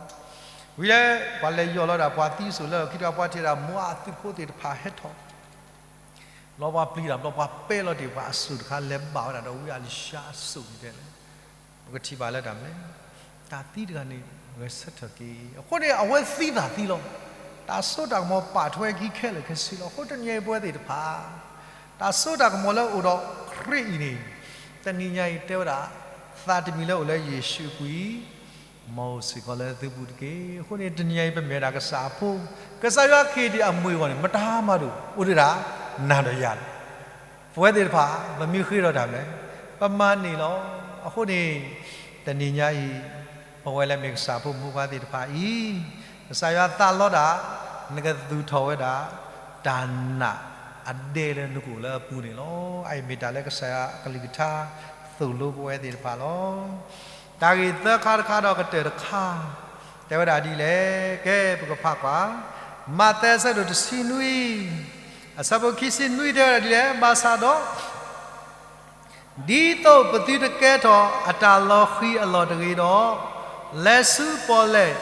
ဝံၤလၢ ပှၤလဲၤယီၢ်လီၤဒၣ်ပှၤသံအစိၣ်လၢခံတခါ ပှၤထံၣ်ဝဲဒၣ်မိၤအးအသုးဖိသ့ၣ်တဖၣ်ဟဲထီၣ် ဘျီပှၤပျံၤတၢ်ဘျီ ပှၤပဲလီၤတ့ၢ်ပှၤအစိၣ်တခါ လဲၤဘၣ်ဝဲဒၣ်ဒီးဝံအလံၤၡါအစိၣ်န့ၣ်တဲလဲၣ်. ပကထံၣ်ဘၣ်လၢတၢ်မနုၤလဲၣ်, တၢ်သံတဂၤန့ၣ် ဂဲၤဆၢထၢၣ်က့ၤ, အဃိန့ၣ် အဝဲသံတၢ်သံလီၤ. တၢ်စိတၢ်ကမီၤပာ်ထွဲခံခဲလၢာ်ခဲဆ့လီၤ. အဃိတနံၤအံၤပဝဲသ့ၣ်တဖၣ် တၢ်စိတၢ်ကမီၤလၢအိၣ်ဒီးခရံာ်အံၤန့ၣ် တနံၤညါအံၤတဲဝဲဒၣ် သးတမံၤလၢအိၣ်လၢယ့ၣ်ၡူးအပူၤအံၤ မ်အိၣ်စ့ၢ်ကီးလၢသုပူၤတက့ၢ်. အဃိန့ၣ် တနံၤညါအံၤပမ့ၢ်ဒၣ်ကစၢ်အဖိ, ကစၢ်ယွၤကဟ့ၣ်ဒံးအမှံၤအဂီၢ်န့ၣ် မတၤမၤဒိၣ် အိၣ်ဒံးဒၣ် နၤဒီးယၤလီၤ. ပဝဲသ့ၣ်တဖၣ် ပမ့ၢ်ဃ့ဒီးတၢ်မနုၤလဲၣ်, ပမၤန့ၢ်လီၤ. အဃိန့ၣ် တနံၤညါအံၤ ပဝဲလၢမ့ၢ်ကစၢ်ဖိမုၣ်ဖိခွါသ့ၣ်တဖၣ်အံၤ ကစၢ်ယွၤသးလီဒၣ် နကသူၣ်ထီၣ်ဝဲဒၣ် တၢ်နာ်အဒဲလၢနကအိၣ်လၢအပူၤန့ၣ်လီၤ. အအံၤမ့ၢ်တၢ်လၢကစၢ်ယွၤအကလုၢ်ကထါ သိၣ်လိပဝဲသ့ၣ်တဖၣ်လီၤ. တၢ်ဂ့ၢ်သၢခါတခါဒီးကတၢၢ်တခါ တဲဝဲဒၣ်ဒ်လဲၣ်. ကဲ ပကဖးကွၢ် မးသဲအဆၢဒိၣ်တဆံနွံ အဆၢဖိခံဆံနွံ တဲဝဲဒၣ်ဒ်လဲၣ်. ဘၣ်ဆၣ်ဒီး ဒ်သိးပသုတကဲထီၣ်အတၢ်လီၤဃံၤအလီၢ်တဂ့ၤဒီး, လဲၤဆူပီၣ်လဲၣ်,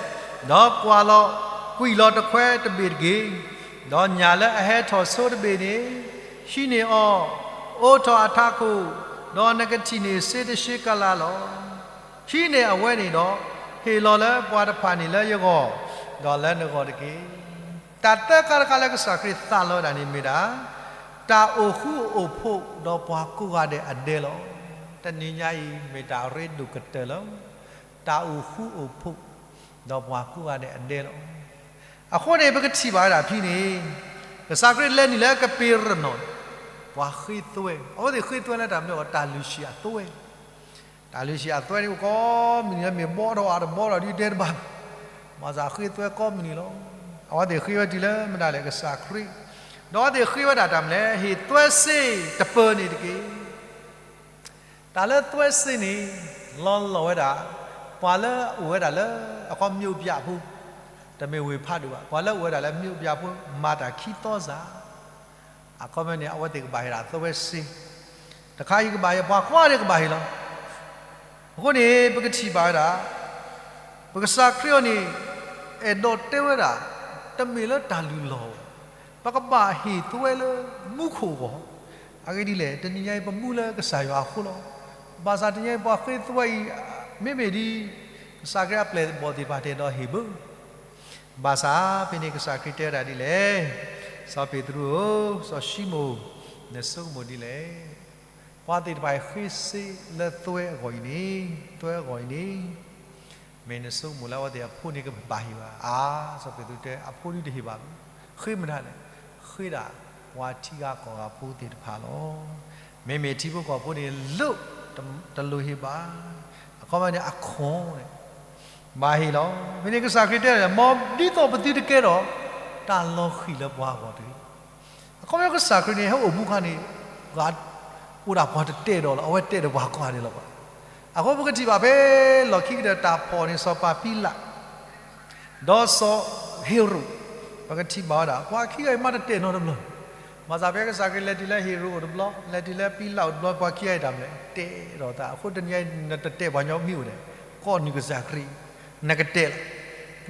ဒီးကွၢ်လီၤကွံာ်လီၤတခွဲတဘ့ၣ်တက့ၢ်. ဒီးညၣ်လၢအဟဲထီၣ်ဆိတဘ့ၣ်န့ၣ် ဟံးန့ၢ်အီၤ, အိးထီၣ်အထးခိၣ်, ဒီးနကထံၣ်န့ၢ်စ့တဆ့ကလးလီၤ. ဟံးန့ၢ်အဝဲန့ၣ်ဒီး, ဟ့ၣ်လီၤလၢပှၤတဖၣ်န့ၣ်လၢယဂီၢ်, ဒီးလၢနဂီၢ်တက့ၢ်. တၢ်သၢခါတခါလၢကစၢ်ခရံာ်သးလီဝဲဒၣ်န့ၣ်မ့ၢ်ဒၣ် တၢ်အိၣ်ဃူအိၣ်ဖိးဒီးပှၤကိးဂၤဒဲးအဒဲလီၤ. တနံၤညါအံၤ မ့ၢ်တၢ်ရ့ဒိၣ်ကတၢၢ်လၢ တၢ်အိၣ်ဃူအိၣ်ဖိး ဒီးပှၤကိးဂၤဒဲးအဒဲလီၤ. အဃိန့ၣ် ပကထံၣ်ဘၣ်ဝဲဒၣ်ဖဲန့ၣ် ကစၢ်ခရံာ်လဲၤနုာ်လၢကပ့းရနီၣ်, ပှၤဃ့သွဲ, အဝဲသ့ၣ်ဃ့သွဲလၢတၢ်မနုၤလဲၣ် တၢ်လုၢ်ဟံၣ်အသွဲ တၢ်လုၢ်ဟံၣ်အသွဲန့ၣ် အိၣ်ကိးမုၢ်နံၤလၢ မ့ၢ်ဘီထီၣ်အတဘီထီၣ်ဒ်တဲတဘၣ်, ဘၣ်ဆၣ်ဃ့သွဲကိးမုၢ်နံၤလီၤ. အဝဲသ့ၣ်ဃ့ဝဲတုၤလၢမတၤလဲၣ် ကစၢ်ခရံာ်, ဒီးအဝဲသ့ၣ်ဃ့ဝဲဒၣ်တၢ်မနုၤလဲၣ်, ဟ့ၣ်သွဲစ့တပၢၤန့ၣ်တက့ၢ်. တၢ်လၢသွဲစ့န့ၣ် လီၤလီၤဝဲဒၣ် ပှၤလၢအအိၣ်ဝဲဒၣ်လၢ အကီၢ်မၠိၣ်ပၠၣ်ဖိ, တမ့ၢ်ဝ့ၢ်ဖးဒိၣ်ဘၣ်, ပှၤလၢအအိၣ်ဝဲဒၣ်လၢမၠိၣ်ပၠၣ်ဖိ မၤတၢ်ခံသီစၢ် အခီပညီန့ၣ် အဝဲသ့ၣ်ကဘၣ်ဟ့ၣ်ဒၣ်သွဲစ့, တခါအံၤကဘၣ်ဟ့ၣ် ပှၤကိးဂၤဒဲးကဘၣ်ဟ့ၣ်လီၤ. အဃိန့ၣ် ပကထံၣ်ဘၣ်ဝဲဒၣ် ပကစၢ်ခရံာ်အံၤန့ၣ် အဲၣ်ဒိးတဲဝဲဒၣ် တမ့ၢ်လၢတၢ်လုၢ်လီၢ်ဘၣ်, ပကဘၣ်ဟ့ၣ်သွဲလၢမူခိၣ်အဂီၢ်, အဂ့ၢ်ဒ်လဲၣ် တနံၤညါအံၤပမူလၢကစၢ်ယွၤအဃိလီၤ. ဘၣ်ဆၣ်တနံၤညါအံၤပှၤဃ့သွဲအံၤ မ့မ့ၢ်ဒ် ကစၢ်ခရံာ်အပျဲၢ်အဘီၣ်သ့ၣ်တဖၣ်တအဲၣ်ဒိးဟ့ၣ်ဘၣ် ဘၣ်ဆၣ်ဖဲန့ၣ်ကစၢ်ခရံာ်တဲဝဲဒၣ်ဒ်လဲၣ်, စီၤပ့းတရူးဧၢ, စီၤၡံမိၣ်, နဆိကမိၣ်ဒ်လဲၣ်. ပှၤသ့ၣ်တဖၣ်အံၤဃ့စ့လၢသွဲအဂီၢ်အံၤန့ၣ်, သွဲအဂီၢ်အံၤန့ၣ်, မ့ၢ်နဆိကမိၣ်လၢအဝဲသ့ၣ်အဖိန့ၣ်ကဘၣ်ဟ့ၣ်ဘၣ်. အါ, စီၤပ့းတရူးတဲ အဖိန့ၣ်တဟ့ၣ်ဘၣ်ဘၣ်, ဃ့မတၤလဲၣ်, ဃ့ဒၣ်ပှၤထံဂၤကီၢ်ဂၤဖိသ့ၣ်တဖၣ်လီၤ. မ့မ့ၢ်ထံဖိကီၢ်ဖိန့ၣ် လိၣ်တလိၣ်ဟ့ၣ်ဘၣ်, အခီပညီန့ၣ် အခွန်န့ၣ် ဘၣ်ဟ့ၣ်လီၤ. ဖဲန့ၣ်ကစၢ်ခရံာ်တဲ, မ်ဒ်သိးပသုတကဲထီၣ် တၢ်လီၤဃံၤလၢပှၤအဂီၢ်တဂ့ၤ. အခီပညီကစၢ်ခရံာ်န့ၣ် ဟဲအိၣ်မူအခါန့ၣ် အိၣ်ဒၣ်ပှၤတတဲာ်ဒီးလီၤ, အဝဲတဲာ်ဒီးပှၤကိးဂၤဒဲးလီၤဘၣ်. အဃိပကထံၣ်ဘၣ်ဖဲလီၢ်ခံကတၢၢ်တၢ်ဖီၣ်န့ၣ် စီၤပၤပံလး ဒီးစီၤဟ့ၤရိာ်, ပကထံၣ်ဘၣ်ဝဲဒၣ် ပှၤခံဂၤအံၤမ့ၢ်တတဲာ်နီတဘျီ, ဘၣ်ဆၣ်ဖဲကစၢ်ခရံာ်လဲၤတုၤလၢဟ့ၤရိာ်အိၣ်တဘျီ, လဲၤတုၤလၢပံလးအိၣ်တဘျီ, ပှၤခံဂၤအံၤတၢ်မနုၤလဲၣ် တဲာ်ဒီးသး. အဃိတနံၤအံၤ နတတဲာ်ပှၤညီမ့ၢ်အိၣ်ဒီး ကိးနုာ်ကစၢ်ခရံာ် နကတဲာ်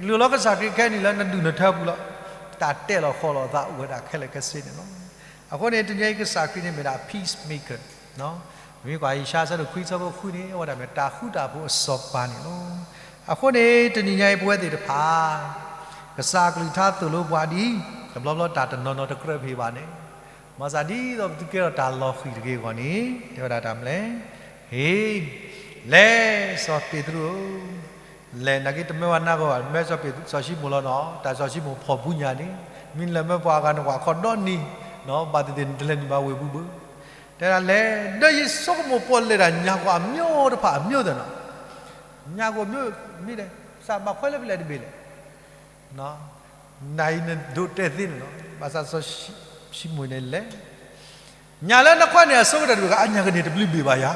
လီၤ. ကလုၢ်လီၤကစၢ်ခရံာ်ခဲအံၤန့ၣ်လၢနဒုၣ်နထၢပူၤလီၤ. တၢ်တဲာ်လီၤဃီလီၤသးအိၣ်ဝဲဒၣ်ခဲလၢာ်ခဲဆ့န့ၣ်လီၤ. အဃိန့ၣ် တနံၤအံၤကစၢ်ခရံာ်န့ၣ်မ့ၢ်ဒၣ် peacemaker, မ့ၢ်ကွၢ်ယၡါယၤ အဆၢဒိၣ်ခွံ အဆၢဖိဃုန့ၣ် အဝဲဒၣ်မ့ၢ်တၢ်ဃူတၢ်ဖိးအစီၤပၤန့ၣ်လီၤ. အဃိန့ၣ် တနံၤညါအံၤပဝဲသ့ၣ်တဖၣ် ကစၢ်အကလုၢ်ကထါသိၣ်လိပှၤဒ်အံၤ, တဘျီဘျီတၢ်တနီၤနီၤတကြၢးပဟ့ၣ်ဘၣ်န့ၣ်, ဘၣ်ဆၣ်ဒ်သိးပသုကဲထီၣ်တၢ်လီၤဃံၤတဂ့ၤအဂီၢ်န့ၣ် တဲဝဲဒၣ်တၢ်မနုၤလဲၣ်. ဟ့ၣ်, လဲၤ စီၤပ့းတရူးဧၢ, လဲၤ နာ်က့တမၢဝဲနါဂီၢ်ဘၣ်, မၢစီၤပ့း စီၤၡံမိၣ်လီၤနီၤ, တၢ်စီၤၡံမိၣ်ဖီၣ်ပူၤညါန့ၣ်, မ့ၢ်နလဲၤမၢပှၤအဂၤန့ၣ် ပှၤခီဒီနံၤ, ဘၣ်သ့ၣ်သ့ၣ်နတလဲၤနုာ်ဘၣ်ဝ့ၢ်ပူၤဘၣ်. တဲဒၣ်လဲၤ, ဒီးယဆိကမိၣ်ပှၤလဲၤတၢ်ညၣ်ကွီၢ်အမျိုးတဖၣ်အမျိုးသ့ၣ်နီၤ, ညၣ်ကွီၢ်အမျိုး, မ့ၢ်ဒ်, ကစၢ်ဘၣ်ခွဲးလၢပလဲၤတဘ့ၣ်လဲၣ် နအံၤနဒိးတဲသ့န့ၣ်လီၤ. ဘၣ်ဆၣ်စီၤၡံမိၣ်န့ၣ်လဲၤ, ညၣ်လၢနခွဲးန့ၢ်အဆိကတၢၢ်တဘ့ၣ် အညၣ်ကန့ၢ်တဘျုးဘ့ၣ်ဘၣ်ယၤ,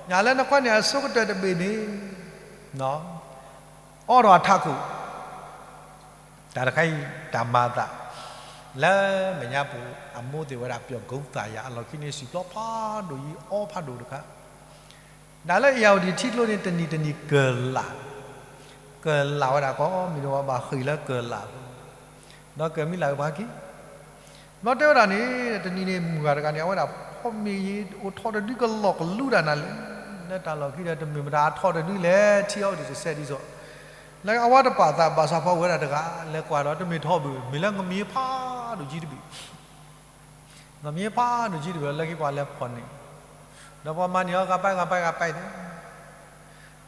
ညၣ်လၢနခွဲးန့ၢ်အဆိကတၢၢ်တဘ့ၣ်န့ၣ်, အိးထီၣ်အထးခိၣ်, တၢ်တခါအံၤ တၢ်မၤအသး, လၢမဲာ်ညါပူၤ အမိၢ်သ့ၣ်ဝဲဒၣ်ပၠီၣ်ကိသးယၤ အလီၢ်ခံန့ၣ် စံၣ်ပျီဖးဒိၣ်အံၤ အီဖးဒိၣ်တခါ ဒၣ်လၢအ့ၣ်ယၣ်ဝတံၣ်ထံကျိန့ၣ် တနံၤတနံၤကၢၢ်လၢ်, ကၢၢ်လၢ်ဝဲဒၣ်ကိးမံၤဒဲး ပှၤဘၣ်ဃ့ၢ်လၢကၢၢ်လၢ်အပူၤ, ဒီးကၢၢ်မံလၢ်ဝဲပှၤခံ, ဘျီတဲဝဲဒၣ်န့ၣ် တနံၤန့ၣ် မုၢ်ဂၤတဂၤန့ၣ် အဝဲဒၣ်ဖီမ့ၤယံၤ အိၣ်ထီၣ်တဒုကလီၢ်ကလူဒၣ်နၤလဲၣ်, လၢတၢ်လီၢ်ခံဒီး တမ့ၢ်မတၤအထီၣ်တဒုလဲၣ် ထံအီဒံးတစဲးဒ်သိး, လၢအဝဲတပာ်သးဘၣ်ဆၣ်ဖီဝဲဒၣ်တဂၤ လဲၤကွၢ်ဒီးတမ့ၢ်ထီၣ်ဘၣ် မ့ၢ်လၢငမံၤဖးဒိၣ်ကံတဘ့ၣ် ငမံၤဖးဒိၣ်ကံတဘ့ၣ် လၢခံပှၤလဲၤဖီၣ်န့ၢ်, ဒီးပှၤမၤန့ၢ်အီၤ ဂၤပာ်ဂၤပာ်ဂၤပာ်န့ၣ်,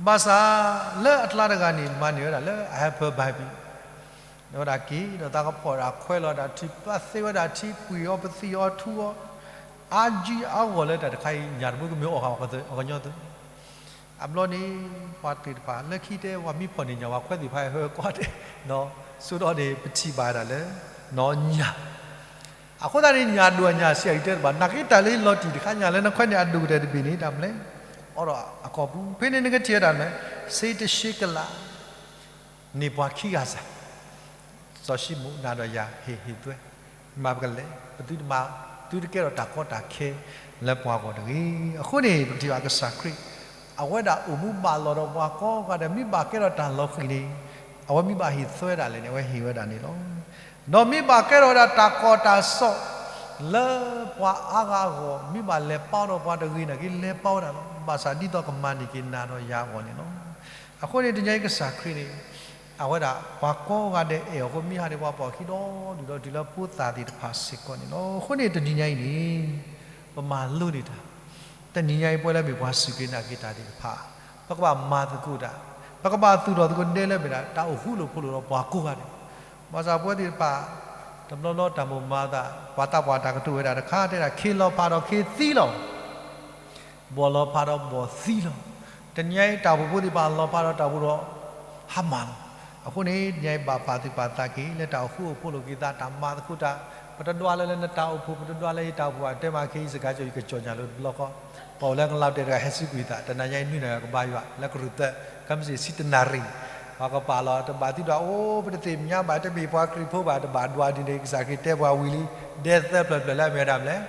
ဘၣ်ဆၣ်လၢအကျါတဂၤန့ၣ် မၤန့ၢ်ဝဲဒၣ်လၢအဟဲဖၢဘၣ်ပံၤ, ဒီးဝဲဒၣ်က့ၤဒီးသးကဖီၣ်ဝဲဒၣ်ခွဲးလီၤဒၣ်ထံ ပာ်သ့ဝဲဒၣ်ထံ ပှံၢ်အီၤပသံၣ်အီၤထူအီၤ, အါကံအါဂီၢ်လၢတၢ်တခါအံၤ ညၣ်တဘိကမ့ၢ်အီၣ်ဃာ်ပှၤကညီသု အဘျီန့ၣ် ပှၤသ့ၣ်တဖၣ် လၢခံတဲ ပှၤမ့ၢ်ဖီၣ်န့ၢ်ညၣ် ပှၤခွဲးသ့ၣ်တဖၣ်ဟဲဟၢကွၢ်တဲ, ဆိဒီးန့ၣ် ပထံၣ်ဘၣ်ဒၣ်လၢ ညၣ်, အဃိသတးန့ၣ် ညၣ်ဒိၣ်အညၣ်ဆံးအံၤတဲတဘၣ် နာ်က့တၢ်လၢလီၤတံၢ်တခါ ညၣ်လၢနခွဲးန့ၢ်အဒိၣ်ကတၢၢ်တဘ့ၣ်န့ၣ် တၢ်မနုၤလဲၣ်, အိးထီၣ်အကီၢ်ပူၤ ဖဲန့ၣ်နကထံၣ်ဝဲဒၣ်မနုၤလဲၣ်, စ့တဆ့ကလး န့ၢ်ပှၤခံဂၤစၢ် စီၤၡံမိၣ်နၤဒီးယၤ ဟ့ၣ်ဟ့ၣ်သွဲ, မၤပကလဲၤ ပသုတမၤ သုတကဲထီၣ်တၢ်ကီတၢ်ခဲလၢပှၤဂီၢ်တဂ့ၤ. အဃိန့ၣ် ပထံၣ်ဘၣ်ကစၢ်ခရံာ် အဝဲဒၣ်အိၣ်မူဘၣ်လီၤဒီးပှၤကိးဂၤဒဲး မ့ၢ်ဘၣ်ကဲထီၣ်တၢ်လီၤဃံၤန့ၣ် အဝဲမ့ၢ်ဘၣ်ဟ့ၣ်သွဲဒၣ်လဲာ်န့ၣ် အဝဲဟ့ၣ်ဝဲဒၣ်န့ၣ်လီၤ. ဒီးမ့ၢ်ဘၣ်ကဲထီၣ်ဝဲဒၣ်တၢ်ကီတၢ်စီၣ် လၢပှၤအါဂၤအဂီၢ် မ့ၢ်ဘၣ်လဲၤပာ်ဒီးပှၤတဂ့ၤနာ်က့ လဲၤပာ်ဝဲဒၣ်လီၤ. ဘၣ်ဆၣ်ဒ်သိးကမၤန့ၢ်က့ၤနၤဒီးယၤအဂီၢ်န့ၣ်လီၤ. အဃိန့ၣ် တနံၤအံၤကစၢ်ခရံာ်န့ၣ် အဝဲဒၣ်ပှၤကိးဂၤဒဲးအဲၣ်အီၤအဃိ မ့ၢ်ဟးဒံးပှၤပိာ်အခံဒီဒူၣ်ဒီထံလၢဖိသၣ်သ့ၣ်တဖၣ်စ့ၢ်ကီးန့ၣ်လီၤ. အဃိန့ၣ် တနံၤညါအံၤန့ၣ် ပမၤလိန့ၢ်တၢ်, တနံၤညါအံၤပဝဲလၢမ့ၢ်ပှၤစူၢ်က့ၤနာ်က့ၤတၢ်သ့ၣ်တဖၣ် ပကဘၣ်မၤသကိးတၢ်, ပကဘၣ်သူၣ်ထီၣ်သကိးဒဲလၢမ့ၢ်ဒၣ် တၢ်အိၣ်ဃူလိာ်ဖိးလိာ်ဒီးပှၤကိးဂၤဒဲး, ဘၣ်ဆၣ်ပဝဲသ့ၣ်တဖၣ် တဘျီဘျီတၢ်မိၣ်မၤသး ပှၤသးပှၢ်တၢ်ကတိၤဝဲဒၣ်တခါ တဲဒၣ် ခ့လီၤဖးဒီးခ့သံလီၤ ဘီၣ်လီၤဖးဒီးဘီၣ်သံလီၤ. တနံၤအံၤတၢ်အိၣ်ဖှိၣ်ဖိသ့ၣ်တဖၣ်လီၤဖးဒီးတၢ်အိၣ်ဖှိၣ်ဒီးဟါမၢ်လီၤ. အဃိန့ၣ် တနံၤအံၤဘၣ်ပာ်သူၣ်ပာ်သးက့ၤ လၢတၢ်အိၣ်ဃူအိၣ်ဖိးလိာ်က့ၤသး တၢ်မၤသကိးတၢ်, ပတဒွးလၢလၢနတၢ်အိၣ်ဖှိၣ် ပတဒွးလၢယတၢ်အိၣ်ဖှိၣ် အတဲမၤခ့ယစကၤကၠီ ယကကၠီၣ်ညါလၢတဘျီဃီ, ပှၤအိၣ်လၢကလီတဲတဂၤဟဲစူးကွံာ်သး တနၤညါအံၤနွံနၤကဘါယွၤ လၢကရူၢ်သၢ ကမ့ၢ်စံးဆံတနၣ်ရံၣ်, ပှၤကပာ်လီၤ တဘၣ်သံဒီး အိၣ် ပတသ့ၣ်ညါဘၣ် တမ့ၢ်ပှၤခရံာ်ဖိဘၣ် တဘၣ်ဒွးဒ်န့ၣ် ကစၢ်ခရံာ်တဲပှၤဝံၤလံ, ဒဲသၢဖျၢၣ်ဖျၢၣ်လၢအမ့ၢ်ဝဲဒၣ်မနုၤလဲၣ်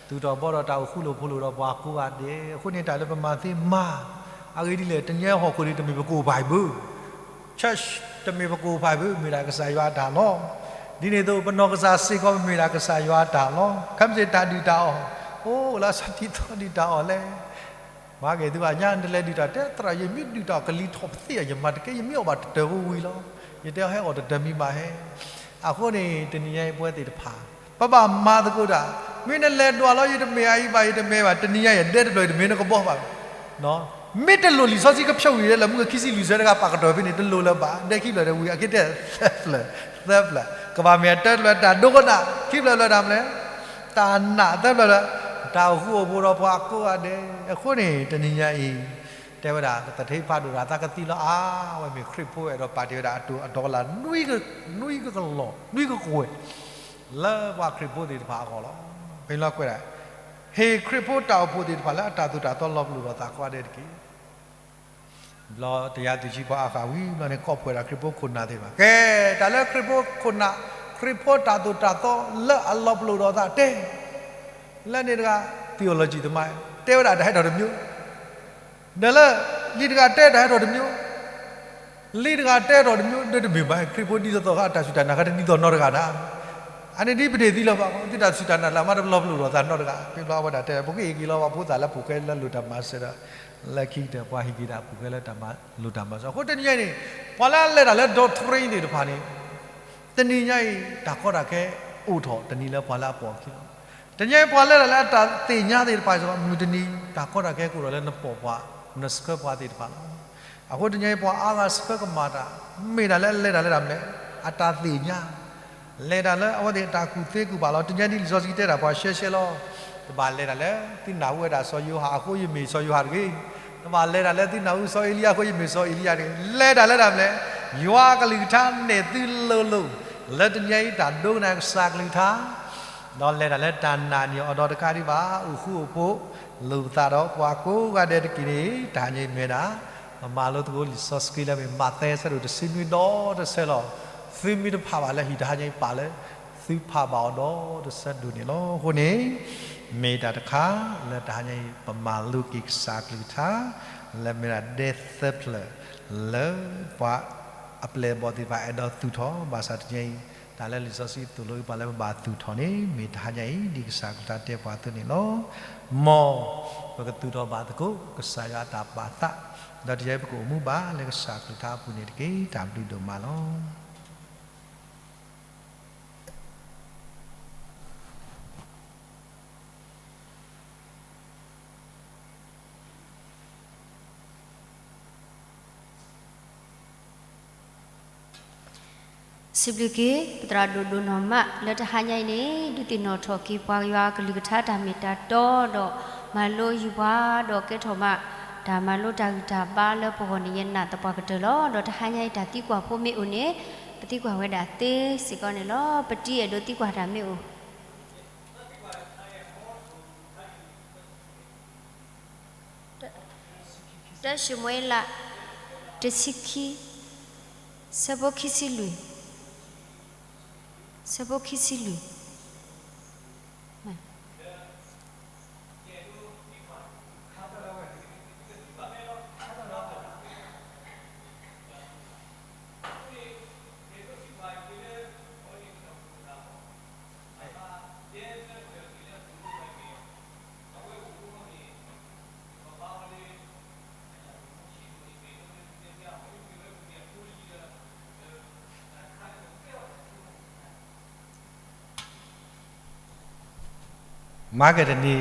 သူၣ်ထီၣ်ဘီထီၣ်တၢ်အိၣ်ဃူလိာ်ဖိးလိာ်ဒီးပှၤကိးဂၤဒဲး, အဃိန့ၣ်တၢ်လၢပမၤသ့မၤ, အဂ့ၢ်ဒ်လဲၣ် တနံၤအံၤဟီၣ်ခိၣ်န့ၣ် တမ့ၢ်ပကအိၣ်ဖးအံၤဘၣ်, church တမ့ၢ်ပကအိၣ်ဖးအံၤဘၣ် မ့ၢ်ဒၣ်ကစၢ်ယွၤအတၢ်လီၢ်, ဒ်န့ၣ်အသိး ပနီၢ်ကစၢ်စ့ၢ်ကီး ပမ့ၢ်ဒၣ်ကစၢ်ယွၤအတၢ်လီၢ်, ခဲမ့ၢ်စ့ၢ်တၢ်ဒုၣ်တၢ်အီၣ်, အိၣ်လၢအစီထံသီဒုၣ်တၢ်အီၣ်လဲၣ် မၤက့ၤသုဘၣ်ညါ နတလဲၤဒုၣ်တၢ် တဲသရၣ် ယမ့ၢ်ဒုၣ်တၢ်အီၣ်ကလံၤထီၣ်ပသ့ၣ် ယမၤတကဲ ယမ့ၢ်အီၣ်ဘၣ်တတၢၢ်ဖိဝံၤလီၤ, ယတဲဟဲအီၣ်တတၢၢ်မံၤဘၣ်ဟဲ, အဃိန့ၣ် တနံၤညါအံၤပဝဲသ့ၣ်တဖၣ် ပဘၣ်မၤသကိးတၢ်, မ့ၢ်နလဲၤဒွးလီၤ ယတမ့ၢ်အအံၤဘၣ် ယတမ့ၢ်ဘၣ် တနံၤညါအံၤဒဲတဖျၢၣ် ယတမ့ၢ်နကဘီဘၣ်, မ့ၢ်တလိၣ်လံာ်စီဆှံကဖျိးဝံၤလၢမုၢ်ခံဆံလွံၢ်ဆၢတဂၤ ပာ်ကတီၢ်ဖဲန့ၣ် တလိၣ်လၢၤဘၣ် ဒဲခံဖျၢၣ်တဝံၤ အက့ၤတဲသၢဖျၢၣ်, သၢဖျၢၣ်, ကဘၣ်မ့ၢ်တၢတဖျၢၣ် တၢ်ဒိကနၣ်, ခံဖျၢၣ်ဖျၢၣ်တၢ်မနုၤလဲၣ်, တၢ်နာ်, သၢဖျၢၣ်ဖျၢၣ် တၢ်အိၣ်ဃူအိၣ်ဖိးဒီးပှၤကိးဂၤဒဲး, အဃိန့ၣ် တနံၤညါအံၤ တဲဝဲဒၣ် သထ့ဖးဒိၣ်တၢ် သးကသံလီၤအါ, အဝဲမ့ၢ်ခရံာ်ဖိအဲၣ်ဒိးပာ်တ့ၢ်ဝဲဒၣ်အတိၤအဒီကလး နွံကလီၢ် နွံကကွဲၢ် လၢပှၤခရံာ်ဖိသ့ၣ်တဖၣ်အဂီၢ်လီၤ. ပလီကွဲးဒၣ် ဟ့ၣ်ခရံာ်ဖိတၢ်အိၣ်ဖှိၣ်သ့ၣ်တဖၣ်လၢအတၢ်သိၣ်တၢ်သီလီၤပလိာ်ဒီးသးကိးဂၤဒဲးတက့ၢ်. ဘျီတယၤသုးဆံပှၤအါဃာ်ဝံၤဘျီန့ၣ် ကိးပှဲၤဒၣ်ခရံာ်ဖိခိၣ်နၢ်သ့ၣ်တဖၣ် ကဲ, တၢ်လၢခရံာ်ဖိခိၣ်နၢ်, ခရံာ်ဖိတၢ်သိၣ်တၢ်သီလၢအလီၤပလိာ်ဒီးသးတဲ, လၢန့ၣ်တဂၤ theology သမား တဲဝဲဒၣ်တၢ်ဟဲထီၣ်တမျိုး, ဒီးလၢ လံာ်တဂၤတဲတၢ်ဟဲထီၣ်တမျိုး, လံာ်တဂၤတဲထီၣ်တမံၤဒီးတမ့ၢ်ဘၣ်, ခရံာ်ဖိဒ်သိးသိးအခါ အတၢ်စူၢ်တၢ်နာ်ခါတဒ်သိးနီတဂၤဒၣ်. အန့ၣ်ဒ်ပတ့ၢ်သံလီၤဘၣ်, သုတၢ်စူၢ်တၢ်နာ်လၢအမါတပလီၢ်ပလိာ်ဒီးသးနီတဂၤ, ပ့ၤဘျီအဝဲဒၣ်တဲ ပက့ၤက့ၤလီၤဘၣ် ဖိသၣ်လၢပူၤဃဲလၢလိၣ်တၢ်မၤစၢၤဒီး လၢခံကတၢၢ်ပှၤဟ့ၣ်က့ၤဒၣ်ပူၤဃဲလၢတၢ်မၤလိၣ်တၢ်မၤစၢၤ. အဃိတနံၤညါအံၤန့ၣ် ပှၤလၢအလဲၤတၢ်လၢ doctrine သ့ၣ်တဖၣ်န့ၣ် တနံၤညါအံၤ တၢ်ကီတၢ်ခဲအိၣ်ထီၣ်တနံၤလၢပှၤလၢအပိာ်အခံလီၤ. တနံၤညါအံၤပှၤလဲၤတၢ်လၢအတၢ်သ့ၣ်ညါသ့ၣ်တဖၣ်စ့ၢ်ကီး မုၢ်တနံၤ တၢ်ကီတၢ်ခဲကအိၣ်ထီၣ်လၢနပိာ်ပှၤ နဆှၢပှၤသ့ၣ်တဖၣ်လီၤ. အဃိတနံၤညါအံၤ ပှၤအါဂၤဆှၢကမၣ်တၢ် မ့ၢ်တၢ်လၢအလဲၤတၢ်လၢတၢ်မနုၤလဲၣ်, အတၢ်သ့ၣ်ညါ လဲၤတၢ်လၢအဝဲသ့ၣ်အတၢ်ကူၣ်သ့ကူၣ်ဘၣ်လီၤ. တနံၤညါဒ်လံာ်စီဆှံတဲတၢ်ပှၤရှဲရှဲလီၤ. တဘၣ်လဲၤတၢ်လၢသုနၢ်ဟူဝဲဒၣ်စီၤယိၤဟၣ်အဃိ ယမ့ၢ်စီၤယိၤဟၣ်တဂ့ၤ. တဘၣ်လဲၤတၢ်လၢသုနၢ်ဟူစီၤအ့လံယၤအဃိ ယမ့ၢ်စီၤအ့လံယၤတဂ့ၤ. လဲၤတၢ်လၢတၢ်မနုၤလဲၣ်, ယွၤအကလုၢ်ကထါနဲၣ်သုလိၤလိၤ လၢတနံၤညါအံၤတၢ်ဒိကနၣ်ကစၢ်ကလုၢ်ကထါ ဒီးလဲၤတၢ်လၢတၢ်နာ်န့ၢ်အီၤဒီးတကးဒံးဘၣ် အိၣ်ဃူအိၣ်ဖိး လိာ်ပသးဒီးပှၤကိးဂၤဒဲးတက့ၢ်န့ၣ် တဟါညါအံၤမ့ၢ်ဝဲဒၣ် ပမၤလိသကိးလံာ်စီဆှံလၢမ့ၢ်မးသဲဆၢဒိၣ်တဆံနွံဒီတဆၢလီၤ. သုမ့ၢ်တဖးဘၣ်လၢဟံၣ်တဟါညါအံၤပာ်လၢ သုဖးဘၣ်အီၤဒီတဆၢဒိၣ်န့ၣ်လီၤ. အဃိန့ၣ် မ့ၢ်တၢ်တခါလၢတဟါညါအံၤ ပမၤလိက့ၤကစၢ်ကလုၢ်ကထါ လၢမ့ၢ်ဒၣ်ဒဲသၢဖျၢၣ် လၢပှၤအပျဲၢ်အဘီၣ်သ့ၣ်တဖၣ်အဲၣ်ဒိးသူၣ်ထီၣ် ဘၣ်ဆၣ်တနံၤညါအံၤ တၢ်လၢလံာ်စီဆှံသိၣ်လိပှၤလၢပဘၣ်သူၣ်ထီၣ်န့ၣ် မ့ၢ်တဟါညါအံၤ ဒ်ကစၢ်ကလုၢ်ကထါတဲပှၤအသိးန့ၣ်လီၤ. မ်ပကသူၣ်ထီၣ်ဘၣ်သကိး ကစၢ်ယွၤအတၢ်ပာ်သး ဒီးတယဲၢ်ပကအိၣ်မူဘၣ်လၢကစၢ်ကလုၢ်ကထါအပူၤန့ၣ်တက့ၢ်. တၢ်ဘျုးဒိၣ်မးလီၤ. စံးဘျုးက့ၤ ပသရၣ်ဒိၣ်ဒိၣ်နီၢ်မး လၢတဟါညါအံၤန့ၣ် ဒုးသ့ၣ်နီၣ်ထီၣ်က့ၤပှၤယွၤအကလုၢ်ကထါတၢ်မ့ၢ်တၢ်တီဒီး မၤလိယူၤပှၤဒီးကဲထီၣ်ဘၣ် တၢ်မၤလိတၢ်ဂံၢ်တၢ်ဘါလၢပဂီၢ်န့ၣ် ယနာ်သပှၢ်ကတၢၢ်လီၤ. ဒီးတဟါညါအံၤတၢ်သံကွၢ်ဖိမ့ၢ်အိၣ်န့ၣ် ပသံကွၢ်ဝဲဒၣ်သ့စ့ၢ်ကီးန့ၣ်လီၤ. ပတံၤအဲၣ်ဒိးသံကွၢ်တၢ်မ့ၢ်အိၣ် တၢၡမူၤအ့လး တဆံခံ ဆၢဖိခံဆံလွံၢ်, ဆၢဖိခံဆံလွံၢ်. မၤကဒနံ